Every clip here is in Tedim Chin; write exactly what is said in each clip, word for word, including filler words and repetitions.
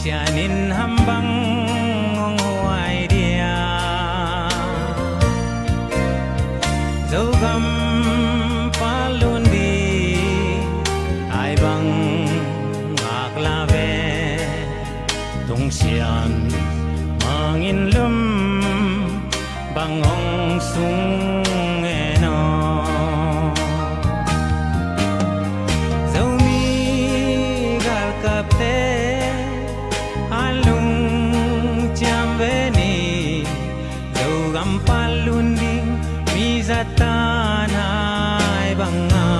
Sian in ham bang hong huai dia? Zogam palun di ai bang ngak la ve. Tung sian mangin lum bang hong sung en aw. Zomi galkapte a lungciam ve ni. Zogam palun ding mi zatan ai bang a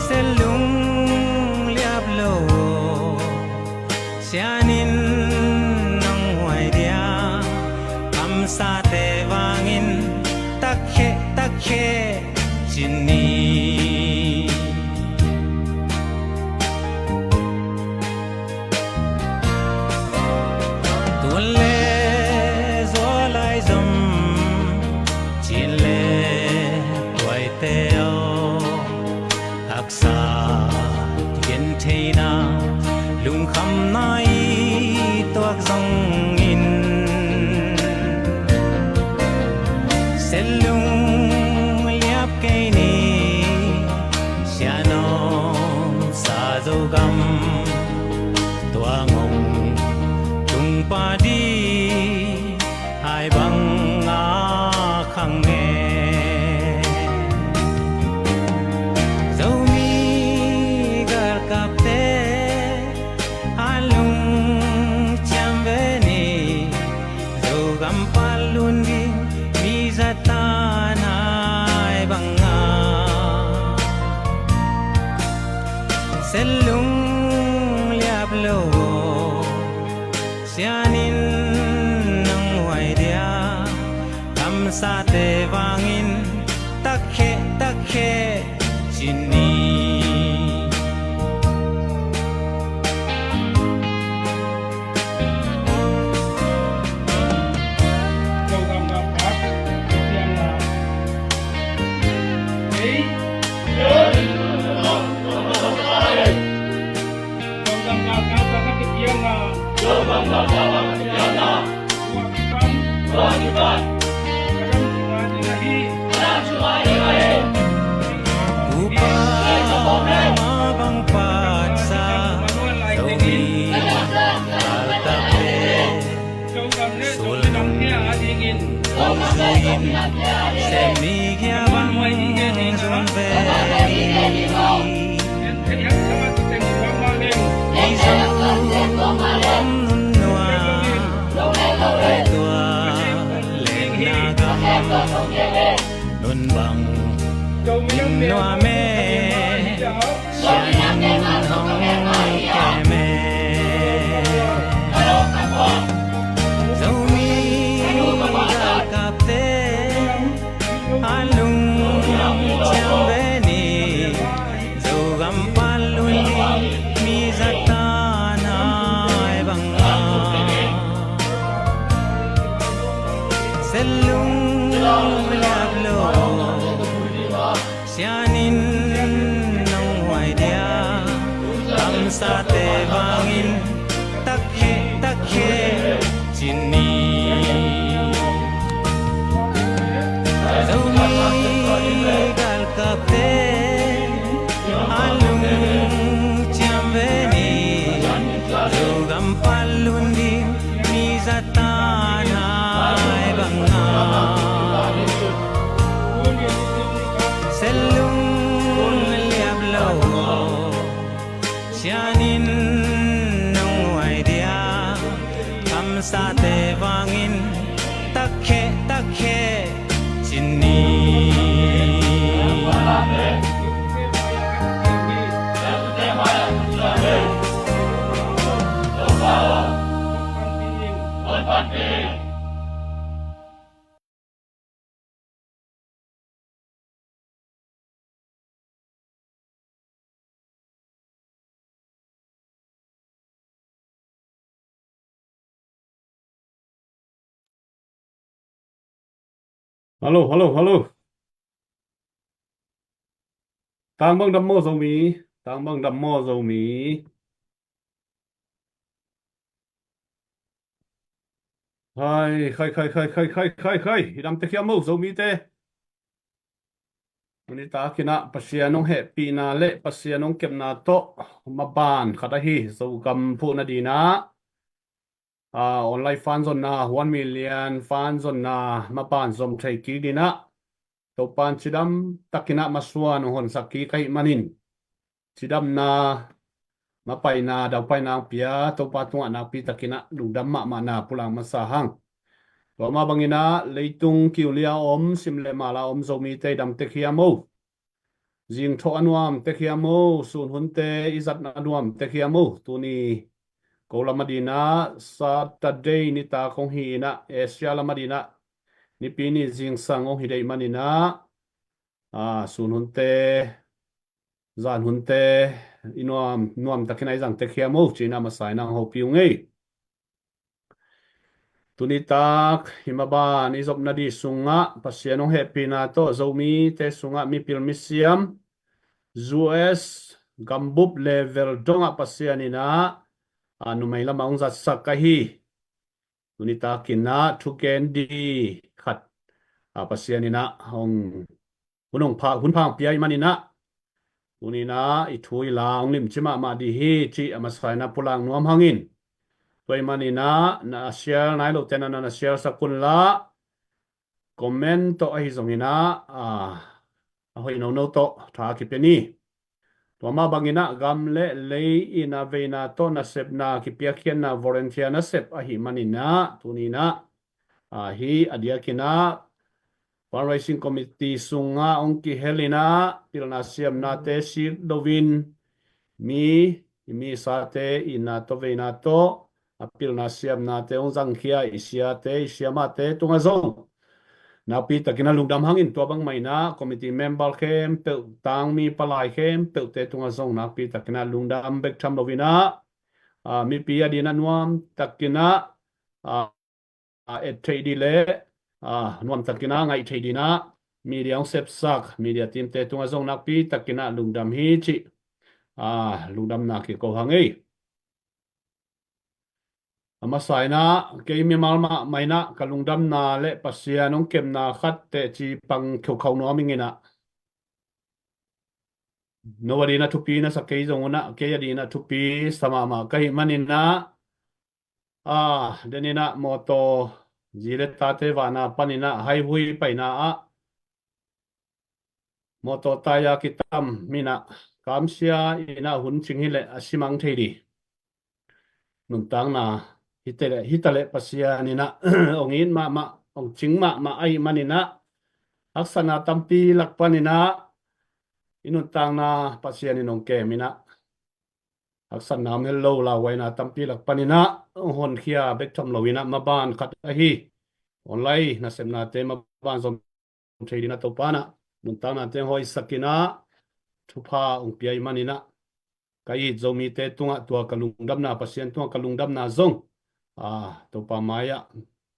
se lung liap lo. Sian in nong huai dia? Kamsate vangin takhe takhe cin ni. Tuan le zual ai zom, cin le tuaite aw. Haksa gentheina lungkhamna i tuak zongin, se lung liap kei ni. Sian om sa Zogam tua ngong tung padi ai bang a khang e. Zomi galkapte a lungciam ve ni. Zogam palun ding mi zatan ai bang a se lung liap lo. Sian in nong huai dia? Kamsate vangin takhe takhe cin ni. Upa ma bang patsa Zomi galkapte sulung hong zuin, se mi kia bang zun ve. Mizo om nun nua, tua lengna gam nun bang in nua me. Sian in hong kem e. Zomi galkapte a lungciam ve ni. Zogam palun ding mi zatan ai bang a se lung liap lo. Sian in nong huai dia? Kamsate vangin takhe takhe cin ni. Zomi galkapte a lungciam ve ni. Zogam palun ding mi zatan ai bang a se lung liap lo. Sian in nong huai dia? Kamsate vangin takhe takhe cin ni. Hello, hello, hello. Tang bang dam maw Zomi? Tang bang dam maw Zomi? Khai, khai, khai, khai, khai, khai, khai, khai. I dam tek hiam maw Zomite? Tuni takin ah Pasian hong hehpihna le Pasian hong kepna tawh maban khat ahi Zogam phuhna dingin ah, ah, online fan zonna, one million fan zonna maban zom thei kik dingin ah, Topa'n cidam takin ah masuan hong honsak kik ahih manin, cidamna, mapaina, daupaina hong pia Topa tungah nakpi takin ah lungdam mahmahna pulak masa hang. Tua mah bangin ah leitung kiulia om, sim le mala om Zomite i dam tek hiam maw? Zing thawh a nuam tek hiam maw? Sun hunte i zatna a nuam tek hiam maw? Tuni ko lam adingin ah Saturday nitak hong hi in ah, Asia lam adingin ah Nipi ni zingsang hong hi deih manin ah, ah, sun hunte, zan hunte i nuam, nuam takin ah i zang tek hiam maw ci-in ah masa in ah hong hopih ung ei. Tuni tak i maban i zopna ding sungah Pasian hong hehpihna tawh Zomite sungah mipil misiam, U S gambup level dongah Pasian in ah, ah, numei lamah hong zatsak ahi. Tuni takin ah thugen ding khat, ah, Pasian in ah hong hun hong pha, hun pha hong pia ahih manin ah, tuni-in ah i thu i la hong limci mahmah ding hi cih a masa in ah pulak nuam hangin. Tua ahih manin ah na share nai lote na, na share sak un la, comment tawh ahi zongin ah, ah, a hoih nono tawh tha kipia ni. Tua mah bangin ah gam le lei in ah veina tawh nasepna kipiakkhiatna volunteer nasep ahih manin ah tuni-in ah, ah, hih a diakin ah fundraising committee sungah hong kihel in ah pilna siamnate sik loin mi, i misate itna tawh veina tawh a pilna siamnate hong zangkhia i siate, i siamahte tungah zong nakpi takin ah lungdam hangin, tua bang mah in ah committee member khempeuh, tangmi palai khempeuhte tungah zong nakpi takin ah lungdam bek tham loin ah, ah, mipi adingin ah nuam takin ah, ah, ah, et theih ding le, ah, nuam takin ah ngaih theih dingin ah media hong sepsak media teamte tungah zong nakpi takin ah lungdam hi cih, ah, lungdamna kiko hang ei. A masa in ah kei mimal mahmah in ah ka lungdamna le Pasian hong kepna khat teci pang kheukhau nuam ing in ah. No adingin ah thupi na sa kei zong un ah, kei adingin ah thupi sa mahmah ka hih manin ah, ah, den in ah mawtaw, zi le tate vahna panin ah, highway paina ah mawtaw taya kitam in ah, kamsia in ah hun cing hileh a si mang thei ding. Nuntakna hi taleh, hi taleh Pasian in ah hong it mahmah, hong cing mahmah ahih manin ah, haksatna tampi lak panin ah i nuntakna Pasian in hong kem in ah, haksatna om hel lo lauhuaina tampi lak panin ah hong honkhia bek tham loin ah maban khat ahi online nasepnate maban zom thei dingin ah Topa'n ah nuntaknate hong hoihsak in ah thupha hong pia ahih manin ah, ka it Zomite tungah tua ka lungdamna, Pasian tungah ka lungdamna zong, ah, Topa mai-ah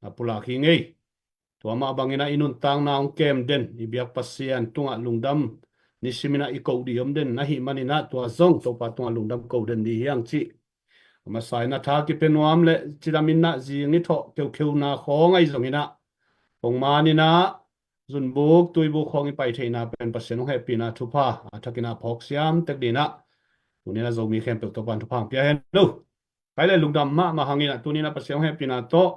na pulak hi ing ei. Tua mah bangin ah i nuntakna hong kem den, i biak Pasian tungah lungdam nisim in ah i koh ding om den ahih manin ah tua zong Topa tungah lungdam koh den ding hi hang cih a masa in ah tha kipia nuam le cidam in ah zi ngi thawh keukheuna khawng ahi zongin ah, pongman in ah zunbuk tuibuk khawng i pai theihna pen Pasian hong hehpihna thupha a thakin ah phawk siam tek dingin ah tuni-in ah Zomi khempeuh Topa'n thupha hong pia hen lo. Khai le lungdam mahmah hangin ah tuni-in ah Pasian hong hehpihna tawh,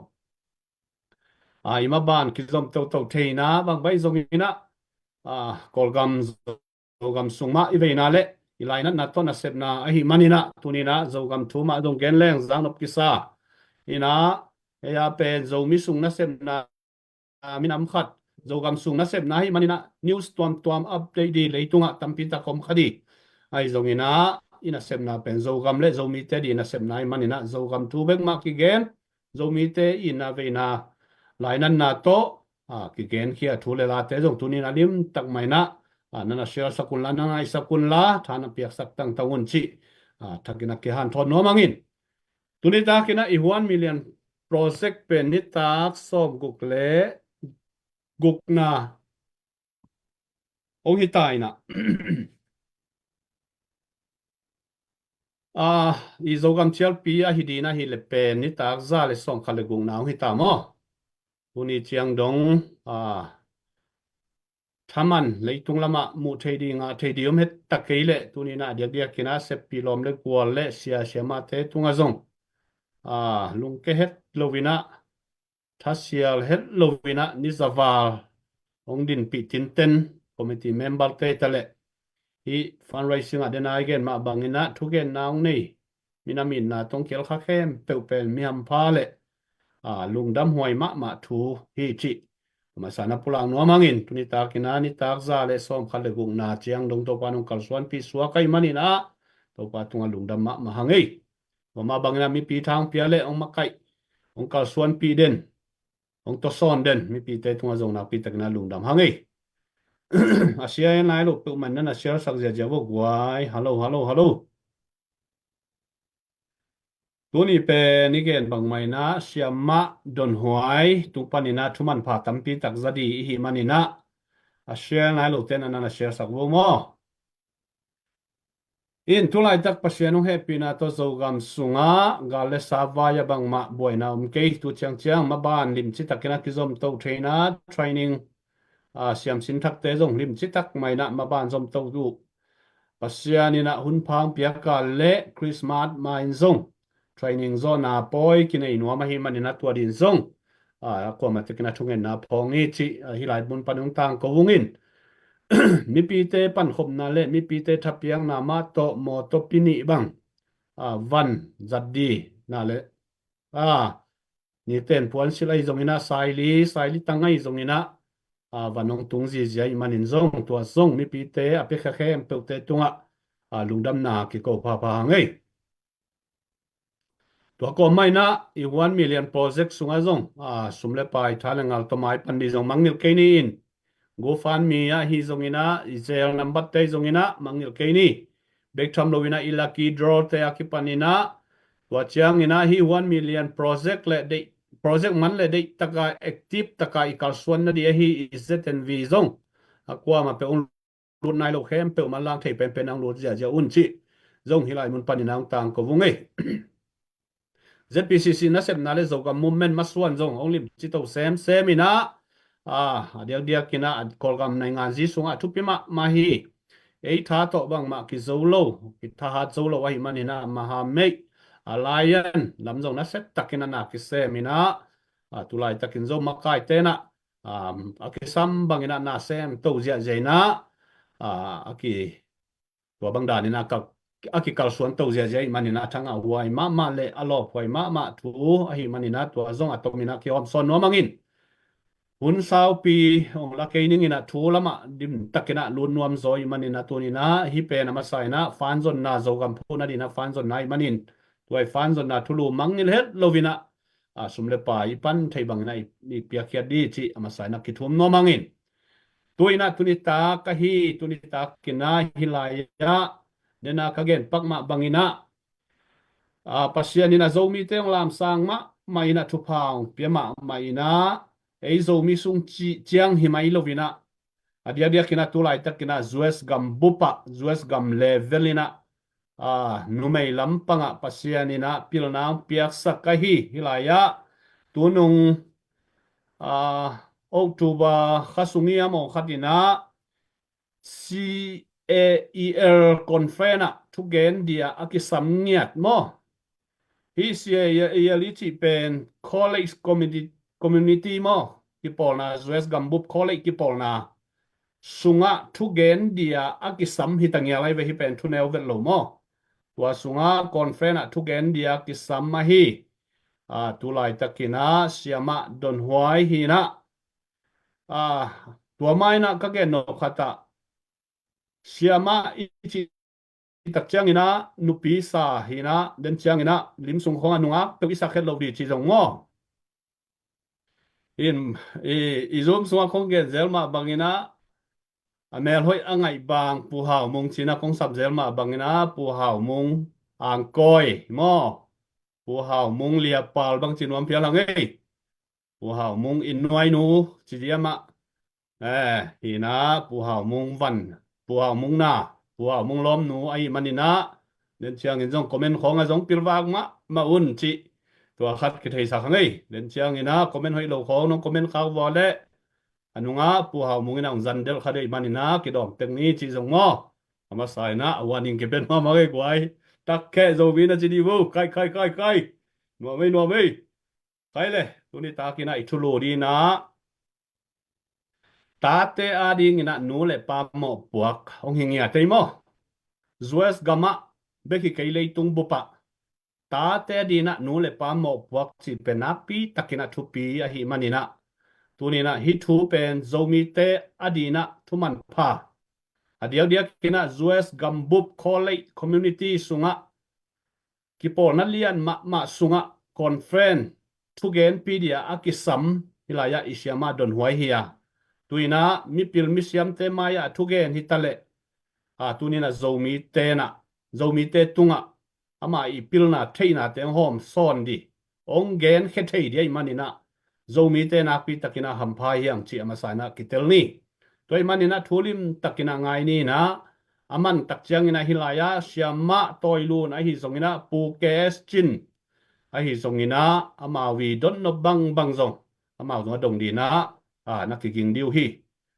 ah, i maban kizom toto theihna bang baih zongin ah, ah, Kawlgam, Zogam sung mah i veina le i lainatna tawh nasepna ahih manin ah tuni-in ah Zogam thu mah zong gen leng zang nop kisa in ah, ei a pen Zomi sung nasepna, ah, minam khat, Zogam sung nasepna ahih manin ah news tuamtuam update ding leitungah tampi tak om kha ding. Ahi zongin ah i nasepna pen Zogam le Zomite ding nasepna ahih manin ah Zogam thu bek mah kigen, Zomite itna veina lainatna tawh, ah, kigenkhia thu le late zong tuni-in ah limtak mah in ah, ah, na na share sak un la, na na ngaihsak un la, tha na piaksak tangtang un cih, ah, thakin ah kihanthawn nuam hangin. Tuni takin ah i one million project pen nitak sawmguk le gukna hong hi ta in ah, Ah, i Zogam cialpi ahi dina hi le pen nitak za le sawmkhat le gukna hong hi ta maw? Tuni ciang dong, ah, thaman leitung lamah muh thei ding, ngah thei ding om het tak kei leh tuni na diakdiak kina seppi lawm le gual le sia siamate tunga zong, ah, lungke het lo ina, thasial het lo ina, ni zaval hong dinpih tinten committee member te ta leh hi fundraising ah dena i gen mah bangina thugenna hong nei, minam itna tong kial kha khempeuh pen mi hampha le, ah, lungdam huai mahmah thu hi cih masa na pulak nuam hangin tuni takina nitak za le sawmkhat le gukna ciang dong Topa nong kalsuanpih suak ahi manina Topa tunga lungdam mahmah hang ei. Mama bangina mipi thang pia le hong makaih, hong kalsuanpih den, hong tawsawn den mipite tunga zong nakpi takina lungdam hang ei. A sia en lai lo peuh man nan a sialsak ziazia vo guai. Halo, halo, halo. Tuni pen i gen bangmah ina siamah donhuai tung panina thumanpha tampi tak za di ihi manina a sia en lai lo ten anan a sialsak vo maw? In tulaitak Pasian hong hehpihna tawh Zogam sungah gal le sa vai a bangmah buaina om kei. Tu ciangciang maban limci takin a kizomto theina training, ah, siamsin thakte zong limci tak maina maban zomto uh. Pasian inah hun phang piaka le Christmas ma in zong training zawhna pawi kinei nuam ahi manina tua din zong, ah, a kuamah tekin a thungenna phawng hi cih, ah, hih lai mun pan hong tangko ungin. Mipite pankhopna le mipite thapiakna mah tawh mawtaw pi nih bang, ah, van zat di na le, ah, niten puansilh ahi zongina saili, saili tang ahi zongina, ah, van hong tung zizia ih manin zong tua zong mipite a piakhia khempeuhte tungah, ah, lungdamna kiko phapha hang ei. Tua kawm maina i one million project sungah zong, ah, sum le pai tha le ngal tawmai pan di zong mangngilh kei ni in. GoFundMe ahi zongina, i Zelle number te zongina mangngilh kei ni. Bek tham loina i lucky draw te a kipanina tua ciangina hi one million project le deih, project man le deih taka active taka i kalsuan na di ahi i Z N V zong a kuamah peuh hong lut nai lo khempeuh manlang thei penpen ang lut ziazia un cih zong hih lai mun panin ang tangko vung ei. Z P C C nasepna le Zogam movement masuan zong hong limci to semsem inah, ah, a diakdiak inah a Kawlgam naingan zi sungah thupi mahmah hi. Ei tha tawh bangmah kizo lo, kithahat zo lo ahi maninah mahameih a laian lam zong nasep takin a na kisem inah, ah, tulai takin zo makai tenah, ah, a kisam banginah na sem to ziahziah inah, ah, a ki tua bang danin a kal-, a kikalsuan to ziahziah ih maninah thangah huai mahmah le a lawp huai mahmah thu ahi maninah tua zong a tominah kihawm sawn nuam angin. Hun saupi hong la kei ninginah thu lamah dim takinah lut nuam zaw ih maninah tuninah hih pen a masa inah fanzonna Zogam phuhna dinah fanzonna ih manin tuai fanzonna thulu mangngilh het loinah, a, sum le pai i pan thei banginah i, i piakkhiat di cih a masa inah kithum nuam angin. Tuinah tunitak ahi, tunitak kinah hi lai-ah dena ka gen pak mah banginah, a, Pasian inah Zomite hong lamsang mahmah inah thupha hong pia mahmah inah ei Zomi sung ci-, ciang hi mai loinah a diakdiak inah tulaitak inah U S gam bupah, U S gam level inah, a, numei lampangah Pasian inah pilna hong piaksak ahi hi lai-ah tunung, a, October kha sung i a mawh khat inah C A E L conference ah thugen dia a kisam ngiat maw? Hih C A E L i cih pen college community, community maw? Kipawlna, U S gambup college kipawlna sungah thugen dia a kisam hi ta ngial ahi ve, hih pen thuneu vet lo maw? Tua sungah conference ah thugen dia kisam ahi. A, tulaitak inah siamah Don Huai hi inah. A, tua mah inah ka gen nop khat ah siamah i cih tak ciang inah nupi sa hi inah, den ciang inah lim sung khong a nungak peuh i sak het lo di ci zong maw? In, i, i Zoom sungah khong gen zel mah bang inah a mel hoih a ngaih bang Pu Hau Mung ci inah khong sap zel mah bang inah Pu Hau Mung Angkawi maw? Pu Hau Mung Liapal bang ci nuam phial hang ei. Pu Hau Mung inn nuainu ci diam ah, eh, hi inah Pu Hau Mung van, Pu Hau Mung na, Pu Hau Mung lawmnu ahi man inah, Den ciangin zong comment khawng a zong pilvak mahmah un cih tua khat kitheisak hang ei. Den ciangin a comment hoih lo khawng nong comment khak vua leh a nungah Pu Hau Mung in a hong zan delh kha dei manin a kidawm tek ni cih zong maw. A masa in a warning kipen mahmah ei guai. Tak kheh Zomi na ci dih vo. Kai, kai, kai, kai. Nuam ei, nuam ei. Kai le, tuni takin a i thulu ding in a tate adingin a nu le pa mawhpuak hong hi ngiat ei maw. U S gamah bek hi kei, leitung bupah tate adingin a nu le pa mawhpuak cih pen nakpi takin a thupi ahih manin a, tuni in a hih thu pen Zomite adingin a thu manpha. A diakdiakin a U S gambup college community sungah kipawlna lian mahmah sungah conference thugenpi ding a a kisam hih lai-ah i siamah Don Huai hi a, tu-in a mipil misiamte mai-ah a thugen hi ta leh, a, tuni in a Zomite in a, Zomite tungah ama i pilna theihnate hong hawm sawn ding, hong genkhia thei ding ahih manin a, Zomite nakpi takin a hampha hi hang cih a masa in a kitel ni. Tua ahih manin a thu limtakin a ngai ni in a, a man tak ciangin a hih lai-ah siamah Tawi Lun ahi zongin a Pu K S Cin ahi zongin a amau i dotnop bangbang zong amau zong a dong ding in a, a, na kiging ding uh hi.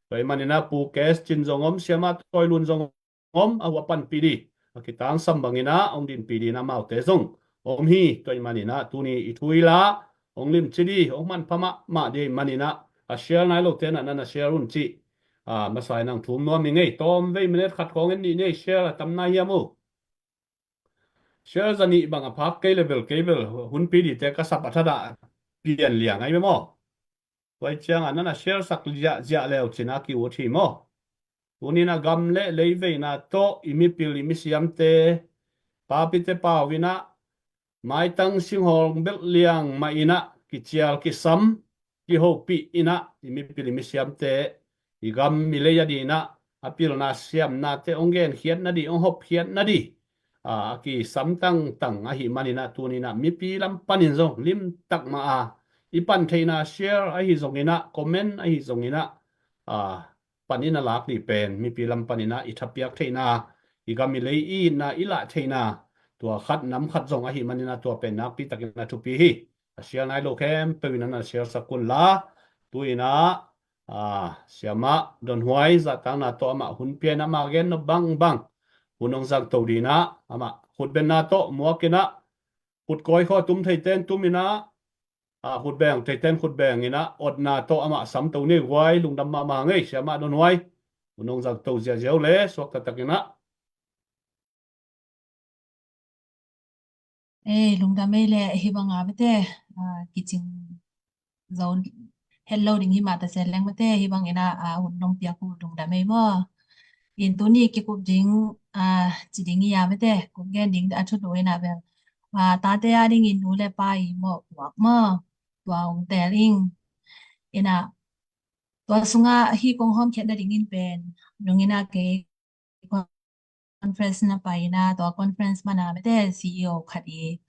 Tua ahih manin a Pu K S Cin zong om, siamah Tawi Lun zong om, a, hua panpih ding a kitangsam bangin a hong dinpih ding in a amaute zong om hi. Tua ahih manin a tuni i thu hi la hong limci ding, hong manpha mahmah ding ahih manin a, a share nai lote in a na na share un cih, a, masa in a hong thum nuam ing ei. Tawmvei minute khat khawng en ni ei, share a tam nai hiam uh? Share za nih bang a phak kei le bel, kei bel hunpi dingte ka sap a thadah pian liang ahi ve maw. Tua ahih ciangin a na na share sak ziahziah le uh cin a ki-ut hi maw. Tuni in a gam le lei veina tawh i mipil i misiamte, papite pau in a maitang singhawng belh liang mah in a kicial kisam, kihopih in a i mipil i misiamte, i gam i lei adingin a a pilna siamnate hong genkhiat nading, hong hopkhiat nading, a, a kisam tangtang ahih manin a tuni in a mipi lam panin zong limtak mah a i pan theihna share ahi zongin a, comment ahi zongin a, a, pan in a lak ding pen mipi lam panin a i thapiak theihna, i gam i lei i itna i lah theihna, tua khat nam khat zong ahih manin a tua pen nakpi takin a thupi hi. A share nai lo khempeuh in a na share sak un la. Tu-in a, a, siamah Don Huai zahtakna tawh amah hun pia in a, amah gennop bangbang hun hong zangto ding in a, amah khutbenna tawh muak in a, khut kawi khawng a tum theite in tum in a, a, khutbeng theite in khutbeng in a, otna tawh amah samto ni ei guai. Lungdam mahmah hang ei siamah Don Huai. Hun hong zangto ziahziah uh le suakta takin a. Ei, lungdam ei le. Hih bang a mate, a, kicing zo het lo ding hi mah ta se leng mate, hih bangin a, a, hun nong piak uh lungdam ei maw. In tuni kikup ding, a, ci ding hi a mate, kup gen ding a thulu in a bel, a, tate adingin nu le pa i mawhpuak maw, tua hong teel ing. In a, tua sungah hih kong hawmkhiat nadingin pen, nung in a kei conference na pai in a, tua conference man a mate C E O khat i,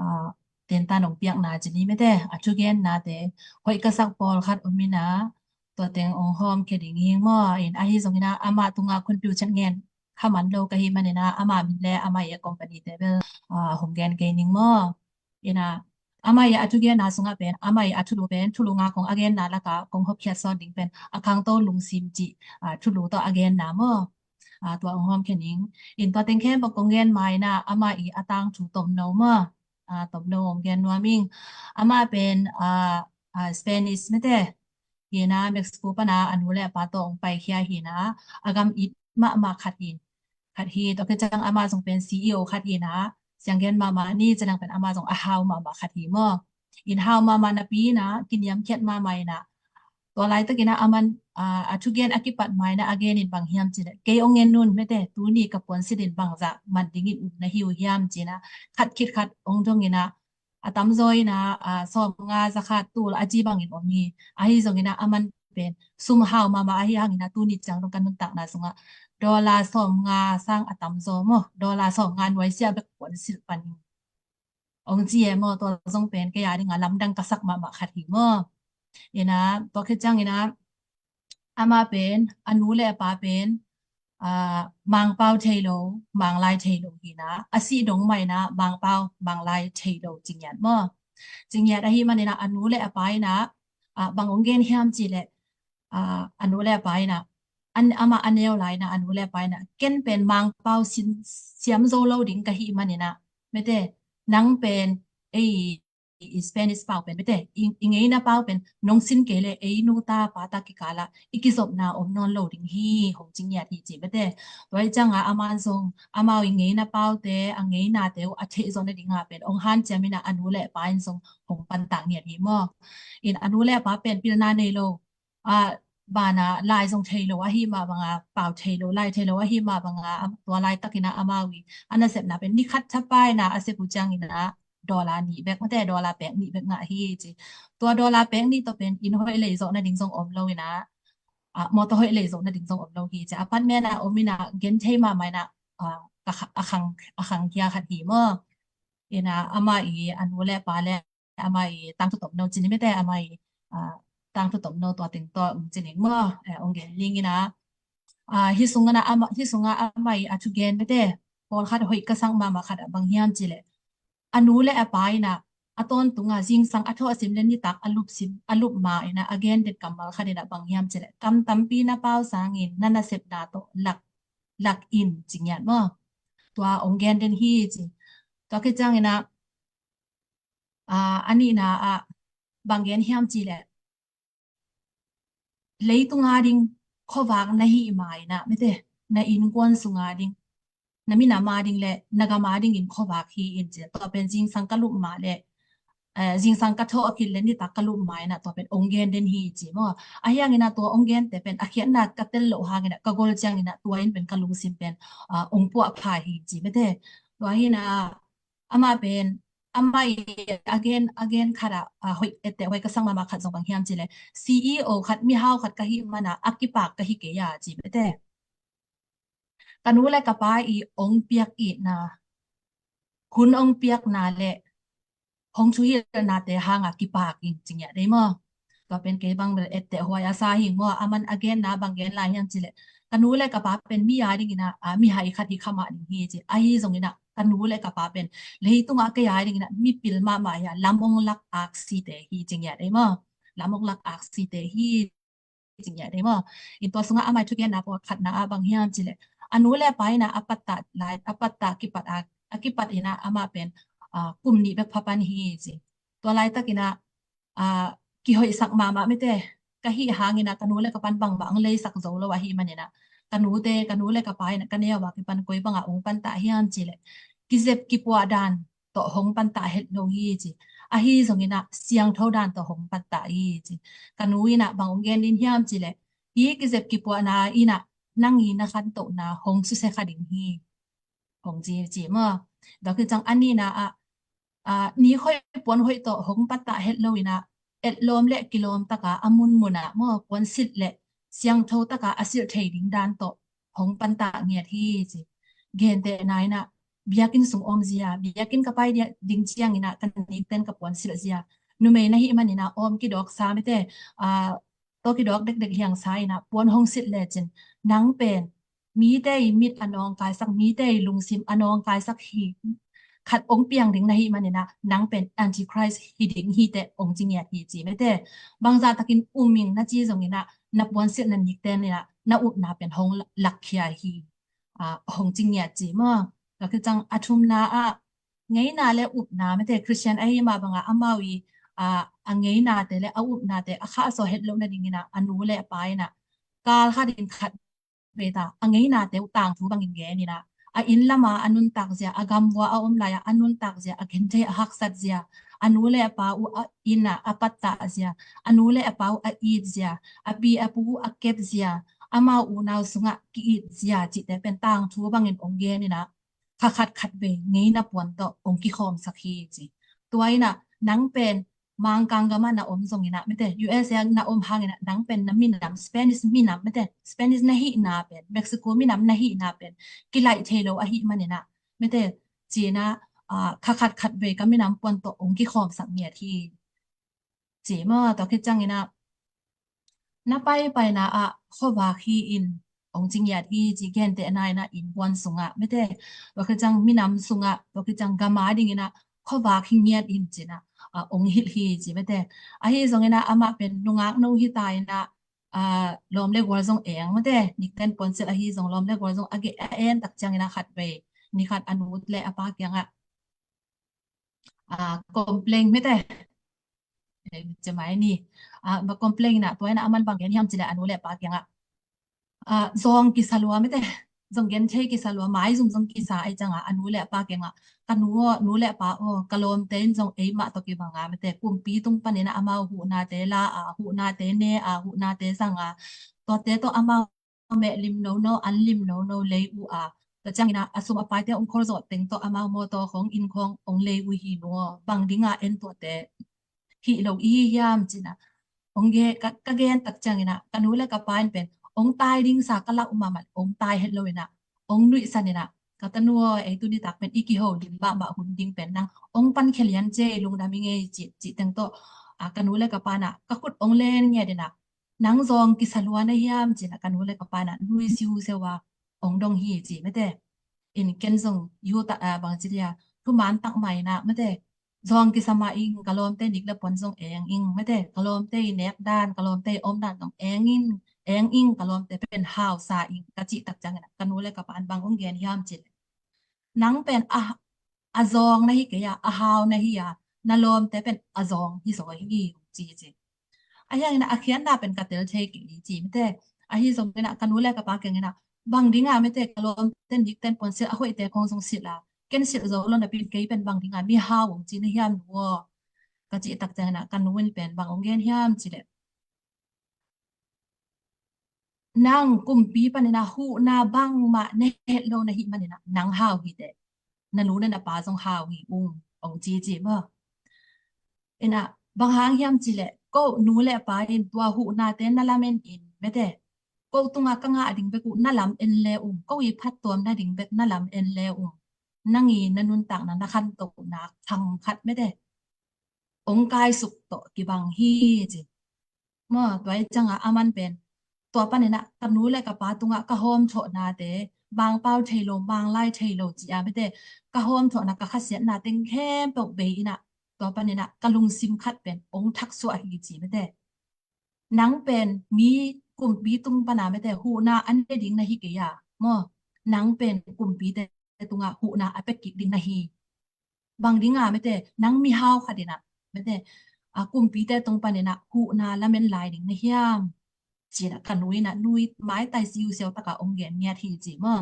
a, tentan hong piakna ci ni mate, a thugennate hoih ka sak pawlkhat om in a, tua teng hong hawmkhia ding hi maw. In ahi zongin a amah tungah khunpiu chet ngen kha man lo ka hih manin a, amah min le amah i a company te bel, a, hong gen kei ning maw. In a, amah i a thugenna sungah pen, amah i a thulu pen, thulu nga kong a genna lakah kong hopkhiat sawt ding pen a khangto lungsim cih, a, thulu tawh a genna maw. A, tua hong hawmkhia ning. In tua teng khempeuh kong gen ma in a, amah i a tangthu tomno maw. A, tomno hong gen nuam ing. Amah pen, a, a, Spanish mate hi in a, Mexico pan a a nu le a pa tawh hong paikhia hi in a, a gam it mahmah khat hi. Khat hi, tua khit ciang amah zong pen C E O khat hi in a, sianggen mahmah ni, ci leng pen amah zong a hau mahmah khat hi maw. In hau mahmah napi in a, kiniamkhiat mahmah in a, tua laitakin a aman, a, a thugen a kipat ma in a a gen in bang hiam cih leh, kei hong en un mate, tuni ka puansilh in bangzah man dingin um na hi uh hiam ci in a, khat khit khat hong dong in a, a tamzaw in a, a, sawmnga, zakhat, tul a ci bangin om hi. Ahi zongin a aman pen sum hau mahmah ahi hangin a, tuni ciang dong ka nuntakna sungah dollar sawmnga sang a tamzaw maw, dollar sawmnga nuaisiah bek puansilh pan ing. Hong ci e maw, tua zong pen kei a ding a lamdang ka sak mahmah khat hi maw. In a, tua khit ciangin a, amah pen, a nu le a pa pen, Mangpau thei lo, Manglai thei lo hi na, a sih dong mah in a Mangpau Manglai thei lo ci ngiat maw? Ci ngiat ahih manin a, a nu le a pa in a, bang hong gen hiam cih leh, a nu le a pa in a, amah a neu lai in a, a nu le a pa in a, ken pen Mangpau siam zo lo ding ka hih manin a, mete, nang pen ei i Spanish pau pen, mete, i ngeina pau pen nong sin kei leh ei nu ta pa ta kikal ah i kizopna om nawn lo ding hi, hong ci ngiat hi ci, mete. Tua hi ciang a, aman zong amau i ngeina paute, a ngeinate uh a theih zawh nading a pen hong hanciam in a, a nu le a pa in zong hong pantah ngiat hi maw? In a nu le a pa pen pilna nei lo, a, bana lai zong thei lo ahih mah banga, pau thei lo, lai thei lo ahih mah banga, tua laitak in a amau i a nasepna pen ni khat thapai in a a sep uh ciangin a dollar nih bek, mete, dollar pek nih bek ngah hi ci. Tua dollar pek nih tawh pen inn hoih lei zawh nading zong om lo in a, mawtaw hoih lei zawh nading zong om lo hi ci. Apartment ah om in a, gen thei mahmah in a, a khang, a khang khia khat hi maw? In a, amah i a nu le pa le amah i tangthu tomno ci ni, mete, amah i tangthu tomno tua teng tawh hong ci ning maw? Hong gen ning in a, hih sungah amah i a thugen, mete, pawlkhat hoih ka sak mahmah khat ah bang hiam cih leh, a nu le a pa in a, a tawntung a zingsang a thawh a sim le nitak a lup sim, a lup ma in a, a gen den kammal khat in a bang hiam cih leh, kam tampi na pau sangin na nasepna tawh lak, lak in ci ngiat maw? Tua hong gen den hi ci. Tua khit ciangin a, a nihna ah bang gen hiam cih leh, leitung a ding khuavak na hih ma in a, mete, na innkuan sung a ding, na minam a ding le na gam a dingin khuavak hi in ci. Tua pen zingsang ka lup ma le, zingsang ka thawh a khit le nitak ka lup ma in a, tua pen hong gen den hi ci maw? Ahi hangin a tua hong gente pen a khiatna ka tel loh hangin a, ka gol ciangin a, tua in pen ka lungsim pen hong puahpha hi ci, mete. Tua hi in a, amah pen, amah i a gen, a gen khat ah, hoih, etteh hoih ka sak mahmah khat zong bang hiam cih leh, C E O khat, mihau khat ka hih man a, a kipak ka hi kei a ci, mete. Ka nu le ka pa i hong piak itna, hun hong piakna le hong thuhilhnate hang a kipak ing ci ngiat ei maw? Tua pen kei bang bel etteh huai a sa hi ing maw? Aman a genna bang gen lai hiam cih leh, ka nu le ka pa pen mi a dingin a, mihai khat hi kha mah ding hi ci. Ahi zongin a, ka nu le ka pa pen leitung ah kei a dingin a mipil mahmah hi a, lam hong lak aksite hi ci ngiat ei maw? Lam hong lak aksite hi ci ngiat ei maw? In tua sungah amah i thugenna pawlkhatna ah bang hiam cih leh, a nu le a pa in a, a pattah lai, a pattah kipat a, a kipat in a, amah pen kum nih bek pha pan hi ci. Tua laitakin a, kihoihsak mahmah, mete, ka hih hangin a, ka nu le ka pan bangmah hong leisak zo lo ahih manin a, ka nute, ka nu le ka pa in a, ka neu a kipan koi bangah hong pantah hiam cih leh, kizep kipuah dan tawh hong pantah het lo hi ci. Ahi zongin a, siangtho dan tawh hong pantah hi ci. Ka nu in a bang hong gen in hiam cih leh, hih kizep kipuahna in a, nang i na khantohna hong susia kha ding hi, hong ci ci maw? Tua khit ciang a nihna ah, ni hoih puan hoih tawh hong pantah het lo in a, etlawm le kilawm taka a munmun ah maw, puansilh le siangtho taka a silh thei ding dan tawh hong pantah ngiat hi ci. Gentehna in a, biakinn sung om zia, biakinn ka pai ding ciangin a, ka nikten ka puansilh zia. Numei na hih manin a, awm kidawksa, mete, tawh kidawk dekdek hiangsa in a, puan hong silh lecin, nang pen mite i mit a nawngkaisak, mite i lungsim a nawngkaisak hi, khat hong piang ding na hih manin a, nang pen antichrist hi ding hi teh hong ci ngiat hi ci, mete. Bangzah takin um ing na ci zongin a, na puansilh na nikten in a, na upna pen hong lakkhia hi, hong ci ngiat ci maw? Tua khit ciang a thumna ah, ngeina le upna, mete, Christian ahih mah bangah amau i a ngeinate le a upnate a khahsuah het loh nadingin a, a nu le a pa in a, kal khat in khat vei ta a ngeinate uh tangthu bangin gen in a, a inn lama a nuntak zia, a gamvua a om lai-a a nuntak zia, a genthei a haksat zia, a nu le a pa uh a inn ah a pattah zia, a nu le a pa uh a it zia, a pi a pu uh a kep zia, amau unau sungah ki-it zia cihte pen tangthu bangin hong gen in a, kha khat khat vei ngeina puan tawh hong kikhawmsak hi ci. Tua in a, nang pen Mangkang gam ah na om zongin a, mete, U S A na om hangin a, nang pen na minam, Spanish minam, mete, Spanish na hihna pen, Mexico minam na hihna pen kilaih thei lo ahih manin a, mete, ci-in a, kha khat khat vei ka minam puan tawh hong kikhawmsak ngiat hi ci maw? Tua khit ciangin a, na paipaina ah khuavak hi in, ong ci ngiat hi ci, gentehna in ah innkuan sungah mete, tua khit ciang minam sungah, tua khit ciang gam a dingin ah khuavak hi ngiat in ci-in ah, ah, ong hilh hi ci mete. Ahi zongin ah amah pen nungak no hi ta in ah, ah, lawm le gual zong eng mete, nikten puansilh ahi zong lawm le gual zong a geh a en tak ciangin ah khatvei ni khat a nu le a pa kiangah, ah, complain mete. Eh, cemai ni. Ah, ba complain in ah, tua in ah aman bang gen hiam ci leh a nu le a pa kiangah, ah, zawng kisa lua mete. Zong gen thei kisa lua, maizum zong kisa ahih ciangah a nu le a pa kiangah, ka nu aw, nu le a pa aw, ka lawmte in zong eimah tawh kibang a mete, kumpi tung panin ah amau huhnate la a, huhnate ne a, huhnate zang a, tuate tawh amau meh lim nono, an lim nono lei uh a, tua ciangin ah a sum a paite ong khol zawh teng tawh amau mawtaw khawng, inn khawng ong lei uh hi nu aw, bang dingah en tuate hih lo i hi hiam ci-in ah ong gen, ka, ka gen tak ciangin ah ka nu le ka pa in pen ong tai ding sa ka lak uh mahmah, ong tai het lo in ah ong nuihsan in ah, ka tanu aw, ei tuni tak pen i kiho lim mahmah hun ding pen nang ong pan khia lian ci, lungdam ing ei ci, cih teng tawh, ah, ka nu le ka pa in ah ka khut ong len ngiat in ah, nang zawng kisa lua na hiam ci-in ah ka nu le ka pa in ah nui siusiau a ong dong hi ci mete. In ken zong yu ta, ah, bang ci dia, thuman tak mah in ah mete, zawng kisa mah ing, ka lawmte nik le puan zong eng ing mete, ka lawmte i nek dan, ka lawmte i om dan zong eng in, eng ing, ka lawmte pen hausa ing ka cih tak ciangin ah ka nu le ka pa in bang ong gen hiam ci leh, nang pen a, a zawng na hi kei a, a hau na hi a, na lawmte pen a zawng hi zaw hi, ci ci. Ahi hangin ah a khiatna pen ka tel thei kei ci mete. Ahi zongin ah ka nu le ka pa kiangin ah, bang dingah mete ka lawmte nikten puansilh, a hoihte khawng zong silh a, ken silh zo lo napi-in kei pen bang dingah mihau ong ci na hiam nu aw, ka cih tak ciangin ah ka nu in pen bang ong gen hiam ci leh, nang kumpi panin ah huhna bangmah na het lo na hih manin ah nang hau hi teh, na nu le na pa zong hau hi ung, ong ci ci maw. In ah bang hang hiam ci leh, ko nu le pa in tua huhnate na lamen in mete, ko tungah ka ngah ding bek uh na lamen le ung, ko i phattuam nading bek na lamen le ung, nang i na nuntakna, na khantohna khang khat mete ong kaisuk tawh kibang hi ci. Maw, tua ahih ciangah aman pen tua panin ah ka nu le ka pa tungah ka hawmthawhnate, Mangpau thei lo, Manglai thei lo ci a mete, ka hawmthawhna, ka khasiatna teng khempeuh bei in ah, tua panin ah ka lungsim khat pen ong thaksuah hi ci mete. Nang pen mi, kumpi tung pan a mete huhna a ne ding na hi kei a maw, nang pen kumpite tungah huhna a pia kik ding na hi. Bang dingah mete nang mihau khat in ah mete, a, kumpite tung panin ah huhna lamen lai ding na hiam ci-in ah ka nu in ah nui maitai siusiau takah ong gen ngiat hi ci maw.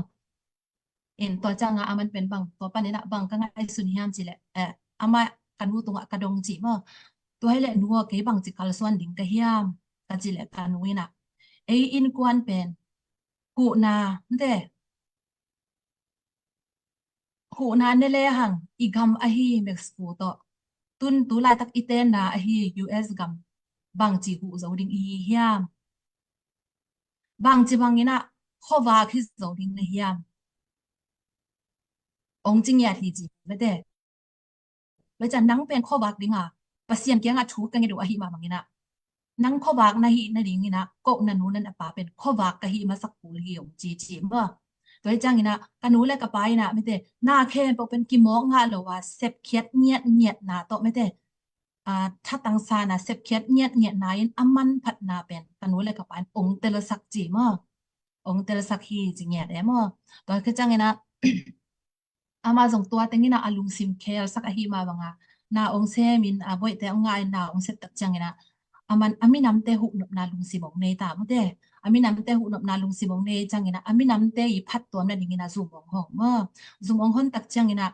In tua ciangah aman pen bang, tua panin ah bang ka ngaihsun hiam ci leh, eh, amah ka nu tungah ka dong ci maw. Tua hi leh nu aw, kei bangci kalsuan ding ka hiam ka ci leh ka nu in ah, ei innkuan pen huhna mete, huhna ne le hang i gam ahi Mexico tawh, tun tu laitak i tenna ahi U S gam bangci huh zo ding i hi hiam? Bangci bangin ah khuavak hi zo ding na hiam? Ong ci ngiat hi ci mete. Tua ciang nang pen khuavak ding a, Pasian kiangah thu ka nget uh ahih mah bangin ah, nang khuavak na hih nadingin ah ko na nu na pa pen khuavak ka hih masak kul hi, ong ci ci maw. Tua hi ciangin ah ka nu le ka pa in ah mete na khempeuh pen kimawk ngah lo a, sepkhiat ngiatngiatna tawh mete, a, thatang sana sepkhiat ngiatngiatna in a manphatna pen ka nu le ka pa in ong telsak ci maw. Ong telsak hi ci ngiat e maw. Tua hi ciangin ah amah zong tua tengin ah a lungsim khelsak ahih mah bangah na ong semin, a, boihte ong ngah in na ong sep tak ciangin ah aman a minamte huhnopna lungsim ong nei ta mute. A minamte huhnopna lungsim ong nei ciangin ah a minamte i phattuam nadingin ah zum ong hong maw. Zum ong hon tak ciangin ah,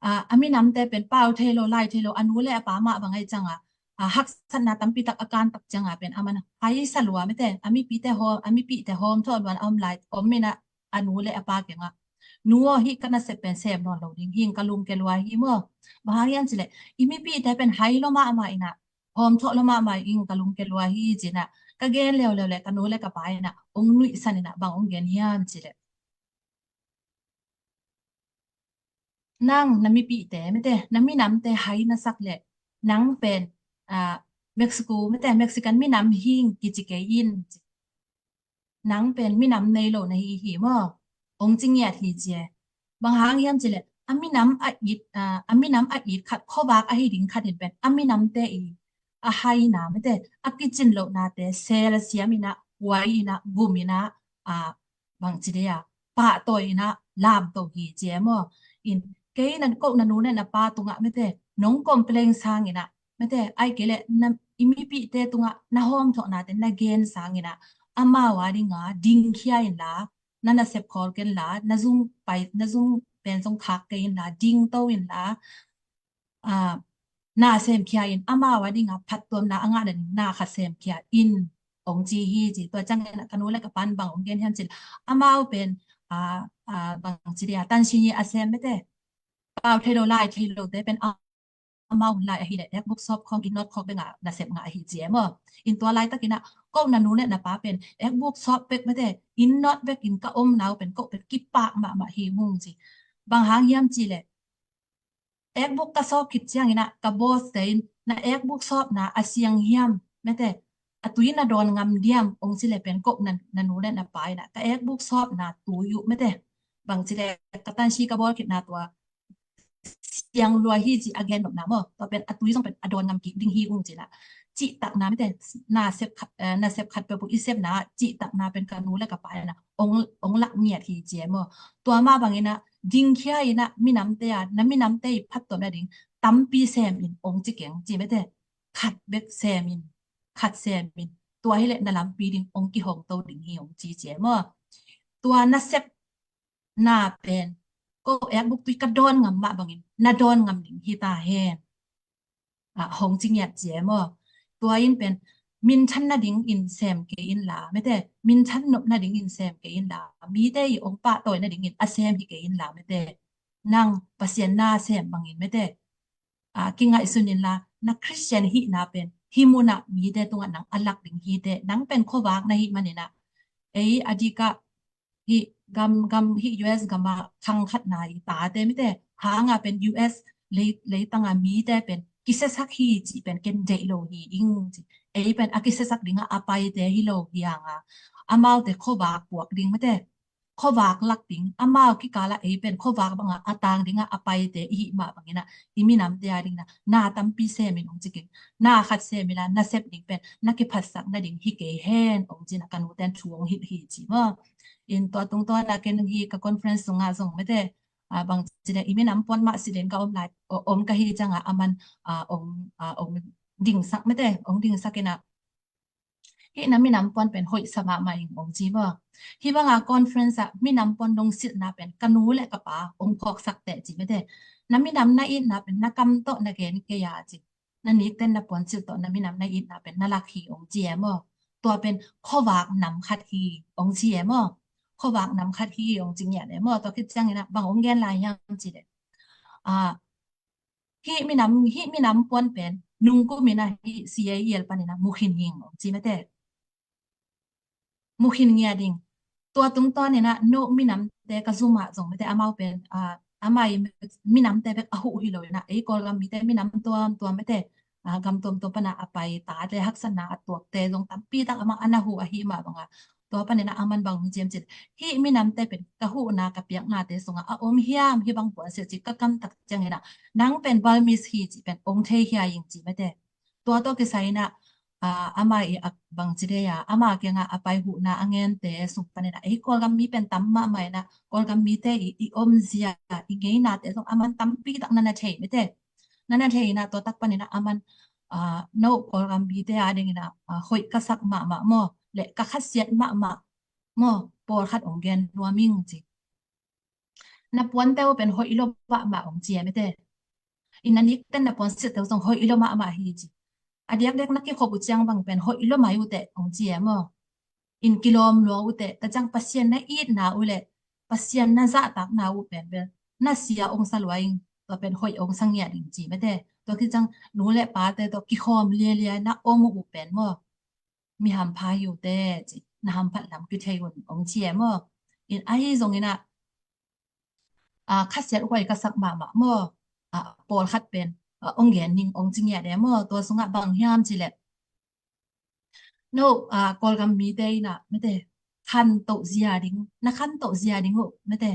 a, a minamte pen pau thei lo, lai thei lo, a nu le a pa mah bang ahih ciangah, a, haksatna tampi tak a kan tak ciangah pen aman haisa lua mete, a mipite hawm, a mipite hawmthawh luan a om lai om in ah a nu le a pa kiangah, nu aw, hih ka nasep pen sem nawn lo ding hi ing, ka lungkia lua hi maw. Bang hang hiam ci leh i mipite pen hai lo mahmah in ah, hawmthawh lo mahmah ing, ka lungkia lua hi ci-in ah ka gen leuleu leh ka nu le ka pa in ah ong nuihsan in ah bang ong gen hiam ci leh, nang na mipihte mete, na minamte hai na sak leh nang pen, a, Mexico mete, Mexican minam hi ing kici kei in. nang pen minam nei lo na hi hi maw, ong ci ngiat hi ci e. Bang hang hiam ci leh a minam a it, a, a minam a it khat, khuavak ahi ding khat in pen a minamte i a haina mete, a kicin lohnate sel siam in ah, huai in ah, gum in ah, a, bang ci dia, pahtawi in ah lamto hi ci e maw. In kei na, ko na nu le na pa tungah mete nong complain sangin ah mete, ai kei leh na, i mipihte tungah na hawmthawhnate na gen sangin ah, amau a dinga dingkhia inla, na nasep khawl kenla, na zung pai, na zung pen zong khak kei inla, dingto inla, a, na semkhia in, amau a dinga phattuamna a ngahna ding na khat semkhia in, ong ci hi ci. Tua ciangin ka nu le ka pa'n bang ong gen hiam ci leh, amau pen, a, a, bang ci dia, tansi a sem mete, pau thei lo, lai thei lote pen amau hun lai ahi leh, ekbuk sawp khawng, inn nawt khawng bek a nasep ngah ahi ci e maw. In tua laitakin ah ko na nu le na pa pen ekbuk sawp bek mete, inn nawt bek in ka omna uh pen ko pen kipak mahmah hi ung ci. Bang hang hiam ci leh, ekbuk ka sawp khit ciangin ah ka boss te in, na ekbuk sawpna a siang hiam mete, a tui na dawn ngam diam, ong ci leh pen ko na, na nu le na pa in ah ka ekbuk sawpna tui uh mete, bang ci leh ka tansi ka bawl khitna tua siang lua hi ci a gen nopna maw. Tua pen a tui zong pen a dawn ngam kik ding hi ung ci-in ah, cihtakna mete, nasep khat, eh, nasep khat peuh i sepna cihtakna pen ka nu le ka pa in ah ong, ong lak ngiat hi ci e maw. Tua mah bangin ah dingkhia in ah minamte a, na minamte i phattuamna ding tampi sem in ong ci keng ci mete. Khat bek sem in, khat sem in, tua hi leh na lampi ding ong kihongto ding hi, ong ci ci e maw. Tua nasep na pen ko ekbuk tui ka dawn ngam mah bangin na dawn ngam ding hi ta hen, a, hong ci ngiat ci e maw. Tua in pen minthan nading in sem kei inla mete, minthan nop nading in sem kei inla, mite i ong pahtawi nading in a sem hi kei inla mete, nang Pasian na sem bangin mete, a, kingaihsun inla, na Khristian hihna pen hih munah mite tungah nang a lak ding hi teh, nang pen khuavak na hih manin ah, ei a dikah hih gam, gam, hih U S gam ah khang khatna i tate mite, hang a pen U S lei, leitang a mite pen kisiasak hi cih pen ken deih lo hi ing ci. Ei pen a kisiasak ding a a paite hi lo hi hang a, amaute khuavak puak ding mete, khuavak lak ding, amau kikal ah ei pen khuavak bang a a tang ding a a paite i hih mah bangin ah, i minamte a dingin ah na tampi sem in, ong ci keng. Na khat sem inla, nasep ding pen na kiphatsak nading hi kei hen, ong ci-in ah ka nute'n thu ong hilh hi ci maw. In tua tungtawn ah ken hih ka conference sungah zong mete, a, bang ci leh i minam puan mah silhin ka om lai, o-, om ka hi ciang a, aman, a, ong, a, ong dingsak mete, ong dingsak in ah, hih na minam puan pen hoihsa mahmah ing, ong ci maw. Hih bang a conference ah minam puan dong silhna pen ka nu le ka pa ong phawksak teh ci mete. Na minam na itna pen na kam tawh na gen kei a ci. Na nikten na puan silh tawh na minam na itna pen na lak hi, ong ci e maw. Tua pen khuavak nam khat hi, ong ci e maw. Khuavak nam khat hi, ong ci ngiat e maw. Tua khit ciangin ah bang ong gen lai hiam ci leh, a, hih minam, hih minam puan pen nungkum in ah hih C A E L panin ah mu khin hi ing, ong ci mete. Mu khin ngiat ing. Tua tungtawn in ah no minamte ka zum ah zong mete, amau pen, a, amau i minamte bek a huh hi lo in ah, ei Kawlgam mite minam tuamtuam mete, a, gam tuamtuam pan a a pai tate haksatna a tuakte zong tampi tak amah a na huh ahih mah bang a, tua panin ah aman bang hong ci hiam ci leh, hih minamte pen ka huhna ka piaknate sungah a om hiam, hih bang puan silh ci ka kam tak ciangin ah, nang pen Burmese hi cih pen ong thei hi a ing ci mete. Tua tawh kisai in ah, a, amah i a bang ci dei a, amah kiangah a pai huhna a ngente sung panin ah, ei Kawlgam mi pen tam mahmah in ah, Kawlgam mite i, i omzia, i ngeinate zong aman tampi tak na na thei mete. Na na thei in ah, tua tak panin ah aman, a, no Kawlgam mite a dingin ah, a, hoih ka sak mahmah maw, le ka khasiat mahmah maw, pawlkhat ong gen nuam ing ci. Na puante uh pen hoih lo mahmah, ong ci e mete. In na nikten na puan silhte uh zong hoih lo mahmah hi ci. A diakdiak na kikhop uh ciang bang pen hoih lo mai uh teh, ong ci e maw. In kilawm lua uh teh, tua ciang Pasian na itna uh le Pasian na zahtakna uh pen bel na sia ong sa lua ing, tua pen hoih ong sa ngiat ing ci mete. Tua khit ciang nu le pate tawh kikhawm lialia na om uh pen maw, mi hampha hi uh teh ci, na hamphat lam kithei un, ong ci e maw. In ahi zongin ah, a, khasiat huai ka sak mahmah maw, a, pawlkhat pen, a, ong gen ning, ong ci ngiat e maw. Tua sungah bang hiam ci leh, no, a, Kawlgam mite in ah mete, khantoh zia ding, na khantoh zia ding uh mate,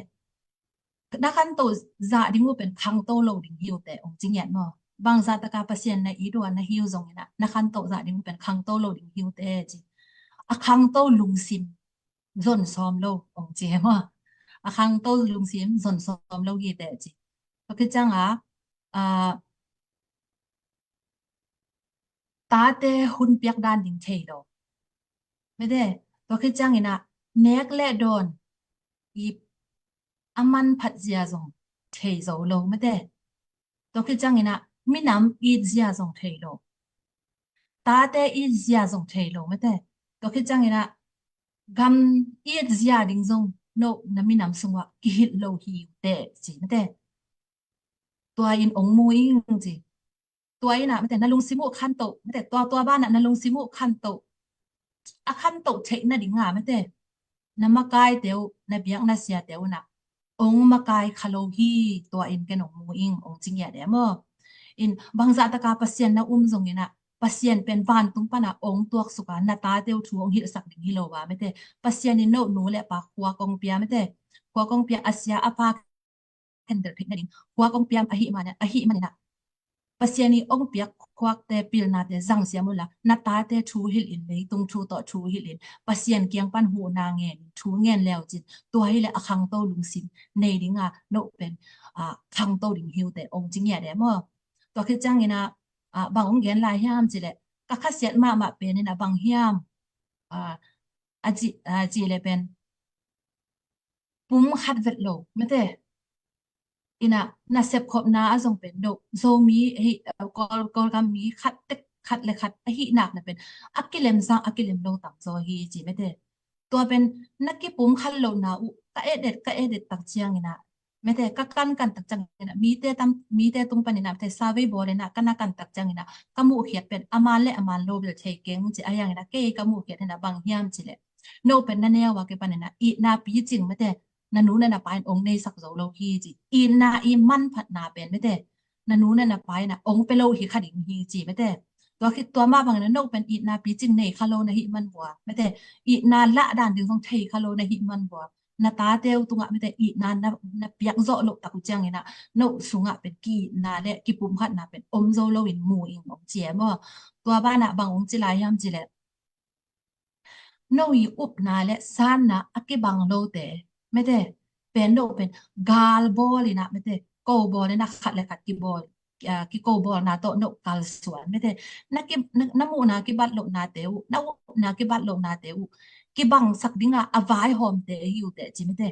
na khantoh zah ding uh pen khangto lo ding hi uh teh, ong ci ngiat maw. Bangzah taka Pasian na it uh a na hi uh zongin ah, na khantoh zah ding uh pen khangto lo ding hi uh teh ci. A khangto lungsim zon sawm lo, ong ci e maw. A khangto lungsim zon sawm lo hi teh ci. Tua khit cianga, a, tate hun piak dan ding thei lo mate. Tua khit ciangin ah, nek le dawn i a manphat zia zong thei zo lo mate. Tua khit ciangin ah, minam it zia zong thei lo. Tate it zia zong thei lo mate. Tua khit ciangin ah, gam it zia ding zong no na minam sungah kihilh lo hi uh teh ci mate. Tua in ong mu ing ci. Tua in ah mate, na lungsim uh khantoh mate, tua, tua banah na lungsim uh khantoh, a khantoh theih nading ah mate, na makaite uh, na biakna siate uh nah ong makai kha lo hi. Tua in ken ong mu ing, ong ci ngiat e maw. In bangzah taka Pasian na um zongin ah, Pasian pen vantung pana ong tuaksuk a, na tate uh thu ong hilhsak ding hi lo a mate. Pasian in no nu le pa khuak ong pia mate, khuak ong pia, a sia a pha khentel theih nading khuak ong piam ahih manin, ahih manin ah, Pasian i ong piak khuakte, pilnate zang siam unla, na tate thu hilh in, leitung thu tawh thu hilh in, Pasian kiang pan huhna ngen in, thu ngen leu cin, tua hileh a khangto lungsim nei dinga no pen, a, khangto ding hi uh teh, ong ci ngiat e maw. Tua khit ciangin ah, a, bang ong gen lai hiam cileh, ka khasiat mahmah pen in ah bang hiam, a, a ci, a ci le pen pum khat vet lo mate. In ah na sepkhopna a zong pen no Zomi hi, Kawl, Kawlgam mi khat tek, khat le khat ahih nak na pen a kilem sang a kilem lo tam zaw hi ci mate. Tua pen na kipum khat lohna uh ka edet, ka edet tak ciangin ah mate, ka kankan tak ciangin ah, mite tam, mite tung panin ah mate, survey bawl in ah ka na kan tak ciangin ah, ka muhkhiat pen a man le a man lo bel thei keng ci. A hiangin ah kei ka muhkhiat in ah bang hiam cileh, no pen na neu a kipanin ah itna picing mate, na nu na na pa in ong neisak zo lo hi ci. Itna i manphatna pen mate, na nu na na pa in ah ong pe lo hi kha ding hi ci mate. Tua khit, tua mah bangin ah no pen itna picing nei kha lo na hih man vua mate, itna lah dan ding zong thei kha lo na hih man vua, na tate uh tungah mate itna na, na piak zawh loh tak uh ciangin ah no sungah pen ki-itna le kipumkhatna pen om zo lo in mu ing, ong ci e maw. Tua banah bang ong ci lai hiam cileh, no i upna le sanna a kibang lote mate, pen no pen gal bawl in ah mate, ko bawl in ah khat le khat kibawl, a, kiko bawlna tawh no kalsuan mate. Na ki, na, na muhna kibat lohnate uh, na upna kibat lohnate uh kibangsak dinga a vaihawmte hi uh teh ci mate.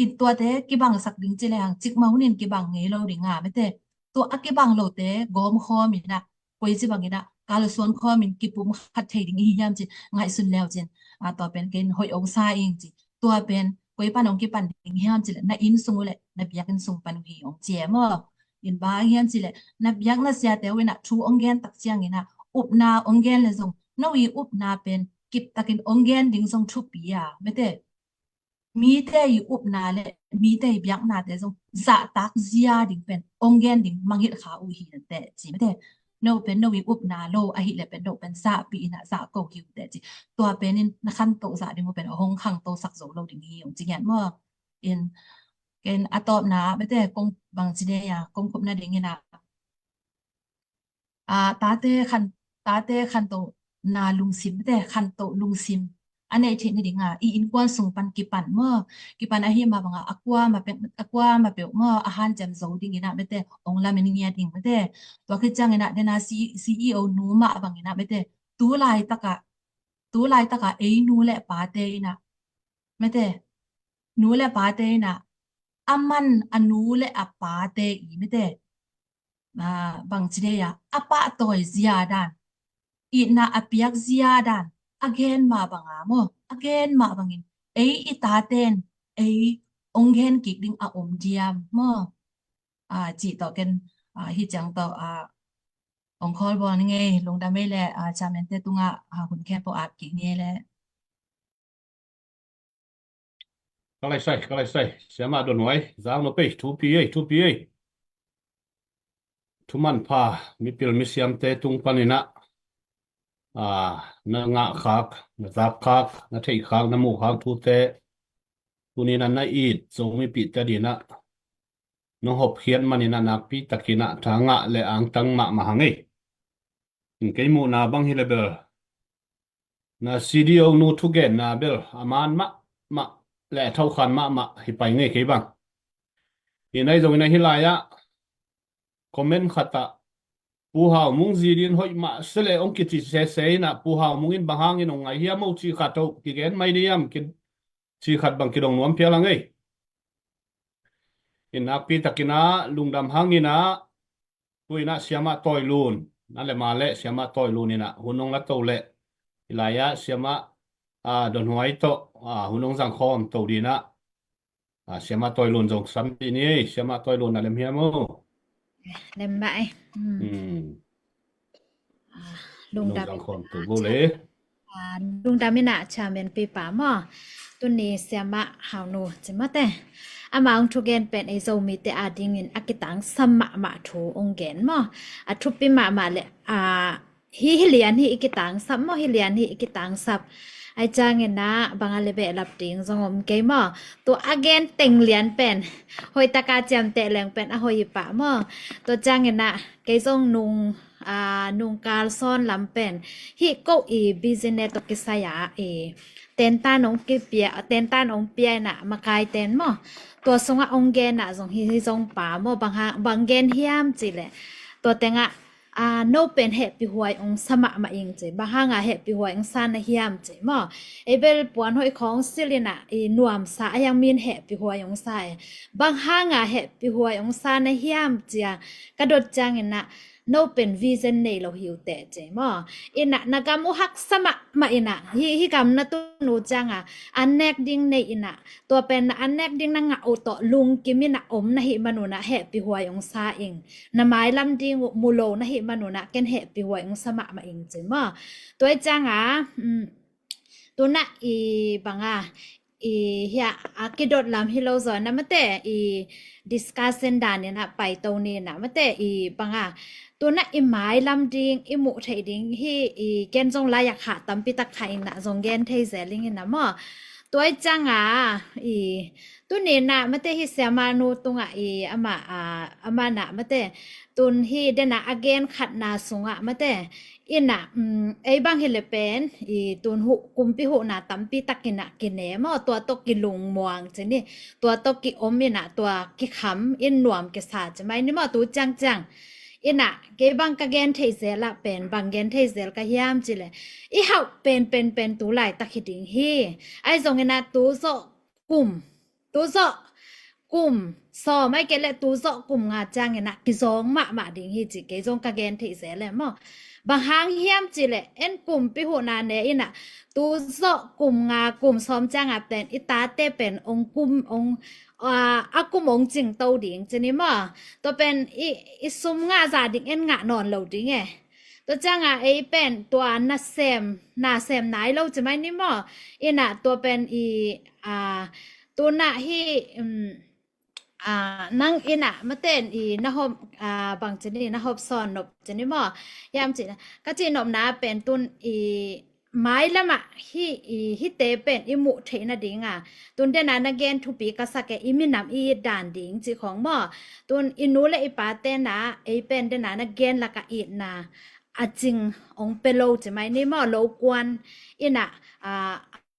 In tuate kibangsak ding ci lehang cikmah hunin kibang ngei lo ding a mate. Tua a kibang lote gawm khawm in ah, koi ci bangin ah kalsuan khawm in kipum khat thei ding i hi hiam ci ngaihsun leu cin, a, tua pen ken hoih ong sa ing ci. Tua pen koi pan ong kipan ding hiam cileh, na inn sung uh le na biakinn sung pan uh hi, ong ci e maw. In bang hiam cileh, na biakna siate uh in ah thu ong gen tak ciangin ah, upna ong gen le zong no i upna pen kiptakin ong gen ding zong thupi a mate. Mite i upna le mite i biaknate zong zahtak zia ding pen ong gen ding mangngilh kha uh hi nante ci mate. No pen no i upna lo ahih leh pen no pen zahpih in ah zahko hi uh teh ci. Tua pen in na khantoh zah ding uh pen hong khangto sak zo lo ding hi, ong ci ngiat maw. In ken a tawpna mate, kong bang ci ne a, kong khupna ding in ah, a, tate khan, tate khantohna lungsim mate, khantoh lungsim a neih theih nading a, i innkuan sung pan kipan maw, kipan ahih mah bangah a kuamah peuh, a kuamah peuh maw, a hanciam zo ding in ah mate, ong lamen ngiat ing mate. Tua khit ciangin ah dena C-, C E O nu mah bangin ah mate, tu laitakah, tu laitakah ei nu le pate in ah mate, nu le pate in ah, a man a nu le a pate i mate, a, bang ci dei a, a pahtawi zia dan, itna a piak zia dan a gen mah banga maw, a gen mah bangin ei i taten ei ong gen kik ding a om diam maw. A, cih tawh ken, a, hi ciang tawh, a, ong khawl bawl ni ngei, lungdam ei le, a, chairman te tungah, a, hun khempeuh ap kik ni ei le. Ka lai sai, ka lai sai. Siamah Don Huai, zang nop ei, thupi ei, thupi ei. Thuman pha, mipil misiamte tung panin ah. a, na ngah khak, na zak khak, na theih khak, na muh khak thute tuni in ah na it Zomipihte adingin ah nong hopkhiat manin ah nakpi takin ah tha ngah le angtang mahmah hang ei. In kei muhna bang hi le bel na C D O nu thugenna bel a man mahmah le a thokhan mahmah hi pai ngei kei bang. In ahi zongin ah hih lai-ah comment khatah Pu Hau Mung zi ding hoih mah se le hong kici sese in ah Pu Hau Mung in bang hangin hong ngai hiam o cih khat ho kigen mai ding hiam, ki, cih khat bang kidong nuam phial hang ei. In nakpi takin ah lungdam hangin ah tu in ah Siamah Tawi Lun, na le ma le Siamah Tawi Lun in ah hun hong la to le hih lai-ah Siamah, a, Don Huai tawh, a, hun hong zang khawm to ding in ah, a, Siamah Tawi Lun zong sam dih ni ei. Siamah Tawi Lun na lem hiam o? Lem bah ei. Hmm. Hmm. A, lungdam. Lungdam khawm to bo le. A, lungdam in ah chairman pipa maw. Tuni Siamah Hau Nu ci mate. Ama hong thugen pen ei Zomite adingin a kitangsam mahmah thu hong gen maw. A thupi mahmah le, a, hi, hi lian hi i kitangsap maw, hi lian hi i kitangsap. Ahi ciangin ah bang a le behlap ding zong om kei maw. Tua a gen teng lian pen hoih taka ciamteh leng pen a hoih hi pah maw. Tua ciangin ah kei zong nung, a, nungkal sawn lam pen hih ko i business tawh kisai a i tentan hong kipia, tentan hong pia in ah makai ten maw. Tua sungah hong gen ah zong hi, hi zong pa maw, bang ha, bang gen hiam cih leh tua tengah, a, no pen hehpihhuai hong sa mahmah ing ci. Bang hanga hehpihhuai hong sa na hiam ci maw. Ei bel puan hoih khawng silh in ah i nuamsa a hiang min hehpihhuai hong sa e. Bang hanga hehpihhuai hong sa na hiam ci a ka dot ciangin ah no pen vision nei lo hi uh teh ci maw. In ah na gam uh haksa mahmah in ah hih, hih gam na tun uh cianga an nek ding nei in ah tua pen na an nek ding na ngah uh tawh lungkim in ah om na hih man un ah hehpihhuai hong sa ing. Na mailam ding uh mu lo na hih man un ah ken hehpihhuai hong sa mahmah ing ci maw. Tua hi cianga, um, tu in ah i bang a, i hia, a kidot lam hi lo zaw na mate, i discussion dan in ah pai to ni na mate, i bang a, tu in ah i mailam ding, i muh theih ding hi, i ken zong lai a khah tampi tak khah in ah zong gen thei zel ing in ah maw. Tua hi cianga, i tuni in ah mate hih Siamah Nu tungah i amah, a, amah in ah mate tun hih den ah a gen khatna sungah mate in ah, um, ei bang hi le pen i tun huh, kumpi huhna tampi tak in ah kine maw, tua tawh kilungmuang ci ni, tua tawh kiom in ah tua kikham in nuam kisa ci mai ni maw. Tu ciangciang in ah kei bang ka gen thei zel ah pen bang gen thei zel ka hiam cih leh i hauh pen pen pen tu laitak hi ding hi. Ahi zongin ah tu zawh kum, tu zawh kum sawm ahih kei leh tu zawh kum nga ciangin ah kizawng mahmah ding hi ci kei zong ka gen thei zel e maw. Bang hang hiam cih leh en kumpi huhna ne in ah tu zawh kum nga kum sawm cianga pen i tate pen hong kum, hong, a, a kum hong cingto ding ci ni maw. Tua pen i, i sum ngah zah ding en ngah nawn lo ding e. Tua cianga ei pen tua nasem, nasem nai lo ci mai ni maw. In ah tua pen i, a, tu in ah hih, um, a, nang in ah mate in i na hop, a, bang ci ni, na hop sawn nop ci ni maw. Hiam cih leh ka cih nopna pen tun i mailam ah hih, i hihte pen i muh theih nading a, tun den ah na gen thupi ka sak e, i minam i it dan ding cih khawng maw. Tun i nu le i pate in ah ei pen den ah na gen lak ah itna a cing hong pia lo ci mai ni maw. Lo kuan in ah, a,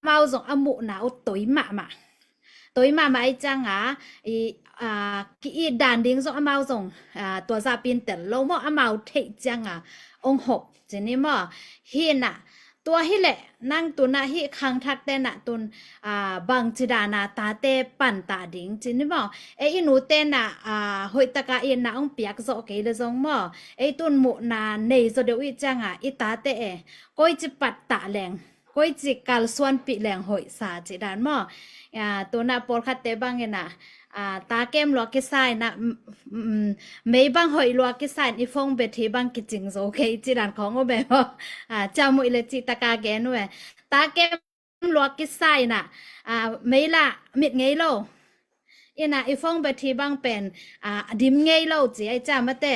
amau zong a muhna uh toi mahmah, toi mahmah ahih cianga i, a, ki-it dan ding zong amau zong, a, tua zahpi in tel lo maw, amau theih cianga hong hop ci ni maw. Hi in ah tua hi leh nang tun ah hih khangthakte in ah tun, a, bangci dan a tate panta ding ci ni maw. Ei i nute in ah, a, hoih taka itna hong piak zawh kei le zong maw, ei tun muhna nei zaw deuh i hih cianga i tate e koici pattah leng, koici kalsuanpih leng hoih sa cih dan maw. A, tu in ah pawlkhatte bang in ah, a, ta kem lua kisa in ah, m-, m-, mei bang hoih lua kisa in i phone battery bang kicing zo kei cih dan khawng om e maw. A, ciamnuih le cih taka gen uh e. Ta kem lua kisa in ah, a, mei lah mit ngei lo. Ina i phone battery bang pen a dim ngei lo ci ai ca mate.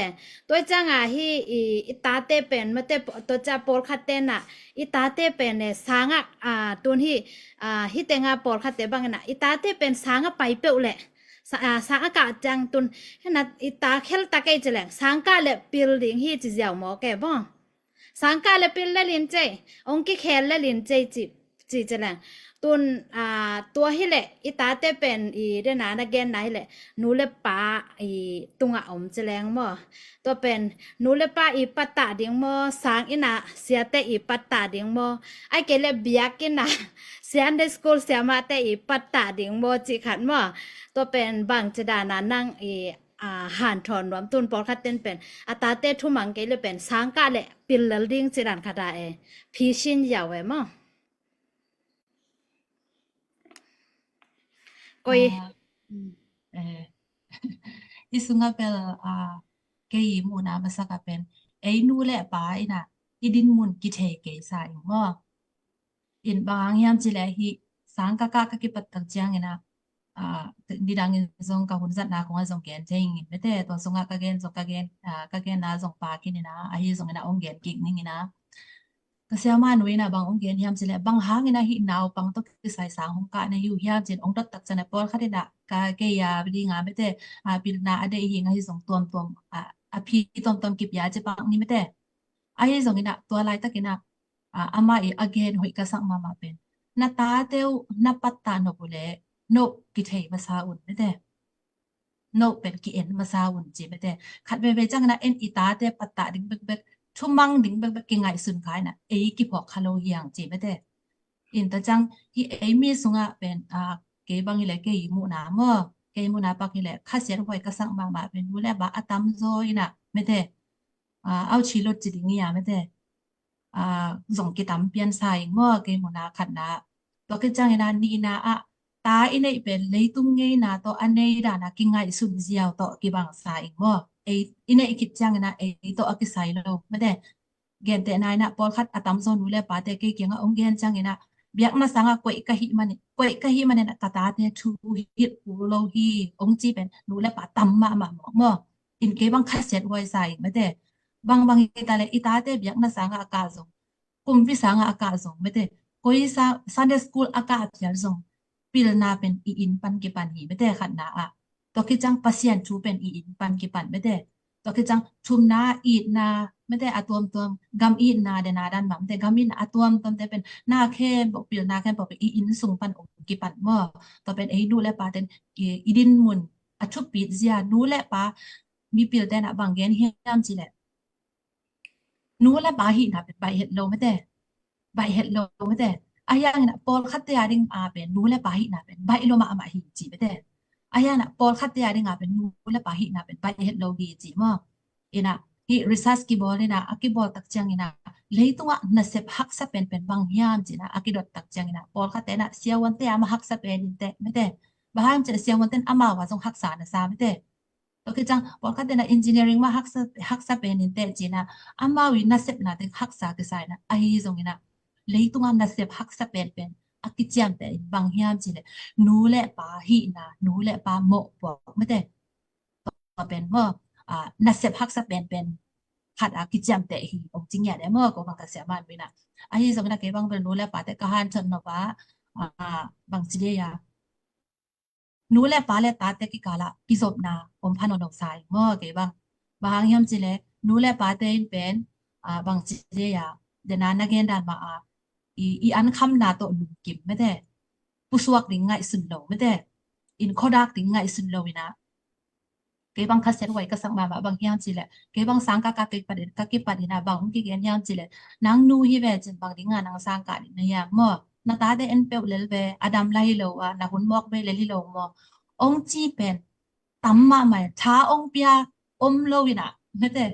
Tua cianga hi i, i tate pen mate, tua ca pawlkhat tena i tate pen e sanga a tun hi, a hi tenga pawlkhat te bang ina i tate pen sanga pai peuh le sa, a, sanga ka ciang tun hena i ta khel ta kei ci leng sangka le pil ding hi ci ziau maw ke bong. Sangka le pil le lin cei, ong kikhel le lin cei ci, ci ci leng. Tun a, tua hi le i tate pen i dena na genna hi le nu le pa i tunga om ci leng maw. Tua pen nu le pa i patta ding maw, sang ina siate i patta ding maw, ai ke le biak ina Sunday school siamate i patta ding maw ci khat maw. Tua pen bang ci dana nang i a, hanthawn nuam tun pawlkhat ten pen a tate thumang kei le pen sangka le pil lel ding ci dan khata e. Phisin yau e maw. Koi. I sunga pel a, kei i muna masaka pen ei nu le pa ina i din mun kithei kei sa ing maw. In bang hang hiam ci le hi sangka ka ka kipat tak ciang ina a, nidangin zong ka hun zatna kong a zong gen thei ing in mete, tua sunga ka gen zong ka gen a, ka genna zong pa kin ina ahi zong ina ong gen kik ning ina. Ka siama nu ina bang ong gen hiam ci le bang hang ina hi naupang to kisai sang hong ka na hiu hiam cin ong dot tak ciang a pawlkhat ina ka kei a bidi nga mete a pilna a dei hi nga hi zong tuamtuam a, a phi tuamtuam kip ya ci pak ni mete. Ahi zong ina tua laitak ina a, ama i a gen hoih ka sak mama pen na tate uh na patta nop uh le no kithei masa un mete. No pen ki en masa un ci mete. Khat veve ciang ina en i tate patta ding bekbek thumang ding bekbek kingaihsun kha ina ei kiphawk kha lo hiang ci mete. In ta ciang hi ei mi sunga pen a, kei bang hi le kei i muhna maw, kei muhna pak hi le khasiat huai ka sak mama pen nu le pa a tamzaw ina mete. A, au chi lot ci ding ia mete. A, zong kitam pian sa ing maw, kei muna khatna. Tua kiciang ina nihna a ta i neih pen leitung ngeina tawh a nei dana kingaihsun ziau tawh kibang sa ing maw. Ei i neih kiciang ina ei tawh a kisai lo mete. Gentehna ina pawlkhat a tamzaw nu le pate kei kianga ong gen ciang ina biakna sanga koih ka hih manin, koih ka hih manin a ka tate thu hilh kul lo hi ong ci pen nu le pa tam mahmah mawk maw. In kei bang khasiat huai sa ing mete. Bang bang hi ta le i tate biakna sanga a kah zong, kumpi sanga a kah zong mete, koi sa Sunday school a kah a phial zong pilna pen i inn pan kipan hi mete khatna a. Tua kiciang Pasian thu pen i inn pan kipan mete. Tua kiciang thumna itna mete a tuamtuam gam itna dena dan mah mete gam itna a tuamtuam te pen na khempeuh pilna khempeuh pen i inn sung pan ong kipan maw. Tua pen ei nu le pa ten i, i din mun a thupit zia nu le pa mipil tena bang gen hiam ci le nu le pa hihna pen baih het lo mete. Baih het lo mete. Ahi hangina pawlkhatte a ding a pen nu le pa hihna pen baih lo mahmah hi ci mete. Ahi hangina pawlkhatte a ding a pen nu le pa hihna pen baih het lo hi ci maw. Ina hi research kibawl ina a kibawl tak ciang ina leitungah nasep haksa penpen bang hiam ci ina a kidot tak ciang ina pawlkhatte ina siavuante ama haksa pen inte mete. Bang hang ci ina siavuante in amau a zong haksa na sa mete. Tua kiciang pawlkhat tena engineering mah haksa, haksa pen inte ci ina amau i nasepna te haksa kisa ina ahi zong ina leitunga nasep haksa penpen a kiciamteh in bang hiam ci le nu le pa hihna, nu le pa mawhpuak mete. Tua pen maw a, nasep haksa penpen khat a kiciamteh hi ong ci ngiat e maw ko bang ka sia man ina. Ahi zong ina kei bang bel nu le pa te ka han thon no pa a, bang ci dia nu le pa le tate kikala kizopna om pha nawn lo sa ing maw kei bang. Bang hang hiam ci le nu le pate in pen a, bang ci le a dena na gen dan mah a i, i an khamna tawh lungkim mete. Pusuak ding ngaihsun lo mete. In khodak ding ngaihsun lo ina kei bang khasiat huai ka sak mahmah bang hiam ci le kei bang sangka ka kipat in, ka kipat ina bang hong kigen hiam ci le nang nu hi ve cin bang dinga nang sangka ding na hiam maw. Na tate en peuh lel ve a dam la hi lo a na hun mawk ve lel hi lo maw. Ong ci pen tam mahmah tha ong pia om lo ina mete.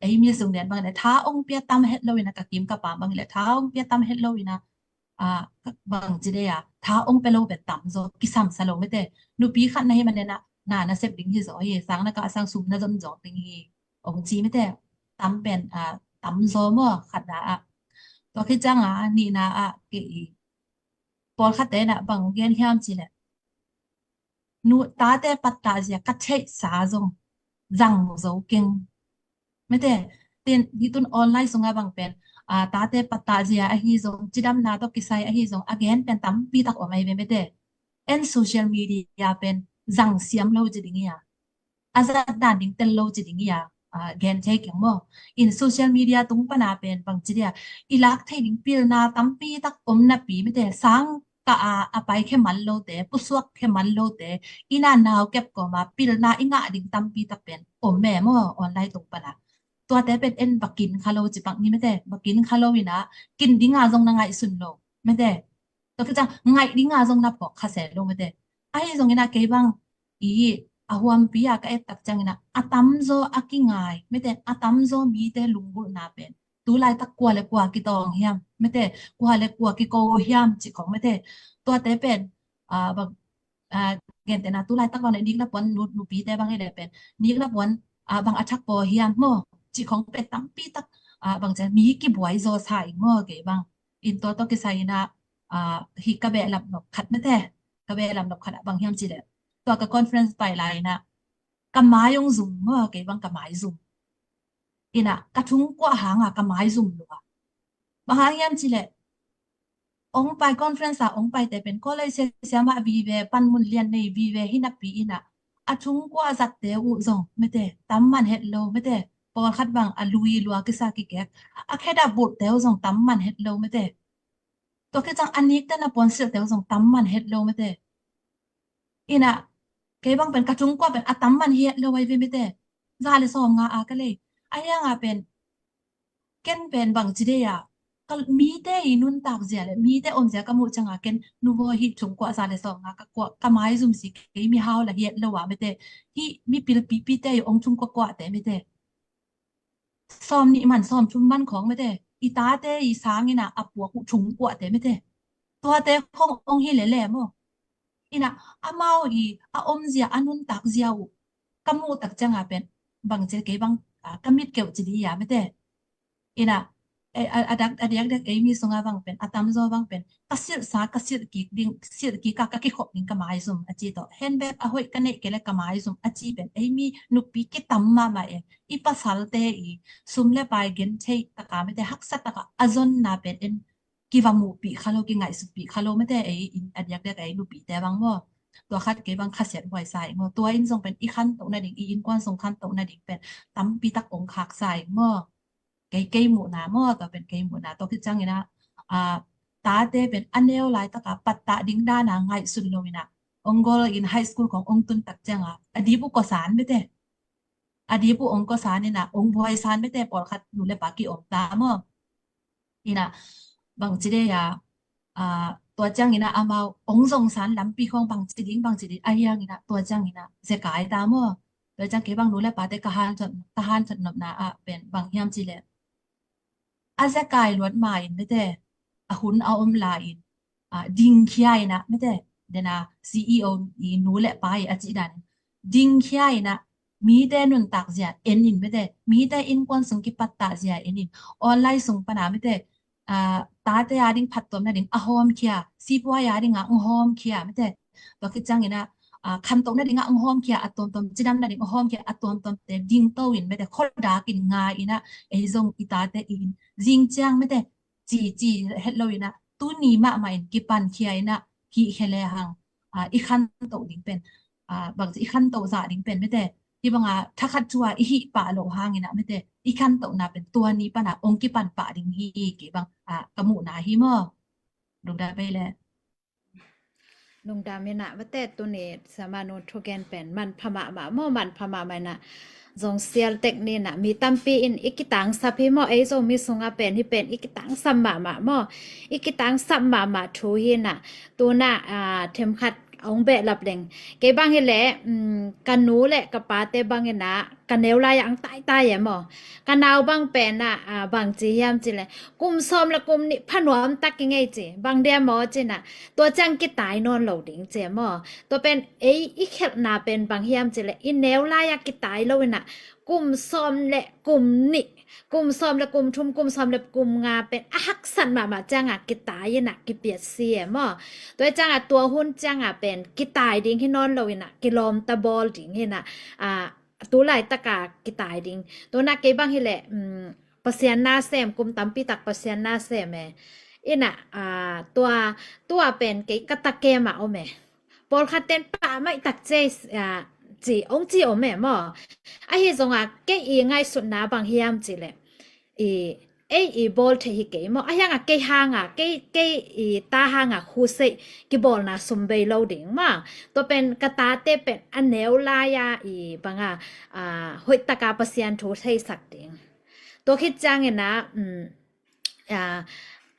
Ei mi sung den bang ina tha ong pia tam het lo ina ka kim ka pam bang ina tha ong pia tam het lo ina a, bang ci dei a tha ong pe lo pen tam zaw kisam sa lo mete. Nupi khat na hi man ina na, na sep ding hi zaw hi sang na ka sang sum na zon zaw ding hi ong ci mete. Tam pen a, tam zaw maw khatna a. Tua kiciang a nihna a kei i pawlkhat tena bang gen hiam ci le Nu tate pattah zia ka theihsa zong zang zo keng. Mete, tin hi tun online sunga bang pen, a, tate pattah zia ahi zong, cidamna tawh kisai ahi zong, a gen pen tampi tak om ahi ve mete. En social media pen zang siam lo ci ding ia, a zat dan ding tel lo ci ding ia, a, gen thei keng maw. In social media tung pana pen bang ci dia, i lak thei ding pilna tampi tak om napi mete, sang ka a, a pai khe man lote, pusuak khe man lote, ina nau kep kawma pilna i ngah ding tampi tak pen om me maw, online tung pana. Tuate pen en va kin kha lo ci pak ni mete, va kin kha lo ina, kin dinga zong na ngaihsun lo mete. Tua kicang ngaih dinga zong na phawk kha se lo mete. Ahi zong ina kei bang i a huampi a ka et tak ciang ina, a tamzaw a kingai mete, a tamzaw mite lunggulhna pen tu laitak kua le kua kitawng hiam mete, kua le kua kiko hiam ci khong mete. Tuate pen, a, bang, a, gentehna tu laitak bang le nikna puan nu, nupite bang i le pen nikna puan, a, bang a thak paw hiam maw ci khong pen tampi tak, a, bang cian mi kibuai zaw sa ing maw kei bang. In tua tawh kisai ina, a, hi ka behlap nop khat mete, ka behlap nop khat a bang hiam ci le, tua ka conference pai lai ina ka mai ong zum maw kei bang ka mai zum. Ina ka thungkuah hanga ka mai zum lua. Bang hang hiam ci le, ong pai conference a ong paite pen college sia siamah vive, panmun lian nei vive hi napi ina a thungkuah zatte uh zong mete tam man het lo mete. Pawlkhat bang a lui lua kisa kikek, a khedap bulhte uh zong tam man het lo mete. Tua kicang a nikte na puan silhte uh zong tam man het lo mete. Ina kei bang pen ka thungkuah pen a tam man hi het lo ai ve mete. Za le sawm nga a ka lei. A hianga pen ken pen bang ci dei a, ka mite i nuntak zia le mite om zia ka muh cianga ken nuvo hi thungkuah za le sawm nga ka kuah ka mai zum si kei mi hau la hi het lo a mete. Hi mi pilpipite i ong thungkuah kuahte mete. Sawm nih man sawm thum man khawng mete, i tate i sang ina a puak uh thungkuahte mete. Tuate khong ong hi lele maw. Ina amau i a om zia a nuntak zia uh ka muh tak cianga pen bang ci kei bang, a, ka mit keuh ci di ia mete. Ina, e, a, a dak, a diakdiak ei mi sunga bang pen a tamzaw bang pen ka silhsa ka silh kik ding, silh kik a ka kikhop ding ka mai zum a ci tawh. Handbag a hoih ka neih kei le ka mai zum a ci pen ei mi nupi kitam mahmah e. I pasalte i sum le pai gen thei taka mete haksa taka a zonna pen en kiva muhpih kha lo, kingaihsutpih kha lo mete ei in a diakdiak ei nupite bang maw. Tua khat kei bang khasiat huai sa ing maw. Tua in zong pen i khantoh nading, i innkuan sung khantoh nading pen tampi tak ong khak sa ing maw. Kei, kei muhna maw, tua pen kei muhna. Tua khit ciang ina, a, tate pen a neu laitaka pattah ding dana ngaihsun lo ina, ong gol in high school khong ong tun tak cianga a dip uh kawsan mete. A dip uh ong kawsan ina ong buaisan mete, pawlkhat nu le pa ki om ta maw. Ina bang ci dei a, a, tua ciang ina amau ong zongsan lampi khong bang ci ding, bang ci ding a hiang ina tua ciang ina zekai ta maw. Tua ciang kei bang nu le pate ka han thot, ka han thot nopna a pen bang hiam ci le, a zekai luat ma in mete, a hun a om la in, a, dingkhia ina mete, dena C E O i nu le pa i a ci dan dingkhia ina mite nuntak zia en in mete, mite innkuan sung kipattah zia en in, online sung pana mete, a, tate a ding phattuam nading a hawmkhia, sipuai a ding a hawmkhia mete. Tua khit ciang ina, a, khantoh nading a hawmkhia a tuamtuam, cidam nading a hawmkhia a tuamtuamte dingto in mete, khuadak in ngai ina, ei zong i tate in zing ciang mete, ci, ci het lo ina, tuni mahmah in kipankhia ina, hih khe le hang, a, i khantoh ding pen, a, bang ci i khantoh zah ding pen mete, hi banga thakhat thua i hih pah loh hang ina mete, i khantohna pen tua ni pana ong kipan pah ding hi kei bang, a, ka muhna hi maw. Lungdam bei le. Lungdam ina, vate tuni samanu thugen pen manpha mahmah maw, manpha mahmah ina. Zong sial tek ni ina, mi tampi in i kitangsap hi maw, ei Zomi sunga pen hi pen i kitangsap mahmah maw. I kitangsap mahmah thu hi ina. Tuna, a, themkhat ong behlap leng. Kei bang hi le, um, ka nu le ka pate bang ina, ka neu lai ang taitai e maw. Ka nau bang pen a, a, bang ci hiam ci le, kum sawm le kum nih pha nuam tak i ngei ci, bang dia maw ci na, tua ciang kitai nawn lo ding ci maw. Tua pen ei i khelhna pen bang hiam ci le, i neu lai a kitai lo ina, kum sawm le kum nih, kum sawm le kum thum, kum sawm le kum nga pen a haksat mahmah cianga kitai ina kipiatsi e maw. Tua cianga tua hun cianga pen kitai ding hi nawn lo ina kilawmta bawl ding hi ina, a, tu laitaka kitai ding. Tuna kei bang hileh, um, Pasian nasem, kum tampi tak Pasian nasem e. Ina, a, tua, tua pen kei ka takem a om e. Pawlkhat ten pah maih tak cei, a, ci, ong ci om e maw. Ahi zonga kei i ngaihsutna bang hiam cileh, i, ei i bawl thei hi kei maw. Ahianga kei hanga, kei, kei i ta hanga khusei kibawlna sum bei lo ding maw. Tua pen ka tate pen a neu laia i banga, a, hoihtaka Pasian thu theisak ding. Tua khit ciangina, um, a,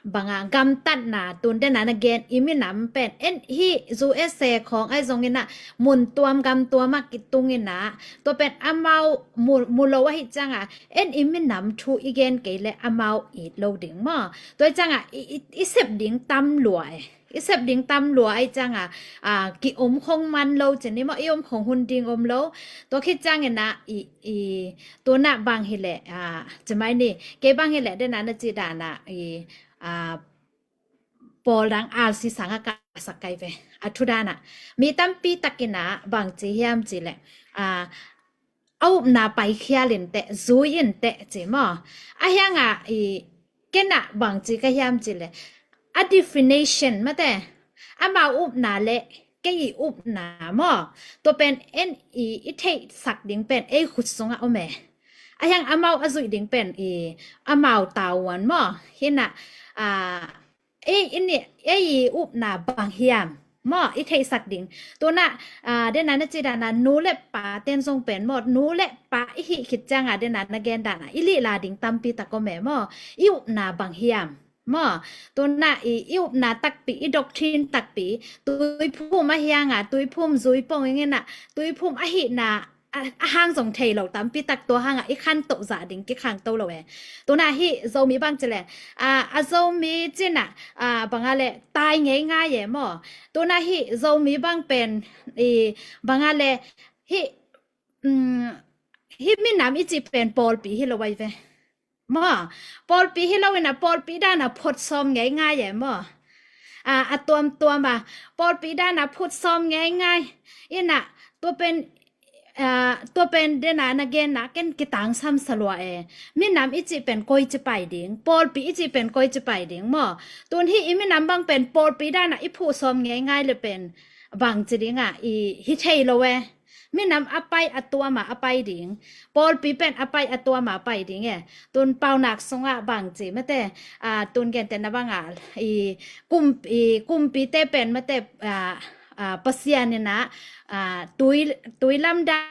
banga gamtatna tun dena na gen i minam pen en hi U S A khawng ahi zongina mun tuam gam tuama kitung ina tua pen amau mu, mu lo ahi cianga en i minam thu i gen kei le amau it lo ding maw. Tua cianga i, i, i sep ding tam lua e. I sep ding tam lua ahi cianga, a, ki om khong man lo cin ni maw, i om khong hun ding om lo. Tua khit ciangina i, i, tuna bang hileh, a, cimai ni, kei bang hileh dena na ci dana, i, a, pawl dang alsi sanga ka sak kai ve. A thu dana. Mi tampi takina bang ci hiam cileh, a, a upna paikhial inteh, zui inteh ci maw. Ahianga i kena bang ci ka hiam cileh, a definition mate, amau upna le kei i upna maw. Tua pen en i, i theihsak ding pen ei khut sunga om e. Ahiang amau a zuih ding pen i amau tavuan maw. Hina, a, ei, ini, ei i upna bang hiam maw, i theihsak ding. Tuna, a, dena na ci dana nu le pa ten zong pen maw, nu le pa i hih khit cianga dena na gen dana i lihla ding tampi tak om e maw. I upna bang hiam maw. Tuna i, i upna takpi, i doctrine takpi, Tuiphum ahianga Tuiphum zui pong ingina, Tuiphum ahihna a, a hang zong thei lo tampi tak tua hanga i khantoh zah ding kikhangto lo e. Tuna hi Zomi bang cileh, a, a Zomi cina, a, banga le tai ngei ngai e maw. Tuna hi Zomi bang pen i banga le hi, um, hi minam i ci pen pawlpi hi lo ai ve. Maw, pawlpi hi lo ina pawlpi dana phut sawm ngei ngai e maw. A, a tuamtuama pawlpi dana phut sawm ngei ngai. Ina tua pen, a, tua pen dena na genna ken kitangsam salua e. Minam i ci pen koi ci pai ding, pawlpi i ci pen koi ci pai ding maw. Tun hi i minam bang pen pawlpi dana i phuh sawm ngei ngai le pen bang ci dinga i hi thei lo e. Minam a pai a tuama a pai ding. Pawlpi pen a pai a tuama a pai ding e. Tun paunak sunga bang ci mate, a, tun gentehna banga i kum, i kumpite pen mate, a, a, Pasian ina, a, tui, tui lamdan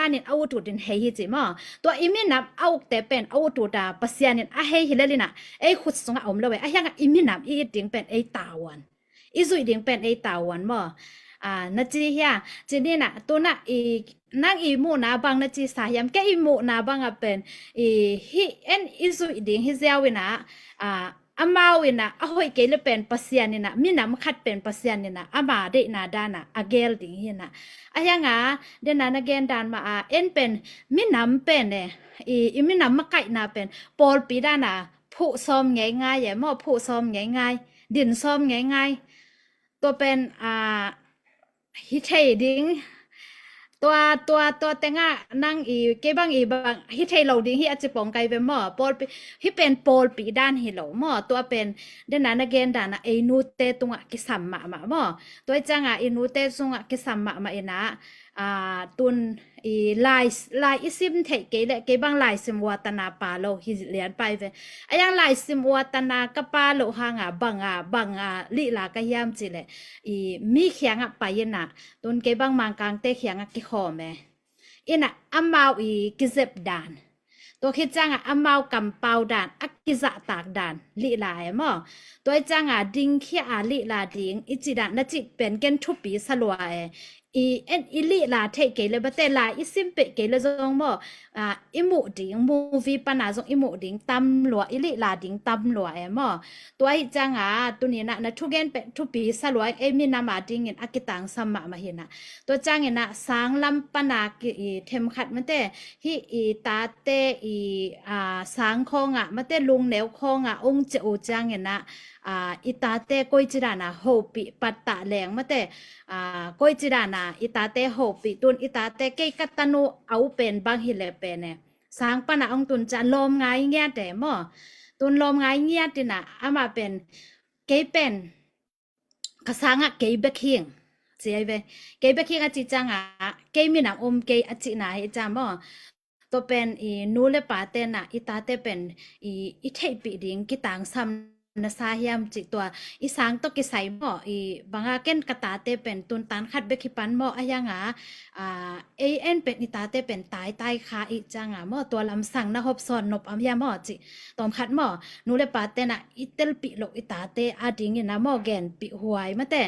in a utut in hei hi ci maw. Tua i minam a ukte pen a ututa Pasian in a hei hi lelina ei khut sunga om lo e. Ahianga i minam i it ding pen ei tavuan. I zuih ding pen ei tavuan maw. A, na ci hia, ci nina, tuna i, nang i muhna bang na ci sa hiam, kei i muhna banga pen, i, hi en i zuih ding hi ziau ina, a, amau ina, a hoih kei le pen Pasian ina, minam khat pen Pasian ina, ama deihna dana, a gel ding hi ina. Ahianga, dena na gen dan ma a, en pen, minam pen e, i, i minam makaihna pen, pawlpi dana, phuh sawm ngei ngai e maw, phuh sawm ngei ngai, din sawm ngei ngai. Tua pen, a, hi thei ding. Tua, tua, tua tenga nang i, kei bang i bang, hi thei lo ding hi a ci pong kai ve maw. Pawlpi, hi pen pawlpi dan hi lo maw. Tua pen, dena na gen dana ei nute tunga kisam mahmah maw. Tua i cianga i nute tunga kisam mahmah ina, a, tun i lai, lai i sim theih kei le, kei bang lai sim watana pa lo hi lian pai ve. Ahiang lai sim watana ka pa lo hanga banga, banga lihla ka hiam cileh, i mi khianga pai ina, tun kei bang Mangkangte khianga kikhawm e. Ina amau i kizep dan. Tua khit cianga amau kampau dan, a kizahtak dan, lihla e maw. Tua i cianga dingkhia a lihla ding, i ci dan, na ci pen ken thupi salua e. i, en, i lihla theih kei le, bate la i sim peih kei le zong maw, a, i muh ding, movie pana zong i muh ding tam lua, i lihla ding tam lua e maw. Tua hi cianga, tuni na, na thugen pen thupi sa lua, ei minam a dingin a kitangsam mahmah hi na. Tua ciangin a, sanglam pana ki, i, themkhat mate, hi i tate i, a, sang khawngah, mate lungneu khawngah ong cia uh ciangin a, a, i tate koici dana hopih pattah leng mate, a, koici dana i tate hopih tun i tate kei ka tanu au pen bang hi le pen e. Sang pana ong tun ciang lawm ngai ngiat e maw. Tun lawm ngai ngiat ina amah pen kei pen ka sangah kei bek hing. Ci ai ve. Kei bek hing a ci ciangah kei minam om kei a cihna hi ciang maw. Tua pen i nu le pa tena i tate pen i, i theihpih ding kitangsam na sa hiam cih tua i sang tawh kisai maw, i banga ken ka tate pen tuntan khat bek hi pan maw a hianga, a, ei en pen i tate pen taitai kha i cianga maw, tua lamsang na hopsawn nop am hiam maw cih tawm khat maw, nu le pa tena i telpih loh i tate a dingin a maw genpih huai mate,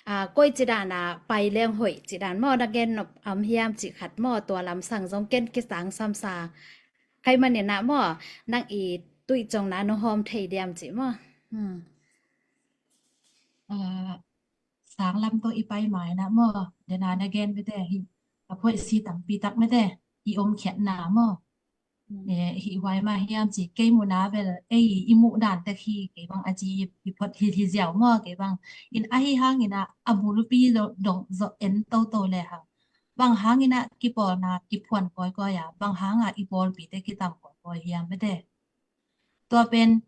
a, koici dana pai leng hoih cih dan maw na gen nop am hiam cih khat maw, tua lamsang zong ken kitangsam sa. Khai manin a maw, nang i tuih congna nong hawm thei diam cih maw. Hmm. A, sanglam tawh i pai mai na maw, dena na gen bete hi, a phoih si tampi tak mete, i om khiatna maw. Hmm. E, hi huai mah hiam ci, kei muhna vel, ei, i muh dan tek hi, kei bang a ci, i phot hi, hi ziau maw, kei bang. In ahi hangin a, a bulpi dong, dong zo en toto le hang. Bang hangin a, kipawlna, kiphuan kawikawi a, bang hanga i pawlpite kitam kawikawi hiam mete. Tua pen,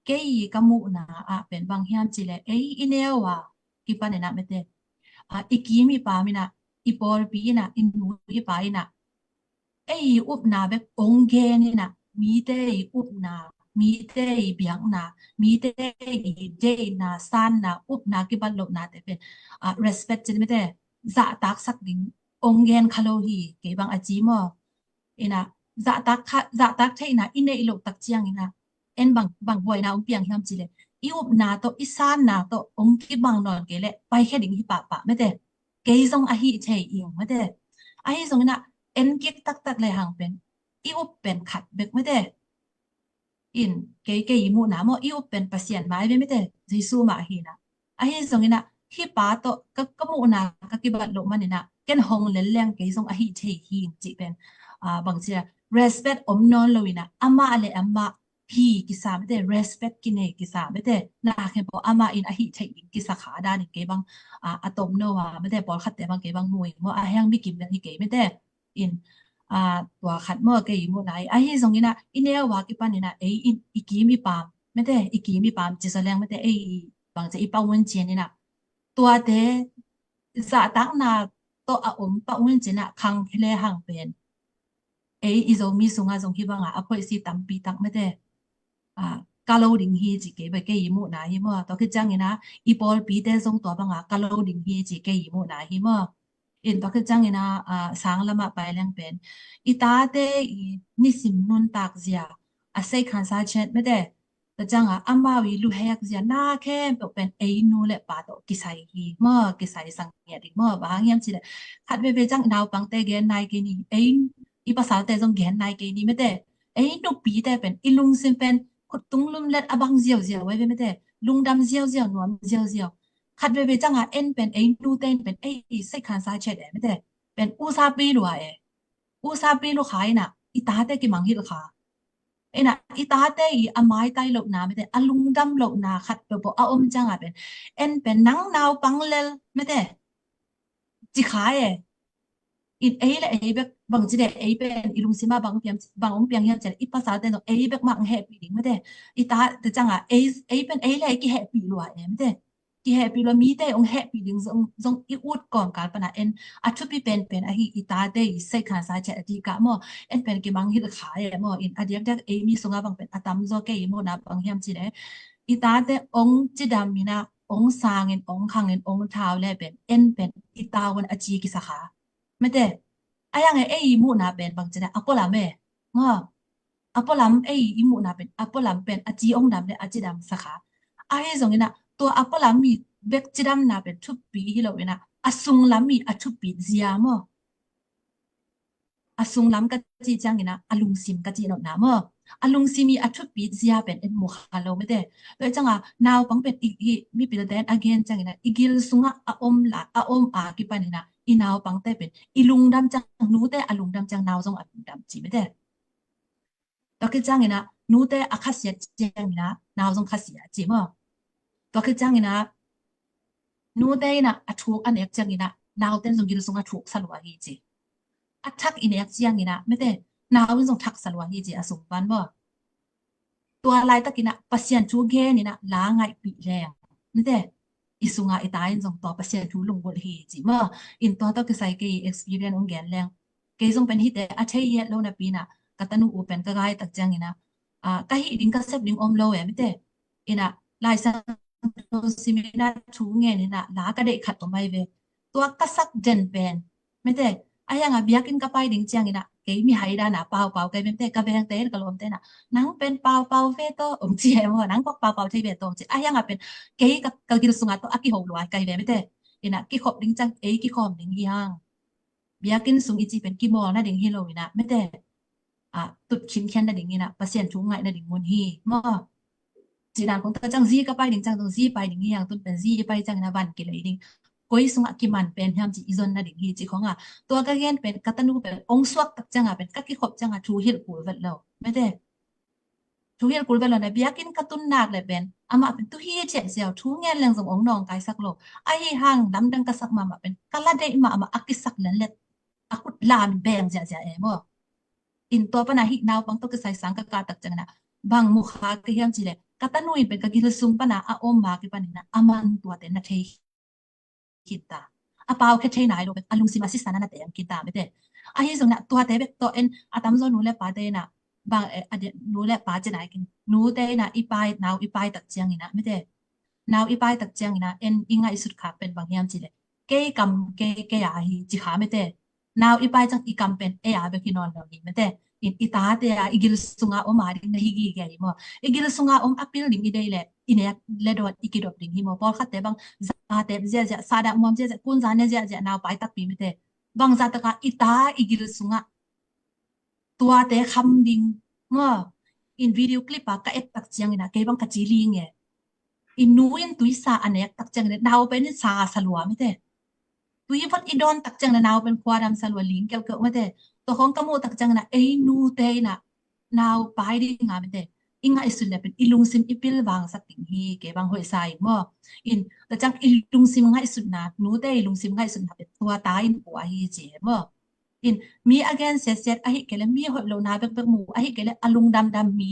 kei ka muhna ah pen bang hiam ci le, ei, i neu a, kipan ina mete. A, i kim i pam ina, i pawlpi ina, i nu i pa ina. Ei, i upna bek ong gen ina, mite i upna, mite i biakna, mite i deihna, sanna, upna, kibat lohna te pen. A, respect cin mete, zahtaksak ding, ong gen kha lo hi, kei bang a ci maw. Ina, zahtak kha, zahtak theihna, i neih loh tak ciang ina, en bang, bang buaina ong piang hiam ci le. I upna tawh, i sanna tawh, ong kibang nawn kei le, paikhia ding hi pahpah mete. Kei zong ahi thei ing mete. Ahi zong ina, en kik taktak le hang pen, i up pen khat bek mete. In, kei, kei i muhna maw, i up pen Pasian mai ve mete, Jesu mah hi na. Ahi zong ina, hi pa tawh, ka, ka muhna, ka kibat loh man ina, ken hong lel leng kei zong ahi thei hi cih pen. A, bang cia, respect om nawn lo ina, amah le amah hi kisa mete, respect kinei kisa mete, na khen po amah in ahi thei in kisa kha dan in kei bang, a, a tom no a, mete, pawlkhat te bang kei bang mu ing maw, a heng mi kim bel hi kei mete. In, a, tua khat maw kei i muhna hi. Ahi zong ina, i neu a kipan ina, ei, in, i kim i pam, mete, i kim i pam, ci sa leng mete, ei, bang cia i pau ngun cian ina. Tuate, zahtakna tawh a om pau ngun cian a, khang khele hang pen. Ei, i Zomi sunga zong hi banga, a phoih si tampi tak mete. A, ka lo ding hi ci kei, ba kei i muhna hi maw. Tua khit ciang ina, i pawlpite zong tua banga, ka lo ding hi ci kei i muhna hi maw. In tua khit ciang ina, a, sanglam ah pai leng pen. I tate i nisim nuntak zia, a seikhan sa chet mete. Tua ciang a, amau i luhek zia na khempeuh pen ei nu le pa tawh kisai hi. Maw, kisai sang ngiat ding maw, bang hang hiam ci le. Khat veve ciang naupangte gen nai kei ni, ei i pasalte zong gen nai kei ni mete. Ei nupite pen, i lungsim pen, khuttung lumlet a bang ziauziau ai ve mete. Lungdam ziauziau, nuam ziauziau. Khat veve ciang a en pen, ei nute in pen, ei i seikhan sa chet e mete. Pen usa pi lua e. Usa pi lu kha ina, i tate kimang hilh kha. Ina, i tate i a maitai lohna mete, a lungdam lohna khat peuhpeuh a om ciang a pen. En pen nang naupang lel mete. Ci kha e. In ei le ei bek bang ci de ei pen i lungsima bang piang, bang ong piang hiam ci le i pasalte no ei bek mak ong hehpih ding mete. I tate ciang a ei, ei pen ei le ei kihehpih lua e mete. Kihehpih lua mite ong hehpih ding zong, zong i ut kawmkal pana en a thupi penpen ahi i tate i seikhan sa chet a ti kah maw. En pen kimang hilh kha e maw. In a diakdiak ei mi sunga bang pen a tamzaw kei i muhna bang hiam ci le. I tate ong cidam ina, ong sangin, ong khangin, ong thau le pen, en pen, i tavuan a ci kisa kha. Mete, a yang e, ei i muhna pen bang ci le, a pualam e. Maw, a pualam ei i muhna pen, a pualam pen, a ci ong dam le, a cidam sa kha. Ahi zong ina, tua a pualam mi bek cidamna pen, thupi hi lo ina, a sunglam i a thupit zia maw? A sunglam ka ci ciangin ah, a lungsim ka ci nopna maw? A lungsim i a thupit zia pen en mu kha lo mete. Tua ciangah naupang pen i, i mipilte in a gen ciangin ah, i gil sungah a om la, a om a kipanin ah, i naupangte pen i lungdam ciang, nute a lungdam ciang nau zong a lungdam ci mete. Tua khit ciangin ah nute a khasiat ciangin ah nau zong khasiat ci maw? Tua khit ciangin ah nute in ah a thuk a nek ciangin ah naute in zong gil sungah thuk sa lua hi ci. A thak i nek ciangin ah mete, nau in zong thak sa lua hi ci a sung pan maw? Tua laitakin ah Pasian thu genin ah la ngaihpih leng mete, i sungah i ta in zong tua Pasian thu lunggulh hi ci maw? In tua tawh kisai kei experience ong gen leng, kei zong pen hihte a thei het lo napi in ah ka tanu uh pen ka gai tak ciangin ah, ah, ka hih ding ka sep ding om lo e mete. In ah Lai Siangtho simin ah thu ngenin ah la ka deih khat om ai ve. Tua ka sak den pen mete, a hiangah biakinn ka pai ding ciangin ah kei mihai dan ah paupau kei mete, ka vengte in ka lawmte in ah, nang pen paupau ve tawh ong ci e maw, nang kok paupau thei ve tawh ong ci. A hiangah pen kei ka, ka gil sungah tawh a kiho lua kei ve mete. In ah kikhop ding ciang ei kikhawm ding hi hang. Biakinn sung i ci pen kimawl nading hi lo in ah mete, ah, tut khinkhian nading in ah Pasian thu ngaih nading mun hi maw? Ci dan kong ta ciang zi ka pai ding ciang zong zi pai ding hi hang, tun pen zi i pai ciangin ah van kilei ding. Koi sungah kiman pen hiam ci i zon nading hi ci khong ah. Tua ka gen pen ka tanu pen ong suak tak ciangah pen ka kikhop ciangah thu hilh kul vet lo mete. Thu hilh kul vet lo na, biakinn ka tun nak le pen amah pen tu hi ciah ziau, thu ngen leng zong ong nawngkaisak lo. Ahi hang lamdang ka sak mahmah pen ka la deih mahmah a kisak lenlet a khut lam beng ziahziah e maw? In tua pana hih naupang tawh kisai sang ka kah tak ciangin ah bang mu kha ka hiam ci le, ka tanu in pen ka gil sung pana a om ma kipanin ah a man tuate na thei khin ta. A pau khe thei nai lo bek, a lungsim a sisan a na teng khin ta mete. Ahi zongin ah tuate bek tawh en a tamzaw nu le pate in ah bang, eh, a de, nu le pa ci nai khin, nute in ah i pai, nau i pai tak ciangin ah mete, nau i pai tak ciangin ah en i ngaihsut khak pen bang hiam ci le, kei kam kei, kei a hi ci kha mete. Nau i pai ciang i kam pen ei a bek hi nawn lo hi mete. In i tate a i gil sunga om a ding na hi gige hi maw? I gil sunga om a pil ding i deih le i nek le dawn i kidop ding hi maw? Pawlkhatte bang zatep ziahziah, sadah muam ziahziah, kunza ne ziahziah nau pai takpi mete. Bang zahtaka i ta i gil sungah tuate kham ding maw? In video clip a ka et tak ciangin ah kei bang ka ci ling e. I nu in tuisa a nek tak ciangin ah nau pen in sa sa lua mete. Tui vot i dawn tak ciangin ah nau pen khuadam sa lua ling keuhkeuh mete. Tua khong ka muh tak ciangin ah ei nute in ah nau pai ding a mete, i ngaihsut le pen i lungsim i pilvangsak ding hi, kei bang hoih sa ing maw? In tua ciang i lungsim ngaihsutna, nute i lungsim ngaihsutna pen tua ta in pua hi ci maw? In mi a gen siatsiat ahi kei le, mi hoih lohna bekbek mu ahi kei le, a lungdamdam mi,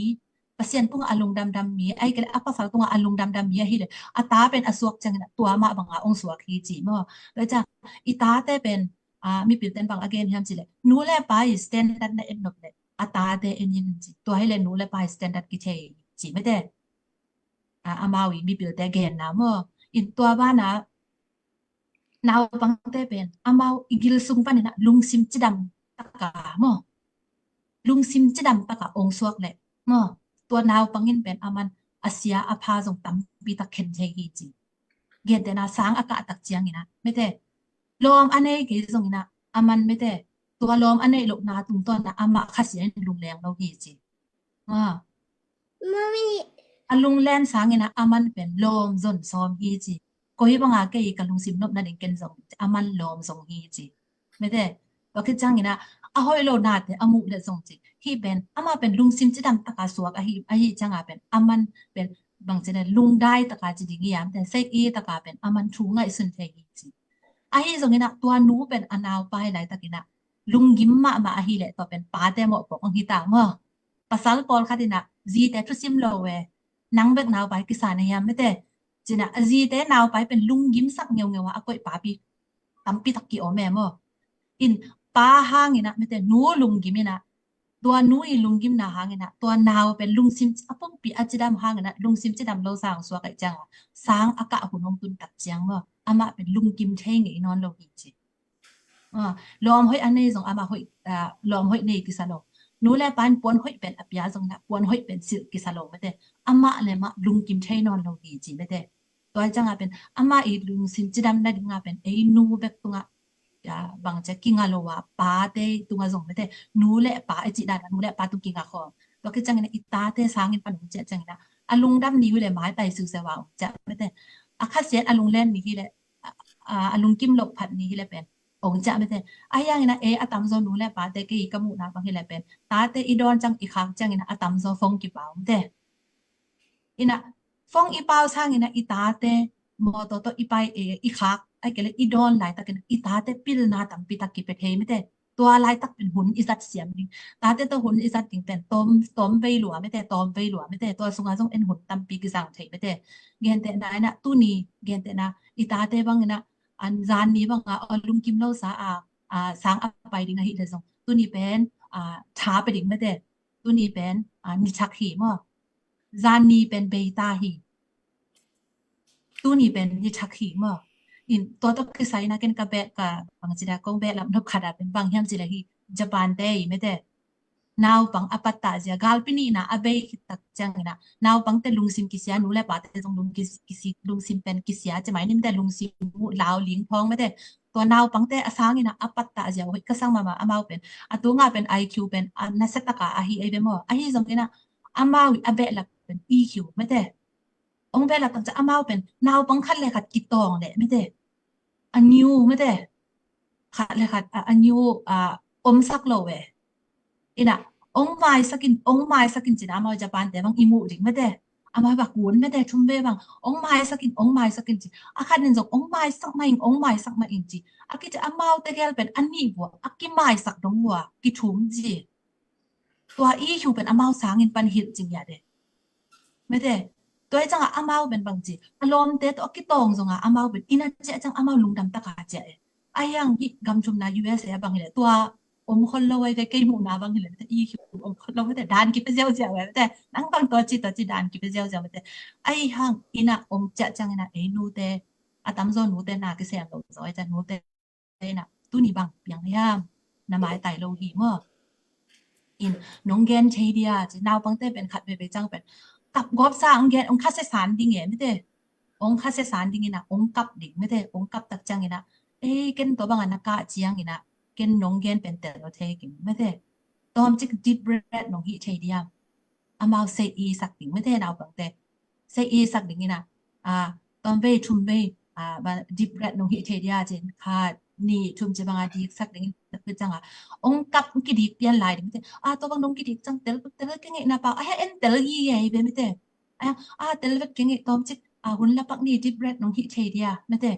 Pasian tungah a lungdamdam mi ahi kei le, a pasal tungah a lungdamdam mi ahi le, a ta pen a suak ciangin ah tua mah banga ong suak hi ci maw? Tua ciang i tate pen, ah, mipilte in bang a gen hiam ci le, nu le pa i standard na et nop le a tate en in ci. Tua hi le nu le pa i standard kithei ci mete. Ah, amau i mipilte genna maw? In tua bana naupangte pen amau i gil sung panin ah lungsim cidam taka maw? Lungsim cidam taka ong suak le maw? Tua naupang in pen a man a sia a pha zong tampi tak khen thei hi ci. Gentehna sang a kah tak ciangin ah mete, lawm a nei kei zongin ah a man mete, tua lawm a neih lohna tungtawn ah amah khasia in lungleng lo hi ci. Ah. Mami. A lunglen sangin ah a man pen lawm zon sawm hi ci. Koi banga kei ka lungsim nop nading ken zong a man lawm zong hi ci. Mete, tua khit ciangin ah a hoih lohnate a muh le zong ci. Hih pen amah pen lungsim cidam taka suak ahi, ahi cianga pen a man pen bang ci le lungdai taka ci ding hi a, mete, sek i taka pen a man thu ngaihsun thei hi ci. Ahi zongin ah tua nu pen a nau pai laitakin ah lunggim mahmah ahi le tua pen pate mawhpuak ong hi ta maw? Pasal pawlkhat in ah zite thusim lo e, nang bek nau pai kisa na hiam mete, ci-in ah a zite nau pai pen lunggimsak ngeungeu a a koih papi tampi tak ki-om e maw? In pa hangin ah mete, nu lunggim in ah, tua nu i lunggimna hangin ah tua nau pen lungsim a pumpi a cidam hangin ah lungsim cidam lo sang suak aih cianga sang a kah hun hong tun tak ciang maw, amah pen lunggim thei ngei nawn lo hi ci. Ah, lawm hoih a nei zong amah hoih, ah, lawm hoih nei kisa lo. Nu le pa in puan hoih pen a pia zongin ah puan hoih pen silh kisa lo mete. Amah le mah lunggim thei nawn lo hi ci mete. Tua i ciangah pen amah i lungsim cidam nadingah pen ei nu bek tungah bang cia kinga lo a, pate tungah zong mete, nu le pa i cih dan nu le pa tung kinga khawm. Tua ki ciangin i tate sangin pan ong ciah ciangin a lungdam ni hi le maitai siusiau a ong ciah mete. A khasiat a lunglen ni hi le a lungkim loh phat ni hi le pen ong ciah mete. A hiangin a e a tamzaw nu le pate kei ka muhna bang hi le pen tate i dawn ciang i khak ciangin a tamzaw phone kipau mete. Ina phone i pau sangin a i tate mawtaw tawh i pai e i khak ai kei le i dawn laitakin i tate pilna tampi tak kipia thei mete. Tua laitak pen hun i zat siam ding. Tate tawh hun i zat ding pen tawm, tawm vei lua mete, tawm vei lua mete. Tua sungah zong en hun tampi kizang thei mete. Gentehna ina tuni, gentehna i tate bang ina an zan ni banga a lungkim lo sa a, a sang a pai ding ahi le zong tuni pen a tha pe ding mete. Tuni pen a nithak hi maw. Zan ni pen beita hi. Tuni pen nithak hi maw. In tua tawh kisai na ken ka beh ka bang cida kong beh lam nop khada pen bang hiam cida hi Japan te i mete. Naupang a pattah zia galpi nihna a bei khit tak ciangina naupangte lungsim kisia, nu le pate zong lung kis-, kisi, lungsim pen kisia ci mai nimte lungsim uh lau ling thawng mete. Tua naupangte a sangina a pattah zia uh hoih ka sang mama amau pen a tunga pen I Q pen a nasia taka ahi ei ve maw. Ahi zongina amau i a behlap pen E Q mete. Ong behlap tak ciang amau pen naupang khat le khat kitawng le mete. A niu mete. Khat le khat a, a niu a omsak lo ve. Ina ong maisakin, ong maisakin cina amau Japan te bang i muh ding mete. Amau bak kun mete thum ve bang ong maisakin, ong maisakin ci. A khat nin zong ong maisak ma ing, ong maisak ma ing ci. A kici amau te gel pen a nih bua a kimaisak dong bua kithum ci. Tua E Q pen amau sangin pan hilh cing ya de. Mete. Tua i ciangah amau pen bang ci a lawmte tawh a kitawng zonga amau pen ina ciah ciang amau lungdam taka ciah e. A hiang hi gam thumna U S A a bang hi le tua om khol lo ai ve kei muhna bang hi le mete E Q om khol lo mete dan kipia ziauziau ai mete. Nang bang tua ci tua ci dan kipia ziauziau mete. A hiang ina om ciah ciang ina ei nute a tamzaw nute na kisem lo zaw ai ciah nute ina tuni bang piang hiam na maitai lo hi maw. In nong gen thei dia ci naupangte pen khat veve ciang pen kap gawp sa ong gen ong khasia san ding e mete. Ong khasia san ding ina ong kap ding mete ong kap tak ciang ina ei ken tua banga na kah ciang ina ken nong gen pen tel lo thei king mete. Tawmcik deep breath nong hih thei diam. Amau sei i sak ding mete naupangte. Sei i sak ding ina a tawm vei thum vei a deep breath nong hih thei dia cin khat nih thum ci banga dik sak ding ina pit canga ong kap kidik pian lai ding mete. A tua bang nong kidik cang tel tel kengei na pau a he en tel i ei ve mete. A a tel vek kengei tawmcik a hun lapak ni deep breath nong hih thei dia mete.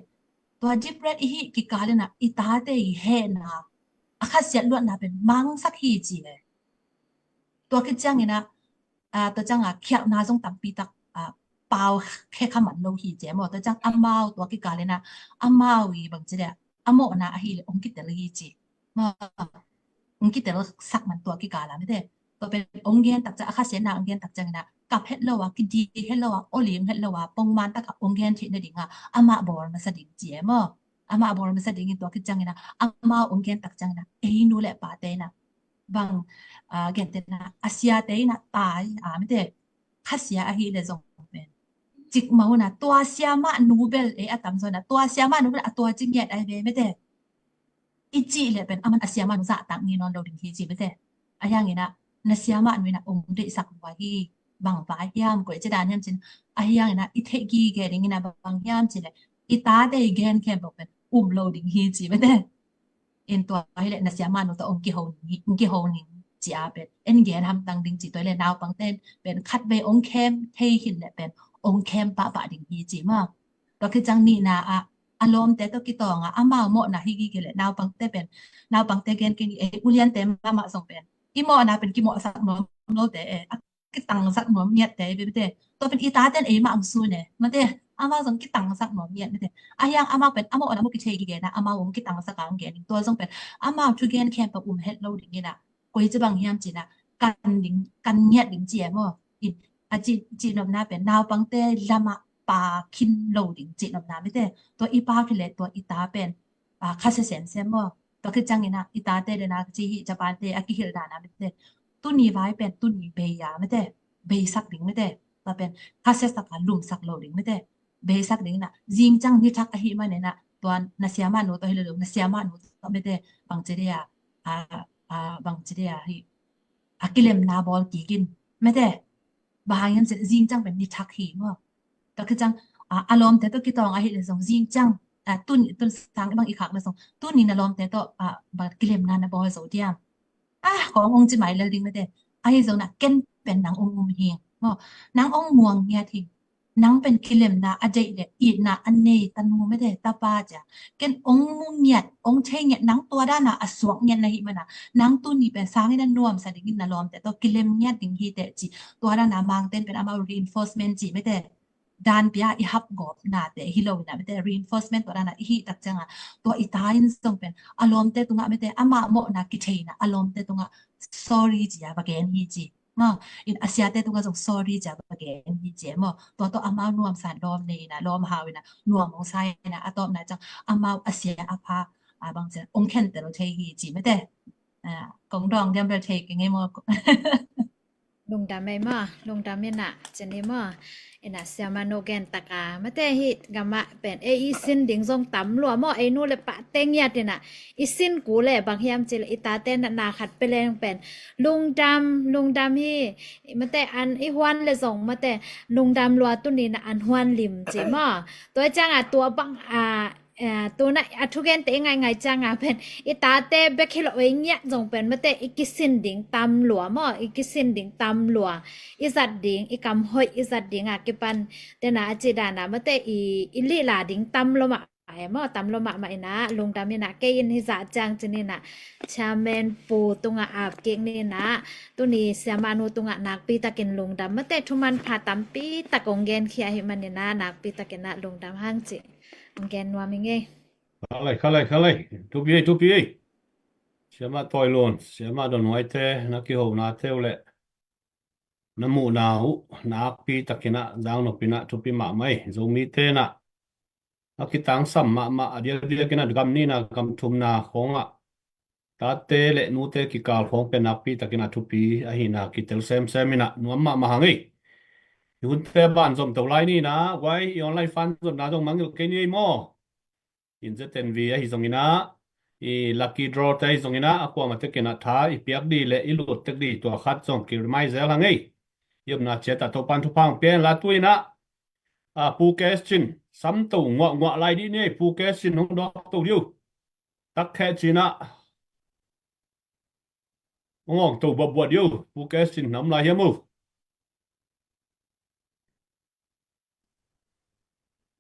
Tua deep breath i hih kikal ina i tate i hehna a khasiat luatna pen mangsak hi ci e. Tua khit ciangina a tua cianga khialhna zong tampi tak a pau khe kha man lo hi ci e maw. Tua ciang amau tua kikal ina amau i bang ci dia a mawhna ahi le ong kitel hi ci. Maw ong kitel sak man tua kikal a mete. Tua pen ong gen tak ciang a khasiatna ong gen tak ciangina kap het lo a kidik het lo a oling het lo a pongman taka ong gen theih nadinga amah bawl masa ding ci e maw. Amah bawl masa dingin tua khit ciangina amau ong gen tak ciangina ei nu le pate ina bang a gentehna a siate ina tai a mete khasia ahi le zong pen cik mauna tua siamah nu bel ei a tamzaw ina tua siamah nu bel a tua ci ngiat ai ve mete. I cih le pen aman a siamah nu zahtak ni nawn lo ding hi ci mete. A hiangina na siamah nu ina ong deihsak lua hi bang vai hiam koi ci dan hiam cin a hiangina i theih gige dingina bang hiam ci le i tate i gen khempeuh pen um lo ding hi ci mete. In tua hi le na siamah nu tawh ong kiho ning, ong kiho ning ci a pen en gen hamtang ding ci tua hi le naupangte pen khat vei ong khem thei hin le pen ong khem pahpah ding hi ci maw. Tua khit ciang nihna ah a lawmte tawh kitawng a amau mawhna hi gige le naupangte pen naupangte gen kei ni ei uliante mahmah zong pen i mawhna pen kimawhsak nuam lote e a kitangsak nuam ngiatte e bebete. Tua pen i taten eimah ang sun e mate amau zong kitangsak nuam ngiat mate. A hiang amau pen amau on amau kithei gige na amau ong kitangsak ang gen tua zong pen amau thugen khempeuh um het lo ding ina koi ci bang hiam cina kan ding kan ngiat ding ci e maw. In a ci ci nopna pen naupangte lama pa khin lo ding ci nopna mate. Tua i pa khi le tua i ta pen a khase semsem maw. Tua khit ciangin a i tate le na ci hi Japan te a kihilh dan a mate. Tuni vai pen tuni bei a mate. Beisak ding mate. Tua pen khase sak a lumsak lo ding mate. beisak ding inah, zingciang ni thak ahih maninah, tua na siamah nu tawh hi lo, na siamah nu tawh mete bangci dia, a, a, bangci dia hi, a kilemna bawl kikin mete, bang hang hiam cih leh zingciang pen ni thak hi maw. Tua khit ciang, a, a lawmte tawh kitawng ahih leh zong zingciang, a, tun, tun sang bang i khak leh zong, tuni na lawmte tawh, a, bang kilemna na bawl zo diam. A, kong ong ci mai lel ding mete. Ahi zong na ken pen nang ong um hi. Maw, nang ong muang ngiat hi. Nang pen kilemna a deih le itna a nei tanu mete tapa cia. Ken ong mu ngiat, ong thei ngiat, nang tua dana a suak ngiat na hih mana. Nang tuni pen sangin a nuamsa dingin na lawmte tawh kilem ngiat ding hi teh ci. Tua dana Mangten pen amau reinforcement ci mete. Dan pia i hap gawp nate hi lo ina mete reinforcement tua dana i hih tak cianga. Tua i ta in zong pen a lawmte tungah mete amah mawhna kitheina a lawmte tungah sorry cia va gen hi ci. Maw, in a siate tungah zong sorry cia va gen hi ci maw. Tua tawh amau nuamsa lawm nei ina lawm hau ina nuam ong sa ina a tawpna ciang amau a sia a pha a bang cia ong khentel thei hi ci mete. A, kong dawng diam bel thei kei ngei maw. Lungdam ei maw, lungdam ina cini maw. Ina siamah nu gen taka mete hi gamah pen ei i sin ding zong tam lua maw, ei nu le pate ngiat ina i sin ku le bang hiam ci le i tate na na khat pe leng pen lungdam, lungdam hi. Mete an i huan le zong mete lungdam lua tuni na an huan lim ci maw. Tua cianga tua bang a, a, tuna a thugente i ngaingai cianga pen i tate bek hi lo ei ngiat zong pen mete i kisin ding tam lua maw, i kisin ding tam lua. I zat ding, i kam hoih i zat dinga kipan tena a ci dana mete i, i lihla ding tam lo mah e maw, tam lo mahmah ina lungdam ina kei in hi zah ciang cin ina chairman pu tunga ap kik ni ina tuni siamah nu tunga nakpi takin lungdam mete thuman pha tampi tak ong gen khia hi man ina nakpi takin a lungdam hang ci ong gen nuam i ngei. Khalai, khalai, khalai. Thupi ei, thupi ei. Siamah Tawi Lun, siamah Don Huai te, na kihona teu le na muhna uh nakpi takin a zangnop ina thupi mahmah ei. Zomi tena a kitangsam mahmah a diakdiak ina gam nihna gam thumna khawngah tate le nute kikal khawng pen nakpi takin a thupi ahina kitel semsem ina nuam mahmah hang ei. I hunte ban zom to lai nina guai i online fan zonna zong mangil kei ni ei maw. In Z N V ahi zong ina i lucky draw te ahi zong ina a kuamah tekin a tha i piak di le i lut tek di tua khat zong ki remind zel hang ei. I omna ciat a Topan thupha ong pia in la tu ina a Pu Kes Cin sam to nguah nguah lai di ni ei. Pu Kes Cin hong dawk to diu. Tak kheh cina hong awng to buahbuah diu. Pu Kes Cin na om lai hiam uh?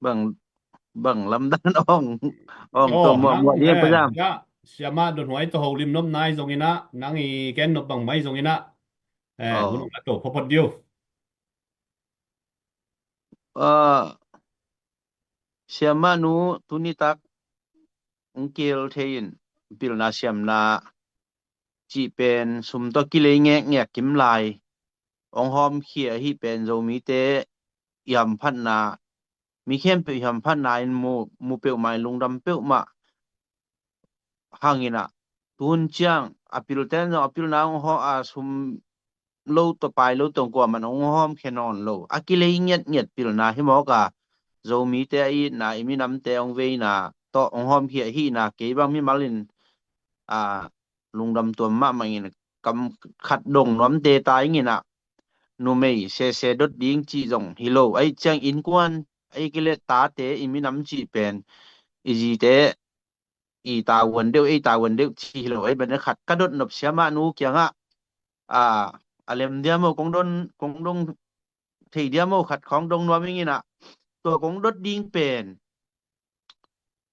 Bang, bang lamdan ong, ong to muah muah ding pa jam. Siamah Don Huai to ho lim nop nai zong ina nang i ken nop bang mai zong ina. Eh, gunung a to phopot diu. Ah, siamah nu tuni tak ong kil thei in pilna siamna cih pen sum tawh kilei ngekngek kim lai ong hawmkhia ahi pen Zomite i hamphatna, mi khempeuh i hamphatna in mu, mu peuhmah in lungdam peuhmah hang ina tuhun ciang a pilten zong a pilna ong hawm a sum lo tawh pai lo tawh kuaman ong hawmkhia nawn lo a kilei ngiatngiat pilna hi mawk a Zomite a itna i minamte ong veina tawh ong hawmkhia ahina kei bang mimal in a lungdam tuam mahmah in kam khat dong nuamte ta ing ina numei sese dot ding cih zong hi lo ahi ciang innkuan ahi kei le tate i minam cih pen i zite i tavuan deuh ei tavuan deuh cih hi lo ahi ban khat ka dot nop siamah nu kiangah a, a lem diam o kong don kong dong thei diam o khat kong dong nuam ing ina tua kong dot ding pen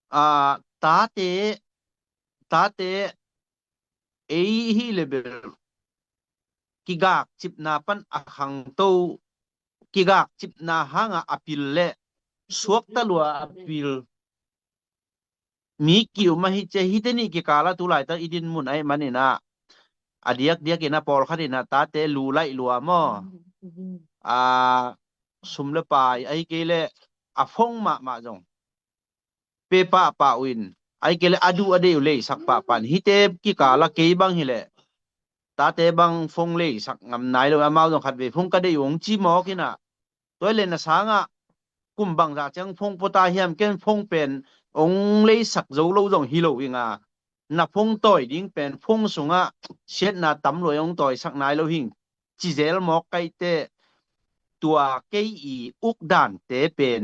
a, tate tate ei hi le bel kigak cipna pan a khangto kigak cipna hanga a pil le suakta lua a pil mi ki um ahi cia hite nih kikala tu laita i din mun ahi man ina a diakdiak ina pawlkhat ina tate lu laih lua maw a sum le pai ahi kei le a phong mahmah zong pe pahpah uh in ahi kei le a duh a deih uh leisak pahpah in hite kikala kei bang hi le tate bang phong leisak ngam nai lo amau zong khat vei phong ka deih uh ong ci mawk ina tua le na sangah kum bangzah ciang phone pua ta hiam, ken phone pen ong leisak zo lo zong hi lo ing a, na phone tawi ding pen phone sungah siatna tam lua ong tawisak nai lo hing. Ci zel mawk kaite, tua kei i uk dante pen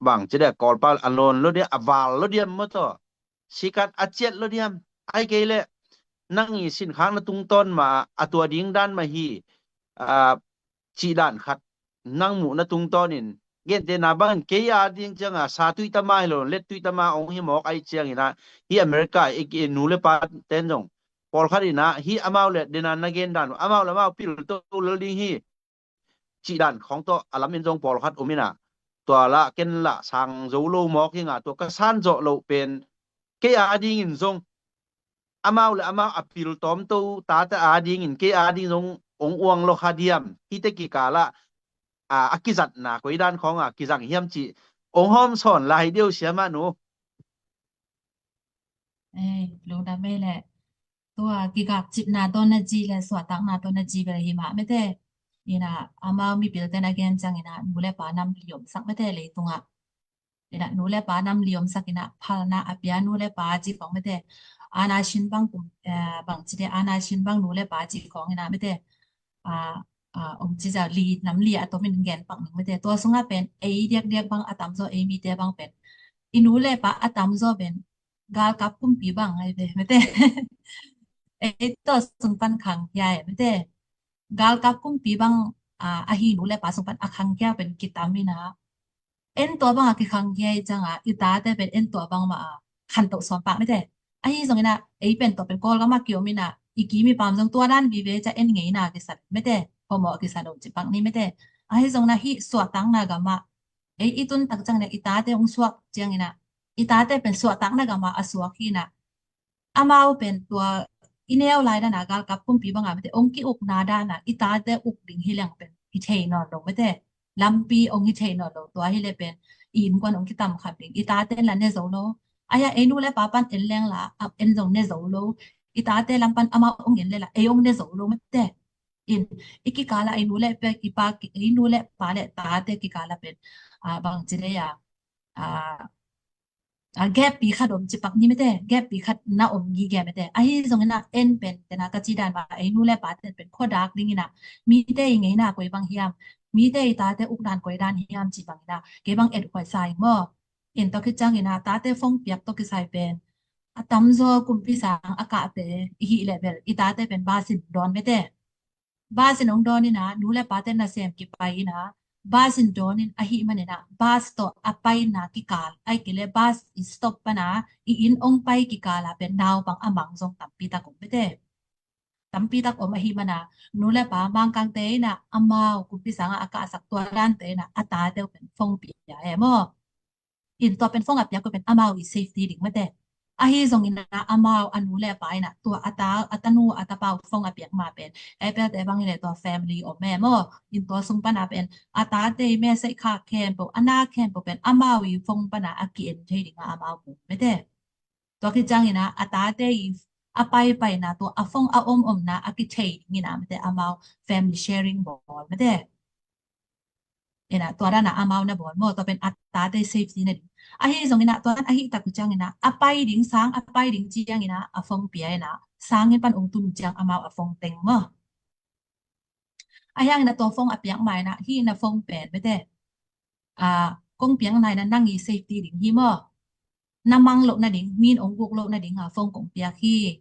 bang ci deh, Kawlpau a lawn lo diam, a val lo diam maw taw, sikat a ciat lo diam, ai kei leh nang i sinkhak na tungtawn mah a tua ding dan mah hi. A, cih dan khat nang muh na tungtawn in gentehna bangin kei a ding cianga sa tuitama hi lo, let tuitama ong hi mawk ai ciangin ah, hi America i, i nu le pa ten zong pawlkhat in ah hi amau le dena na gen dan uh, amau le amau pil to lel ding hi, cih dan khawng tawh a lam in zong pawlkhat um in ah, tua lah ken lah sang zo lo mawk ing a, tua ka san zawh loh pen kei a dingin zong amau le amau a pil tawmto tate a dingin kei a ding zong ong uang lo kha diam, hite kikal ah a, a kizatna koi dan khawng a kizang hiam cih ong hawm sawn lai deuh sia mah nu. Ei, lungdam ei leh. Tua kigakcipna tawh na ci le suahtakna tawh na ci bel hi mah mete. Ina, amau mipil ten a gen ciang ina, nu le pa nam liomsak mete leitungah. Ina, nu le pa nam liomsak ina, phalna a pia nu le pa ci khawng mete. Ana sin bang kum, eh, bang ci de, ana sin bang nu le pa ci khawng ina mete. A, a, om ci za li, nam li a tom in gen pak ning mete. Tua sungah pen, ei diakdiak bang a tamzaw, ei mite bang pen, i nu le pa a tamzaw pen galkap kumpi bang ai ve mete. Ei tua sung pan khang hiai mete. Galkap kumpi bang, a, ahi nu le pa sung pan a khang hiai pen kitam ina. En tua bang a kikhang hiai cianga, i tate pen en tua bang mah a khantoh sawm pak mete. Ahi zong ina, ei pen tua pen Kawlgam a kiom ina, i kim i pam zong tua dan vive cia en ngei ina kisa mete. Homo kisa lo ci pak ni mete. Ahi zong ina hi suahtakna gam ah, ei i tun tak ciang ina, i tate ong suak ciang ina, i tate pen suahtakna gam ah a suak hi ina. Amau pen tua i neu lai dana galkap kumpi banga mete ong ki-ukna dana i tate uk ding hi leng pen hi thei nawn lo mete. Lampi ong hi thei nawn lo, tua hi le pen i innkuan ong kitam kham ding. I tate la ne zo lo. Aia ei nu le pa pan en leng la, a, en zong ne zo lo. I tate lam pan amau ong en le la, ei ong ne zo lo mete. In, i kikala ei nu le pe, i pa ki, ei nu le pa le tate kikala pen, a, bang ci le a, a, a, gap pi khat om ci pak ni mete, gap pi khat na om gige mete. Ahi zong ina en pen, tena ka ci dan ba, ei nu le pa ten pen, khuadak ding ina, mite i ngeina koi bang hiam, mite i tate uk dan koi dan hiam ci bang ina, kei bang et khuai sa ing maw. In tua khit ciang ina, tate phone piak tua kisai pen, a tamzaw kumpi sang a kahte, i hih le bel, i tate pen bus in dawn mete. Bus in ong dawn ina, nu le pa ten nasem kipai ina, bus in dawn in ahi man ina, bus tawh a paina kikal, ai kei le bus i stop pana, i inn ong pai kikala pen naupang a mang zong tampi tak om mete. Tampi tak om ahi mana, nu le pa Mangkangte ina, amau kumpi sanga a kahsak tua dante ina, a tate uh pen phone pia e maw. In tua pen phone a piak uh pen amau i safety ding mete. Ahi zong ina amau a nu le pa ina tua a ta, a tanu a tapa uh phone a piak ma pen, ei pelte bang ile tua family om e maw. In tua sung pana pen a tate i message khak khempeuh, a na khempeuh pen amau i phone pana a ki-en thei dinga amau mu mete. Tua khit ciang ina a tate i a paipaina tua a phone a om omna a kithei ding ina mete, amau family sharing bawl mete. Ina tua dana amau na bawl maw, tua pen a tate safety na ding. Ahi zong ina tua dan ahi tak uh ciang ina a pai ding, sang a pai ding ciang ina a phone pia ina, sang in pan ong tun uh ciang amau a phone teng maw. Ahi hang ina tua phone a piak ma ina, hi ina phone pen mete, a, kong piak na ina nang i safety ding hi maw. Na mang loh nading, min ong guk loh nading a phone kong piak hi.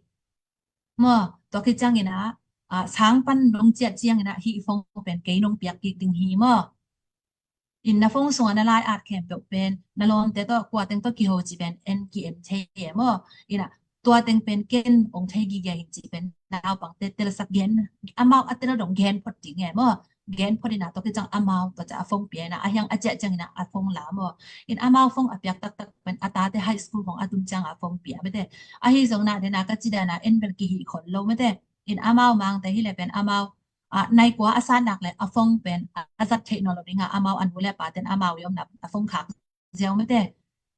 Maw, tua khit ciang ina, a, sang pan nong ciat ciang ina hi phone pen kei nong piak kik ding hi maw. In na phone sunga na lai at khempeuh pen na lawmte tawh kua teng tawh kiho ci pen en ki-en thei e maw. Ina tua teng pen ken ong thei gige hi ci pen naupangte telsak gen, amau a tel dong gen phot ding e maw. Gen phot ina tua khit ciang amau tua ca a phone pia ina, ahi hang a ciah ciang ina a phone la maw. In amau phone a piak taktak pen a tate high school khong a tun ciang a phone pia mete. Ahi zong ina dena ka ci dana en bel kihi khol lo mete. In amau Mangte hi le pen amau, a, nai kua a san nak le a phone pen a, a zat theih nawn lo dinga amau a nu le pa ten amau i omna a phone khak ziau mete.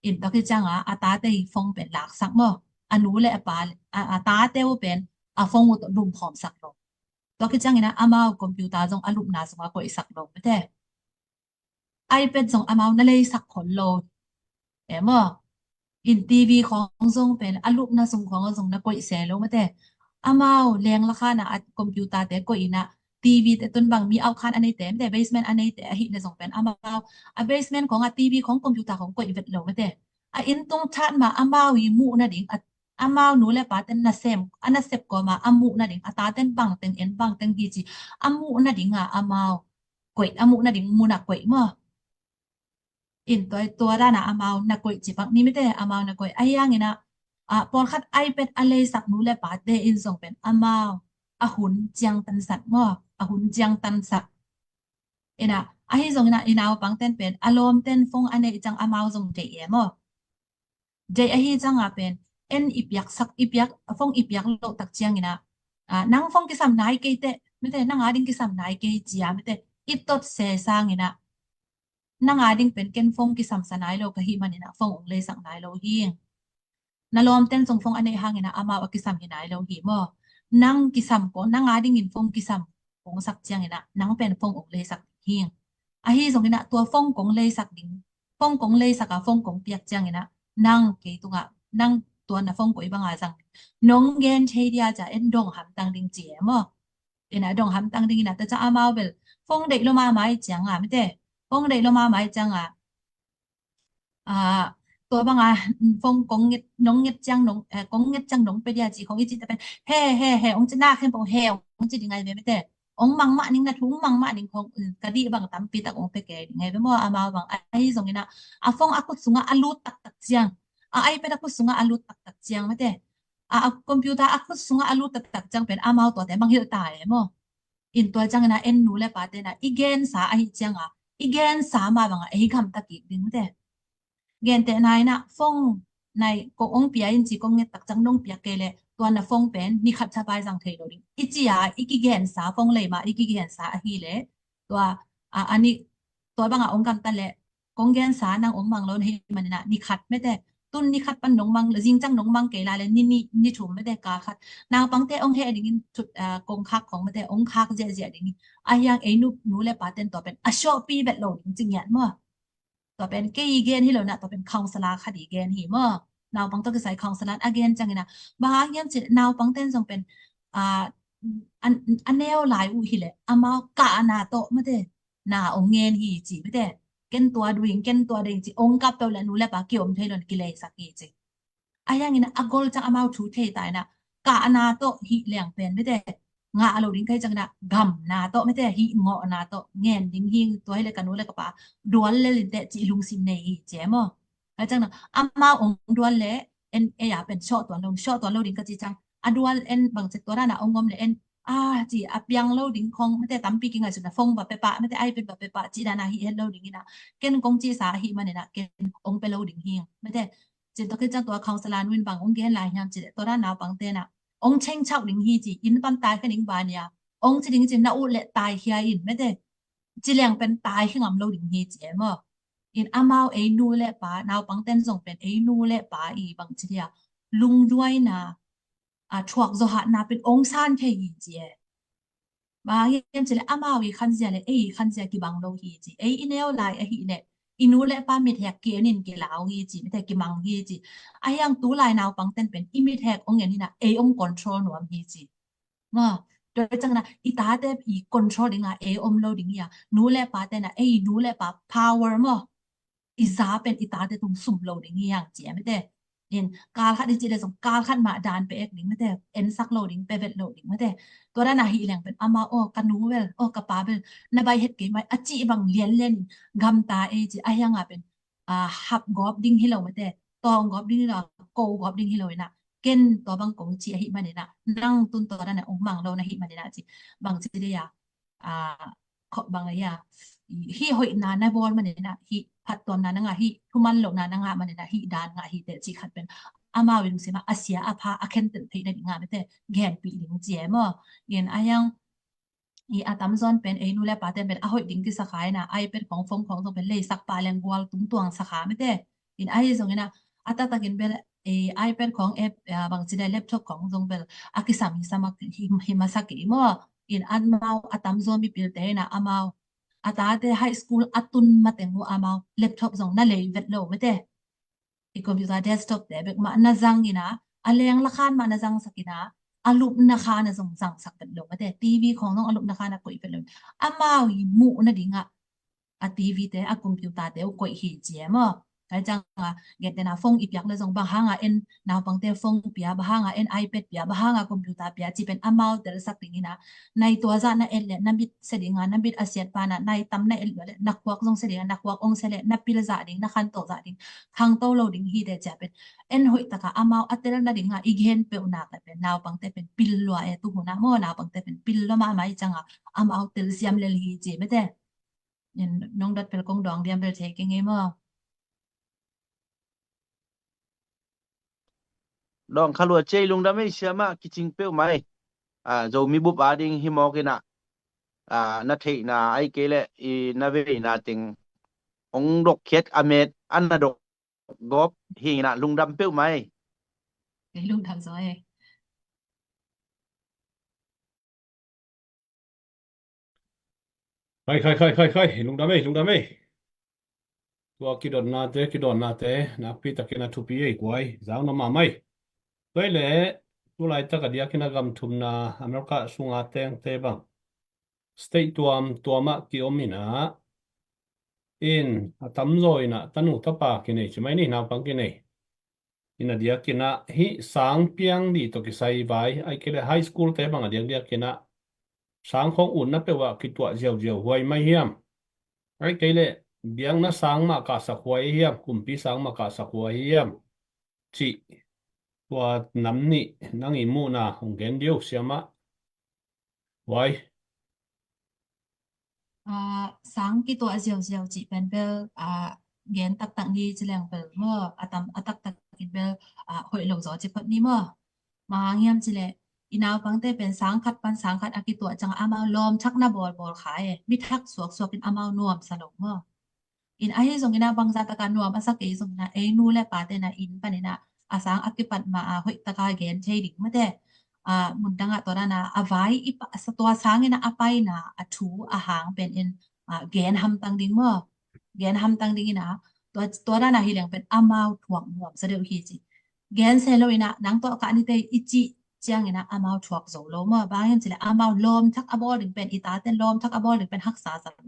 In tua khit cianga a tate i phone pen laksak maw. A nu le a pa, a, a tate uh pen a phone uh tawh lumkhawmsak lo. Tua khit ciang ina amau computer zong a lupna sunga koihsak lo mete. iPad zong amau na leisak khol lo. Em aw. In TV khawng zong pen a lupna sung khawng zong na koih se lo mate. Amau leng lakhan a computer te koih in a TV te tun bang mi auh khan a neite mate, basement a neite ahih le zong pen amau a basement khawng a TV khawng computer khawng koih vet lo mate. A inn tung that ma amau i muh nading a amau nu le pa ten nasem a nasep kawma a muh nading a ta ten bang teng en bang teng hi ci a muh nading a amau koih a muh nading mun a koih maw. In tua tua dan a amau na koih ci bang ni mate amau na koih a hiang in a a pawlkhat iPad a leisak nu le pa te in zong pen amau a hun ciang tansat maw a hun ciang tansat. In a ahi zong in a i naupang ten pen a lawm ten phone a neih ciang amau zong deih e maw. Deih ahi ciang a pen en i piak sak i piak phone i piak loh tak ciang in a nang phone kisam nai kei te mate nang a ding kisam nai kei cia mate i tot se sang in a nang a ding pen ken phone kisam sa nai lo ka hih man in a phone ong leisak nai lo hi. Na lawm ten zong phone a neih hang in a amau a kisam hi nai lo hi maw. Nang kisam kong nang a ding in phone kisam kong sak ciang in a nang pen phone ong leisak hi. Ahi zong in a tua phone kong leisak ding phone kong leisak a phone kong piak ciang in a nang kei tung a nang tua na phone koih bang a zang nong gen thei dia ca en dong hamtang ding ci e maw. In a dong hamtang ding in a ta ca amau bel phone deih lo ma mai ciang a mate phone deih lo ma mai ciang a a tua bang a phone kong nget nong nget ciang nong kong nget ciang nong pe dia ci khawng i ci ta pen he he he ong ci na khen pong he ong ci ding ngai ve mate. Ong mang mah ning na thu ong mang mah ning khawng ka dih bang tampi tak ong pe kei ding ngai ve maw amau bang ahi zong in a a phone a kut sung a a lut taktak ciang a iPad a kut sung a a lut taktak ciang mate a computer a kut sung a a lut taktak ciang pen amau tuate mangngilh ta e maw. In tua ciang in a en nu le pa te in a i gensa ahi ciang a i gensa ma bang a ei gamta kik ding mate. Gentehna in a phone nai kong ong pia in ci kong nget tak ciang nong piak kei le tua na phone pen ni khat thapai zang thei lo ding i ci a i kigensa phone lei ma i kigensa ahi le tua a ani tua bang a ong gamta le kong gensa nang ong mang lo na hi man in a ni khat mate tun ni khat pan nong mang zing ciang nong mang kei la le ni ni ni thum mate kal khat naupang te ong heh ding in kong khak khong mate ong khak ziahziah ding in a hiang ei nu nu le pa ten tua pen a sawhpi vet lo ding ci ngiat maw. Tua pen kei i gen hi lo na tua pen counselor khat i gen hi maw. Naupang tawh kisai counselor a gen ciang in a bang hang hiam ci naupang ten zong pen a a neu lai uh hi le amau kahna tawh mate na ong ngen hi ci mate. Ken tua duing ken tua ding ci ong kap peuh le nu le pa ki om thei lo in kileisak hi ci. A hiang in a gol ciang amau thu thei ta in a kahna tawh hih leng pen mate ngah lo ding kai ciang in a gamna tawh mate hih ngawhna tawh ngen ding hi tua hi le ka nu le ka pa dual lel in te ci lungsim nei hi ci e maw. Kai ciang na amau ong dual le en ei a pen sawh tuan lo sawh tuan lo ding ka ci ciang a dual en bang ci tua dan a ong om le en a ci a piang lo ding khong mate tampi kingaihsun a phone ba pe pah mate iPad ba pe pah ci dan a hi het lo ding in a ken kong ci sa ahi man in a ken ong pe lo ding hi mate. Cin tua khin ciang tua counselor nu in bang ong gen lai hiam ci le tua dan naupang te in a ong cheng chau ding hi ci inn pan tai kha ning ba nia ong ci ding ci na ut le tai hia in mate ci leng pen tai hi ngam lo ding hi ci e maw. In amau ei nu le pa naupang ten zong pen ei nu le pa i bang ci dia lungduaina a thuak zawhatna pen ong san thei hi ci e. Bang hiam ci le amau i khanzia le ei i khanzia kibang lo hi ci ei i neu lai ahi le i nu le pa mithek ki en in kilau hi ci mite kimang hi ci. A hiang tu lai naupang ten pen i mithek ong en in a ei ong control nuam hi ci. Nga tua ciang na i tate i control ding a ei om lo ding hi a nu le pa ten a ei nu le pa power maw i za pen i tate tung sum lo ding hi hang ci a mite. In kal khat i ci le zong kal khat mah dan pe ek ding mite en sak lo ding pe vet lo ding mite. Tua dan a hi leng pen ama aw ka nu bel aw ka pa bel na bai het kei mai a ci bang lian lian in gamta ei ci a hiang a pen a hap gawp ding hi lo mite tawng gawp ding hi lo ko gawp ding hi lo in a ken tua bang kong ci a hi man in a nang tun tua dan a ong mang lo na hi man in a ci bang ci de ya a khop bang a ya hi hoihna na bawl man in a hi phattuamna na ngah hi thuman lohna na ngah man in a hi dan ngah hi te ci khat pen amau i lungsim a a sia a pha a khen tel theih na ding a mite genpih ding ci e maw. Gen a hiang i a tamzawn pen ei nu le pa ten pen a hoih ding kisakha in a iPad khong phone khong zong pen leisak pah leng gual tungtuang sakha mite. In ahi zong in a a taktakin bel ei iPad khong app bangci le laptop khong zong bel a kisam hi sama hi masa kei maw. In amau a tamzawn mipilte in a amau A tate high school a tun mateng uh amau laptop zong na lei vet lo mate. I computer desktop te bek mah na zang ina, a leng lakhan mah na zangsak ina, a lupna khan a zong zangsak vet lo mate. TV khong zong a lupna khan a koih vet lo. Amau i muh nadingah a TV te, a computer te uh koih hi ci e maw. Kai ciang a gentena phone i piak le zong bang hanga en naupangte phone pia, bang hanga en iPad pia, bang hanga computer pia ci pen amau telsak ding ina, nai tua zah na et le na mit sia dinga, na mit a siat pana nai tam na et le na khuak zong sia dinga, na khuak ong sia le na pil zah ding, na khanto zah ding, khangto lo ding hi de cia pen en hoih taka amau a tel nadinga i gen peuh nak le pen naupangte pen pil lua e tu huna maw, naupangte pen pil lua mahmah i cianga amau telsiam lel hi ci mate. Nong dot pel kong dawng diam bel thei keng ei maw? Dawng kha lua cei, lungdam ei siamah, kicing peuhmah ei. Zomi bup ading hi mawk inah, na theihna ai kei leh i na veina teng hong dokkhiat a met a na dok gawp hi inah lungdam peuhmah ei. Kei lungdam zaw ei. Khai khai khai khai khai, lungdam ei, lungdam ei. Tua kidotnate, kidotnate nakpi takin a thupi ei kuai, zau na mahmah ei. Tua i le tulaitak a diakin a gam thumna America sunga tengte bang state tuamtuamah ki-om inah, in a tamzaw inah tanu tapa kinei ci mai ni, naupang kinei. Ina diakinah hih sang piang dih tawh kisai vai ai kei leh high school te bang a diakdiakinah sang khawng utna peuh ah kituah ziauziau huai mai hiam? Ai kei leh biakna sang mah kahsak huai hiam, kumpi sang mah kahsak huai hiam? Cih tua nam nih nang i muhna hong gen diu siamah. Huai. Sang kituah ziauziau cih pen bel gen taktak ni ci leng bel maw, a tam a taktak in bel hoih lo zaw ci phot ni maw. Mah hang hiam ci leh i naupangte pen sang khat pan sang khat a kituah ciang amau lawm thak na bawlbawl kha e, mi thak suaksuak in amau nuamsa lo maw. In ahi zongin ah bangzah taka nuam a sa kei zongin ah ei nu le pate na inn panin ah a sang a kipat ma a hoih taka gen thei ding mate. Mundang ah tua dan ah a vai i pa, tua sangin ah a paina a thu a hang pen in gen hamtang ding maw. Gen hamtang ding in ah tua dan ah hi leng pen amau thuak nuam sa deuh hi ci. Gen se lo in ah nang tua kah nite i cih ciangin ah amau thuak zo lo maw. Bang hiam ci leh amau lawm thak a bawl ding pen, i tate lawm thak a bawl ding pen haksa sa lo.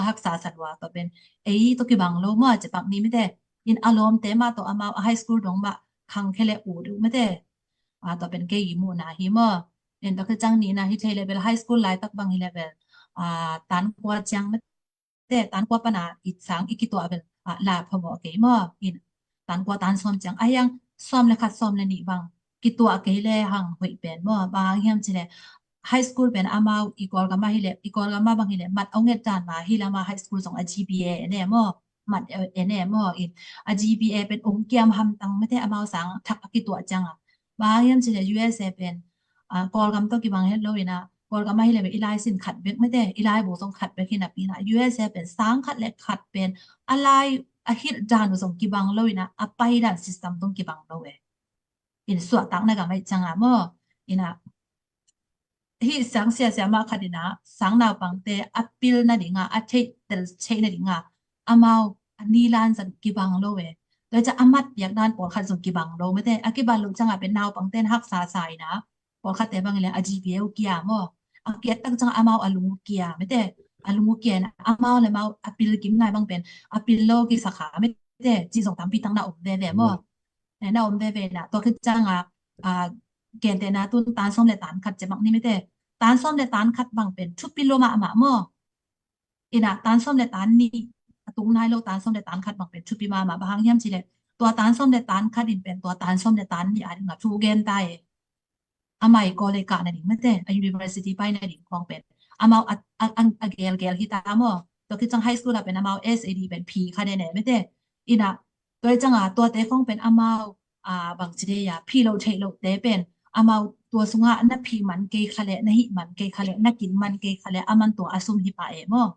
Haksa sa lua tua pen ei tawh kibang lo maw, ci pak ni mite. In a lawmte mah tawh amau a high school dong mah khangkhia le uh deuh mite. Tua pen kei i muhna hi maw. In tua khit ciang nihna hi thei le bel high school laitak bang hi le bel tan kua ciang mite, tan kua pana i sang i kituah bel la phamawh kei maw. In tan kua tan sawm ciang a hiang sawm le khat sawm le nih bang kituah kei le hang hoih pen maw. Bang hang hiam ci le high school pen amau i Kawlgam ah hi le, i Kawlgam ah bang hi le mat a nget dan ma hi lama high school zong a G P A en e maw. Mat en e maw. In a G P A pen ong kiam hamtang mite amau sang thak a kituah ciang a. Bang hang hiam ci le U S A pen Kawlgam tawh kibang het lo in ah Kawlgam ah hi le i lai sin khat bek mite, i lai bu zong khat bek hi napi in ah U S A pen sang khat le khat pen a lai a hilh dan uh zong kibang lo in ah a pai dan system zong kibang lo e. In suahtakna gam aih cianga maw. Inah hih sang siasia mah khat inah sang naupangte a pil nadinga a theih tel theih nadinga amau a nilan zan kibang lo e. Tua ciah a mat piak dan pawlkhat zong kibang lo mite. A kibang lo cianga pen naupangte in haksa sa inah pawlkhatte bang inah a G P A uh kia maw. A kiat tak cianga amau a lung uh kia mite. A lung uh kia inah amau le amau a pil kim ngai bang pen a pil lo kisakha mite. Ci zong tampi tak na om veve maw. Na om veve na tua khit cianga gentehna tun tan sawm le tan khat ci bang ni mite. Tan sawm le tan khat bang pen thupi lo mahmah maw. Inah tan sawm le tan nih a tung nai lo tan sawm le tan khat bang pen thupi mahmah. Bang hang hiam ci le tua tan sawm le tan khat in pen tua tan sawm le tan nih a dinga thu gen ta e. Amai college kah nading mite, a university pai nading khawng pen amau a gelgel hi ta maw. Tua khit ciang high school ah pen amau S A D pen phi kha den e mite. Inah tua i cianga tuate khawng pen amau bangci dei a phi lo theih lohte pen amau tua sungah na phi man kei kha leh, na hih man kei kha leh, na kin man kei kha leh a man tua a sum hi pah e maw.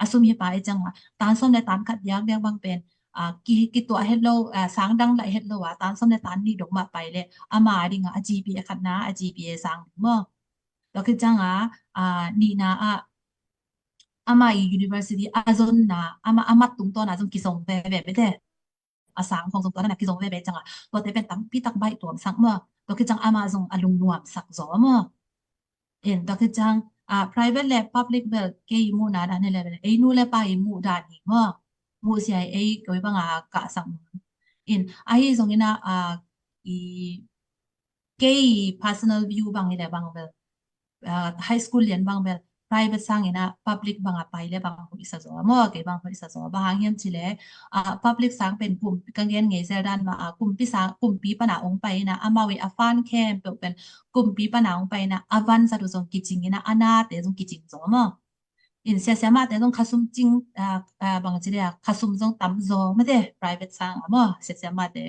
A sum hi pah e cianga tan sawm le tan khat diakdiak bang pen kituah het lo, sang dang laih het lo a tan sawm le tan nih dong mah pai leh ama dinga a G P A khatna a G P A sang ding maw. Tua khit cianga nihna ah ama i university a zonna, ama a mat tungtawn a zong kizong veve mete. A sang khong zong tua dan a kizong veve ciang a, tuate pen tampi tak baih tuamsak maw. Tua khit ciang ama zong a lungnuamsak zaw maw. In tua khit ciang a private le public bel kei i muhna dan hi le bel ei nu le pa i muh dan hi maw. Muh sia ei koi bang a kahsak maw. In ahi zongin a, a i kei personal view bang hi le bang bel, ah, high school lian bang bel private sangin a public bang a pai le bang hoih sa zaw maw, kei bang hoih sa zaw. Bang hang hiam ci le, ah, public sang pen kum ka gen ngei zel dan mah a kumpi sang, kumpi pan a ong pai in a amau i a fund khempeuh pen kumpi pan a ong pai in a a van zat uh zong kicing in a a nate zong kicing zaw maw. In sia siamahte zong khasum cing, ah, ah, bang ci le a khasum zong tam zaw mete, private sang a maw, sia siamahte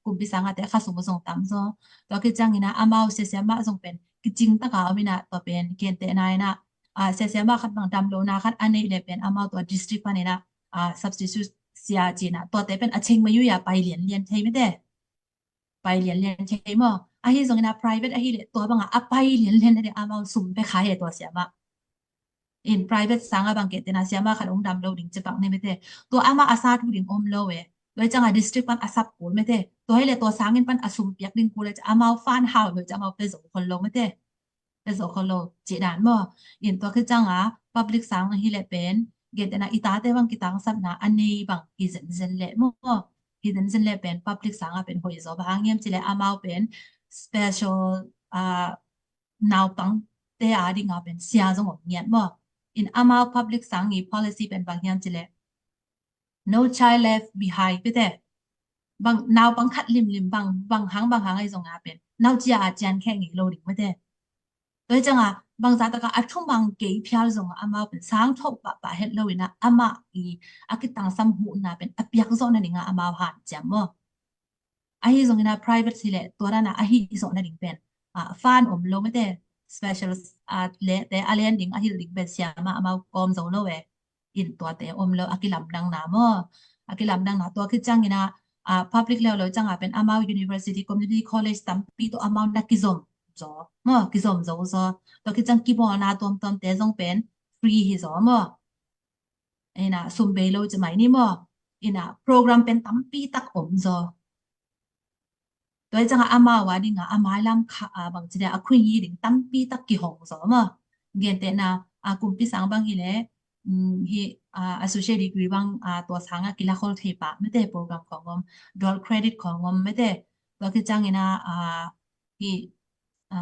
kumpi sang a te khasum zong tam zaw. Tua khit ciangin a amau sia siamah zong pen kicing taka om in a tua pen gentehna in a, ah, sia siamah khat bang dam lohna khat a neih le pen amau tua district pan in a, ah, substitute sia ci in a tuate pen a cheng mayui a pai lianlian thei mete. Pai lianlian thei maw. Ahi zongin a private ahi le tua bang a a pai lianlian a ding amau sum pia kha he tua siamah. In private sang a bang gentehna siamah khat ong dam lo ding ci pak ni mete. Tua amah a sat uh ding om lo e. Tua hi ciang a district pan a sap kul mete. Tua hi le tua sangin pan a sum piak ding kul le ciang amau fund hau lo ciang amau pia zo khol lo mete. Pia zo khol lo cih dan maw. In tua khit ciang a public sang hi le pen gentehna i tate bang kitangsapna a nei bang hi zenzen le maw. Hi zenzen le pen public sang a pen hoih zaw. Bang hang hiam ci le amau pen special, ah, naupangte a ding a pen sia zong om ngiat maw. In amau public sang i policy pen bang hiam ci le no child left behind pite. Bang naupang khat limlim bang, bang hang bang hang ahi zong a pen nau cia a cian khe ngei lo ding mete. Tua hi ciang a bang zah tak a a thumang kei phial zong a amau pen sang thoh pahpah het lo in a amah i a kitangsam huhna pen a piak zawh nading a amau hanciam maw. Ahi zongin a private hi le tua dan a ahi zawh nading pen, ah, fund om lo mete, special, ah, le te a len ding a hilh ding pen siamah amau kawm zo lo e. In tuate om lo a kilamdangna maw. A kilamdangna tua khit ciangin a, ah, public level lo ciang a pen amau university, community college tampi tawh amau na kizom zaw maw, kizom zo zaw. Tua khit ciang kimawlna tuamtuamte zong pen free hi zaw maw. Ina sum bei lo ci mai ni maw. Ina program pen tampi tak om zaw. Tua hi ciang a amau a ding a a mailam kha a bang ci dia a khui ngi ding tampi tak kihong zaw maw. Gentehna a kumpi sang bang hi le, um, hi, a, associate degree bang, a, tua sang a kila khol thei pah mete program khong om, dual credit khong om mete. Tua khit ciangin a, a, hi, a,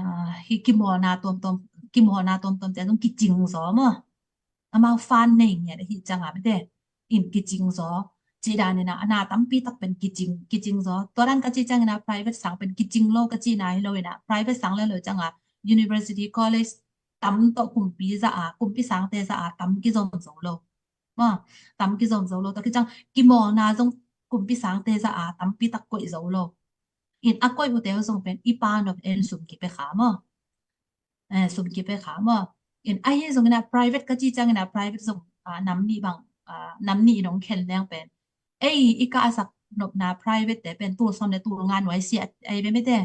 hi kimawlna tuamtuam, kimawlna tuamtuam te zong kicing zaw maw. Amau fund nei ngiat ahi ciang a mete. In kicing zaw. Ci dan in a, a na tampi tak pen kicing, kicing zaw. Tua dan ka ci ciangin a private sang pen kicing lo ka cihna hi lo in a. Private sang le lo ciang a university, college tam tawh kumpi zah a, kumpi sangte zah a tam kizom zo lo. Maw, tam kizom zo lo. Tua khit ciang kimawlna zong kumpi sangte zah a tampi tak koih zo lo. In a koih uh te uh zong pen i pa nop en sum kipia kha maw. Eh, sum kipia kha maw. In ahi zongin a private ka ci ciangin a private zong, ah, nam nih bang, ah, nam nih in ong khen leng pen ei i ka a sak nopna private te pen tul sawm le tul nga nuai sia ai ve mete.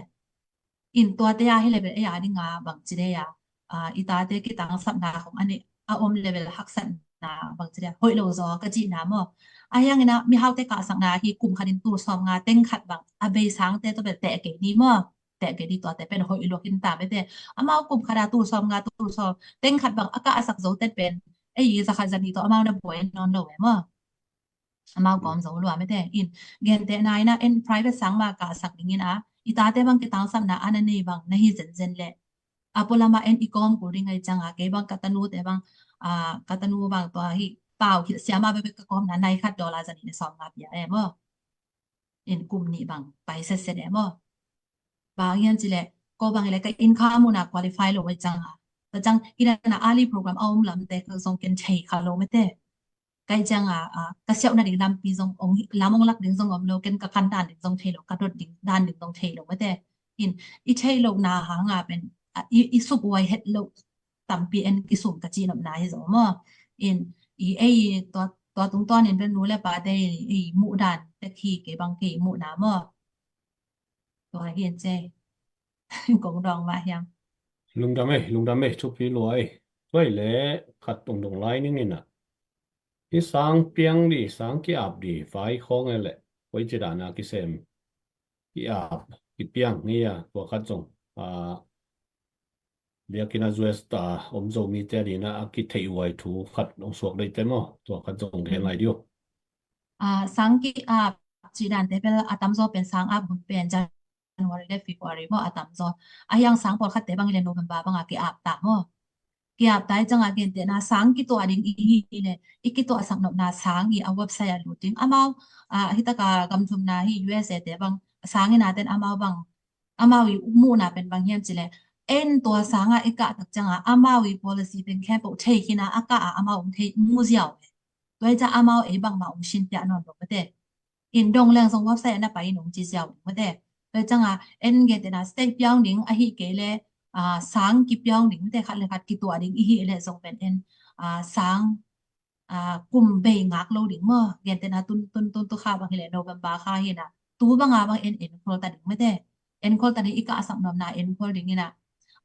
In tuate a hi le bel ei a ding a bang ci dei a, ah, i tate kitangsapna khong a nih a om le bel haksatna bang ci dei a hoih lo zaw ka cihna maw. Ahi hangin a mihaute kahsakna hi kum khat in tul sawm nga teng khat bang a bei sangte tawh bel teh kei ni maw. Teh kei ni tuate pen hoih luak in ta mete. Amau kum khat a tul sawm nga tul sawm teng khat bang a ka a sak zo tet pen ei za khat za nih tawh amau na buai nawn lo e maw. Amau kawm zo lua mete. In gentehna in a en private sang mah ka a sak ding in a i tate bang kitangsapna a na nei bang na hi zenzen le a pualam a en i kawm kul ding ahi ciang a kei bang ka tanu te bang, a, ka tanu bang tua hi pau hilh siamah bebek ka kawmna nai khat dollar za nih le sawm nga pia e maw. In kum nih bang pai setset e maw. Bang hiam ci le ko bang hi le ka income uh na qualify lo ahi ciang a. Tua ciang i dan a early program a om lamte ka zong ken thei kha lo mete. Ka hi ciang a, a, ka siauh nading lampi zong ong, lam ong lak ding zong om lo, ken ka kan dan ding zong thei lo, ka dot ding dan ding zong thei lo mete. In i thei lohna hang a pen, a, i, i suk uai het lo tampi en kisum ka ci nopna hi zaw maw. In i ei tua, tua tungtawn in pen nu le pate i muh dan tek hi kei bang kei muhna maw. Tua hi en ce. Kong dawng mah hiam. Lungdam ei, lungdam ei, thupi lua ei. Tua hi le khat tungdung lai ning in a. Hih sang piang dih, sang ki-ap dih vai khawng e leh koi ci dana kisem, ki-ap, kipiang hi a, tua khat zong a, biakinn a U S a om Zomite adingin a kitheih huai thu khat hong suak deih teh maw? Tua khat zong gen lai dih uh. A, sang ki-ap ci dante bel a tamzaw pen sang ap hun pen January le February maw, a tamzaw. A hiang sang pawlkhatte bang hi leh November banga ki-ap ta maw? Ki-ap ta hi cianga gentehna sang kituah ding i hi leh i kituahsak nopna sang i a website a lut ding. Amau a, hitaka gam thumna hi U S A te bang sang i naten amau bang, amau i muhna pen bang hiam ci leh, en tua sanga i kah tak cianga amau i policy pen khempeuh thei khin a, a kah a amau hong thei mu ziau. Tua hi cianga amau ei bangmah hong sinpiak nawn lo mate. In dong leng zong website ah na pai in hong ci ziau ding mate. Tua hi cianga en gentehna state piau ding ahih kei leh a, sang kipiau ding mate, khat le khat kituah ding i hih leh zong pen en a, sang a, kum bei ngak lo ding maw? Gentehna tun tun tun tu kha bang hi leh November kha hi na, tu banga bang en enkhol ta ding mate. Enkhol ta ding, i kah a sak nuamna enkhol ding hi na.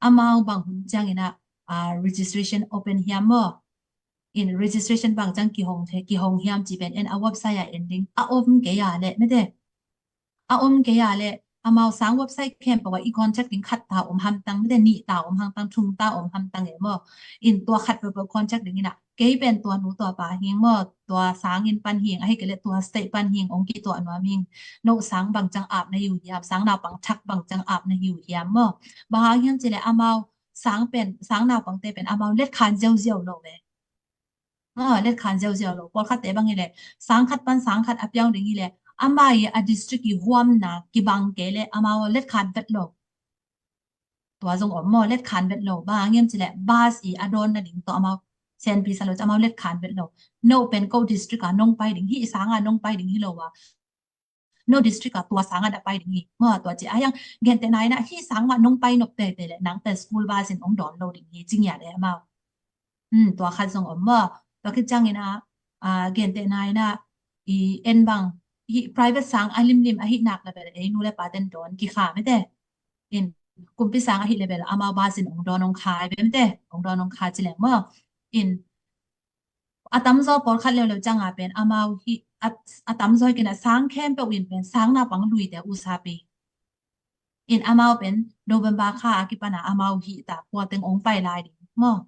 Amau bang hun ciangin a, a, registration open hiam maw? In registration bang ciang kihong, kihong hiam ci pen en a website ah en ding. A om kei a leh mate, a om kei a leh amau sang website khempeuh ah i contact ding khat ta om hamtang mate, nih ta om hamtang, thum ta om hamtang e maw? In tua khat peuhpeuh contact ding hi na. Kei pen tua nu tua pa hing maw, tua sang inn pan hing, ahih kei leh tua state pan hing, hong kituah nuam hing. No sang bang ciang ap na hi uh hiam, sang naupang thak bang ciang ap na hi uh hiam maw? Bang hang hiam ci leh amau sang pen, sang naupangte pen amau letkhan ziauziau lo ve. A, letkhan ziauziau lo. Pawlkhatte bang hi leh sang khat pan sang khat a piau ding hi leh ama i a district i huamna kibang kei leh amau letkhan vet lo. Tua zong om maw, letkhan vet lo. Bang hang hiam ci leh bus i a dawn nading tawh amau senpi sa lo ci, amau letkhan vet lo. No pen ko district a nong pai ding, hih sanga nong pai ding hi lo a, no district a tua sanga da pai ding hi maw? Tua ci a hiang gentehna in a, hih sang mah nong pai nop teitei leh nang pen school bus in hong dawn lo ding hi ci ngiat e amau. Hmm, tua khat zong om maw? Tua khit ciangin a, a, gentehna in a, i en bang, hih private sang a limlim ahih nak leh bel ei nu le paten dawn kikha mate. In kumpi sang ahih leh bel amau bus in hong dawn hong kha ve mate, hong dawn hong kha ci leng maw? In a tamzaw pawlkhat leuleu cianga pen amau hih a, a tamzaw hi kei na, sang khempeuh in pen sang naupang luite uh sapi. In amau pen November kha a kipan a amau hih ta, kua teng hong pai lai ding maw?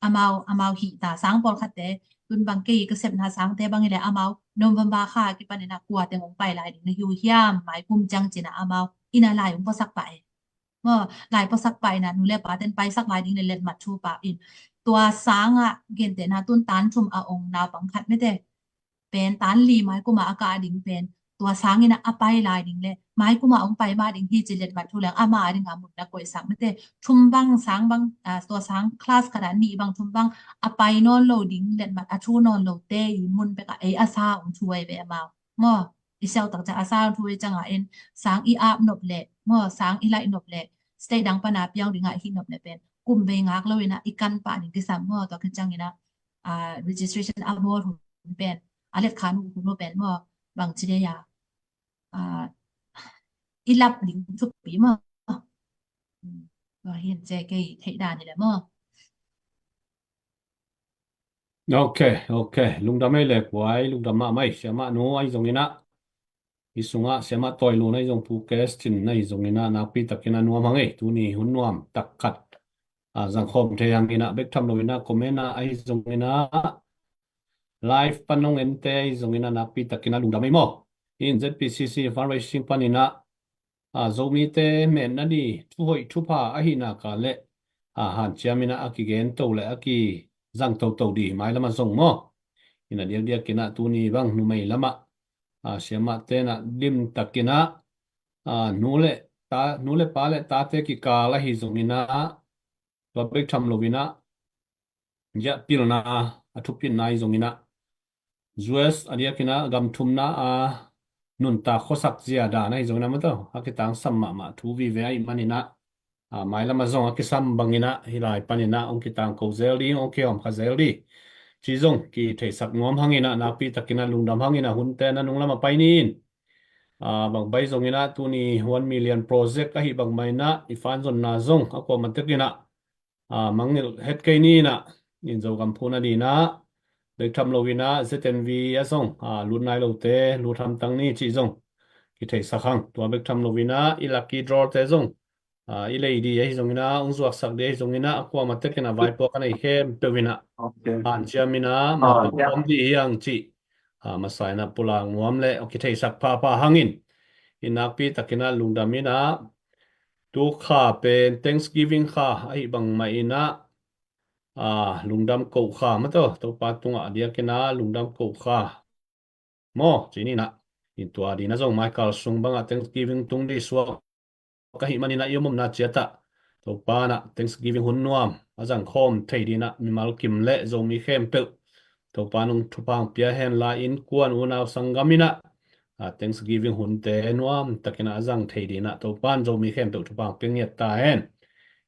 Amau, amau hih ta, sang pawlkhatte, tun bang kei ka sepna sangte bang hi leh amau November kha a kipan in a kua teng hong pai lai ding na hi uh hiam, mai kum ciang ci na amau inn a lai hong puasak pah e. Maw, lai puasak pah in a, nu le paten paisak lai ding le letmat thu pah in. Tua sanga gentehna tun tan thum a ong naupang khat mate, pen tan li mai kuma a kah ding pen tua sangin a pai lai ding le mai kuma ong pai mah ding hi ci letmat thu leng ama a dinga mun na koihsak mate. Thum bang, sang bang, a, tua sang class khat a nih bang thum bang a pai nawn lo ding letmat a thu nawn lote i mun pek a ei a sa ong thu ai ve amau. Maw, i siau tak ciang a sa thu i cianga en sang i ap nop leh maw, sang i laih nop leh state dang pana piau dinga i hih nop leh pen kum bei ngak lo ina i kan pah ding kisam maw? Tua khit ciangina, a, registration a bawl hun pen, a letkhan uh hun uh pen maw, bang ci dei a, a, i lap ding thupi maw? Tua hin ce kei theih dan hi leh maw? Ok, ok. Lungdam ei le kuai, lungdam mahmah ei, siamah nu ahi zongin ah. Hi sungah siamah Toilun ahi zong, Pu Kestin ahi zongin ah, nakpi takin ah nuam hang ei, tuni hun nuam tak khat. A, zangkhawm thei hangin ah, bek tham loin ah, comment ah ahi zongin ah, live pan nong ente ahi zongin ah, nakpi takin ah lungdam ei maw. In Z P C C fundraising panin ah, a, Zomite metna ni thuhoih thupha ahihna ka le, a, hanciam ina a kigen to le a kizang toto di mai lama zong maw? Ina diakdiak ina tuni bang numei lama, a, siamah tena lim takina, a, nu le ta, nu le pa le tate kikal ahi zongina, tua bek tham loina, ya pilna, a thupitna ahi zongina, U S a diakina gam thumna a nuntak khuasak zia dan ahi zongina maw, a kitangsam mahmah thu vive ahi manina, a, mai lama zong a kisam bangina, hi lai panina, ong kitang ko zel di, ong kihawm kha zel di. Ci zong kitheisak nuam hangina, nakpi takina lungdam hangina, hunte na nung lama pai ni in. A, bang bai zongina, tuni one million project ahi bang maina, i fan zonna zong, a kuama tekina, a, mangngilh het kei ni ina, in Zogam phuna dina, bek tham loin ah Z N V ah zong, a, lut nai lote lut hamtang ni cih zong kitheisak hang. Tua bek tham loin ah i lucky draw te zong, a, i lei ding ahi zongin ah, hong zuaksak ding ahi zongin ah, a kuamah tekin a vaipuak a nei khempeuh in ah, ok, hanciam in ah, ah, mapang, yeah, khawm ding hi hang cih, a, masa in ah pulak nuam leh kitheisak phapha hangin, i nakpi takin ah lungdam in ah, tu kha pen Thanksgiving kha ahi bang mah in ah, a, lungdam koh kha maw, Topa tungah a diakin ah lungdam koh kha maw, ci ni in ah. In tua ding ah zong maikal sung bangah Thanksgiving tung ding suak ka hih manin ah i om omna ciat ah Topa in ah Thanksgiving hun nuam a zang khawm thei ding ah mimal kim leh Zomi khempeuh Topa in hong thupha hong pia hen la, innkuan, unau, sanggam in ah, a, Thanksgiving hunte nuam takin ah a zang thei ding ah Topa in Zomi khempeuh thupha hong pia ngiat ta hen.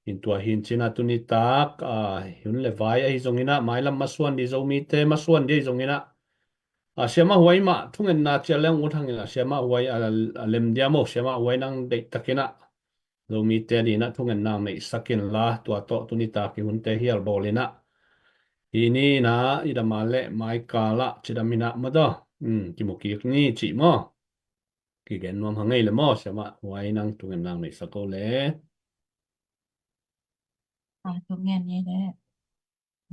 In tua hi in cin ah tuni tak, a, hun le vai ahi zongin ah, mailam masuan ding, Zomite masuan ding ahi zongin ah, a, Siamah Huai mah thungetna ciat leng ut hang in ah, Siamah Huai a, a lem dia maw, Siamah Huai nang deih takin ah Zomite ding ah thungetna neihsak in la, tua tawh tuni tak i hunte hial bawl in ah, hi ni in ah, i dam a leh maikal ah cidam in ah maw, um, kimu kik ni cih maw. Kigen nuam hang ei le maw, Siamah Huai nang thungetna neihsak o le. A, thungen ni le.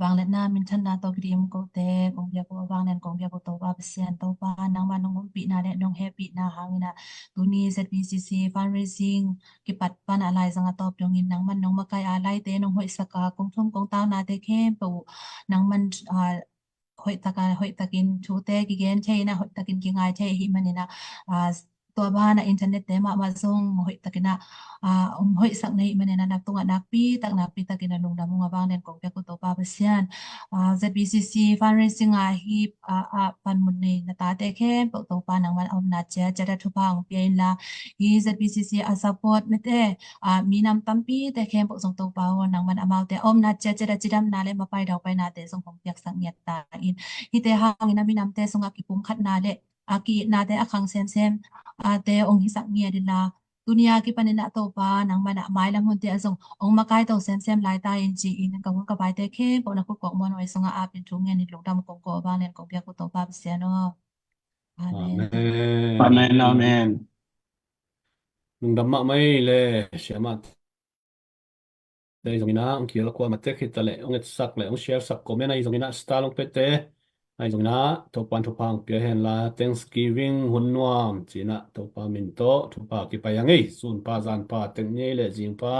Vangliatna minthanna tawh kidim kote kong biak uh, a vanglian kong biak uh Topa Pasian, Topa nangmah nong ompihna le nong hehpihna hangin ah tuni Z B C C fundraising kipat pan a laizang a tawp dongin nangmah nong makaih a laite nong hoihsak a, kong thum kong taunate khempeuh uh nangmah, a, hoih takin, hoih takin thute kigen thei in ah, hoih takin kingai thei ahih manin ah, a, tua banah internet te mahmah zong hoih takin ah, a, hong hoihsak na hih manin ah na tungah nakpi tak, nakpi takin ah lungdam ung, a vanglian kong biak uh Topa Pasian. A, Z B C C fundraising a hih, a, a panmun nei na tate khempeuh Topa nangmah a omna ciat ciat ah thupha hong pia in la, hih Z B C C a support mite, a, minam tampite khempeuh zong Topa aw, nangmah amaute a omna ciat ciat ah cidamna le mapai daupainate zong hong piaksak ngiat ta in. Hihte hangin ah minamte sungah kipumkhatna le, a, ki-itnate a khang semsem, a, te hong hisak ngiat in la, tuni a kipanin ah Topa nangmah mailam hunte ah zong hong makaih to semsem lai ta in ci-in ka hun ka vaite khempeuh na khut kawkmuan huai sungah apin thungen in lungdam kong ko, a vanglian kong biak uh Topa Pasian aw. Amen. Amen. Amen, amen. Lungdam mahmah ei le, Siamah te ahi zongin ah, hong khial a kuamah tek hi ta leh, hong etsak le hong share sak comment ahi zongin ah, star hong pete ahi zongin ah, Topa in thupha hong pia hen la, Thanksgiving hun nuam ci-in ah, Topa min tawh thupha kipai hang ei. Sunpha, zanpha, tek ni ei le zingpha.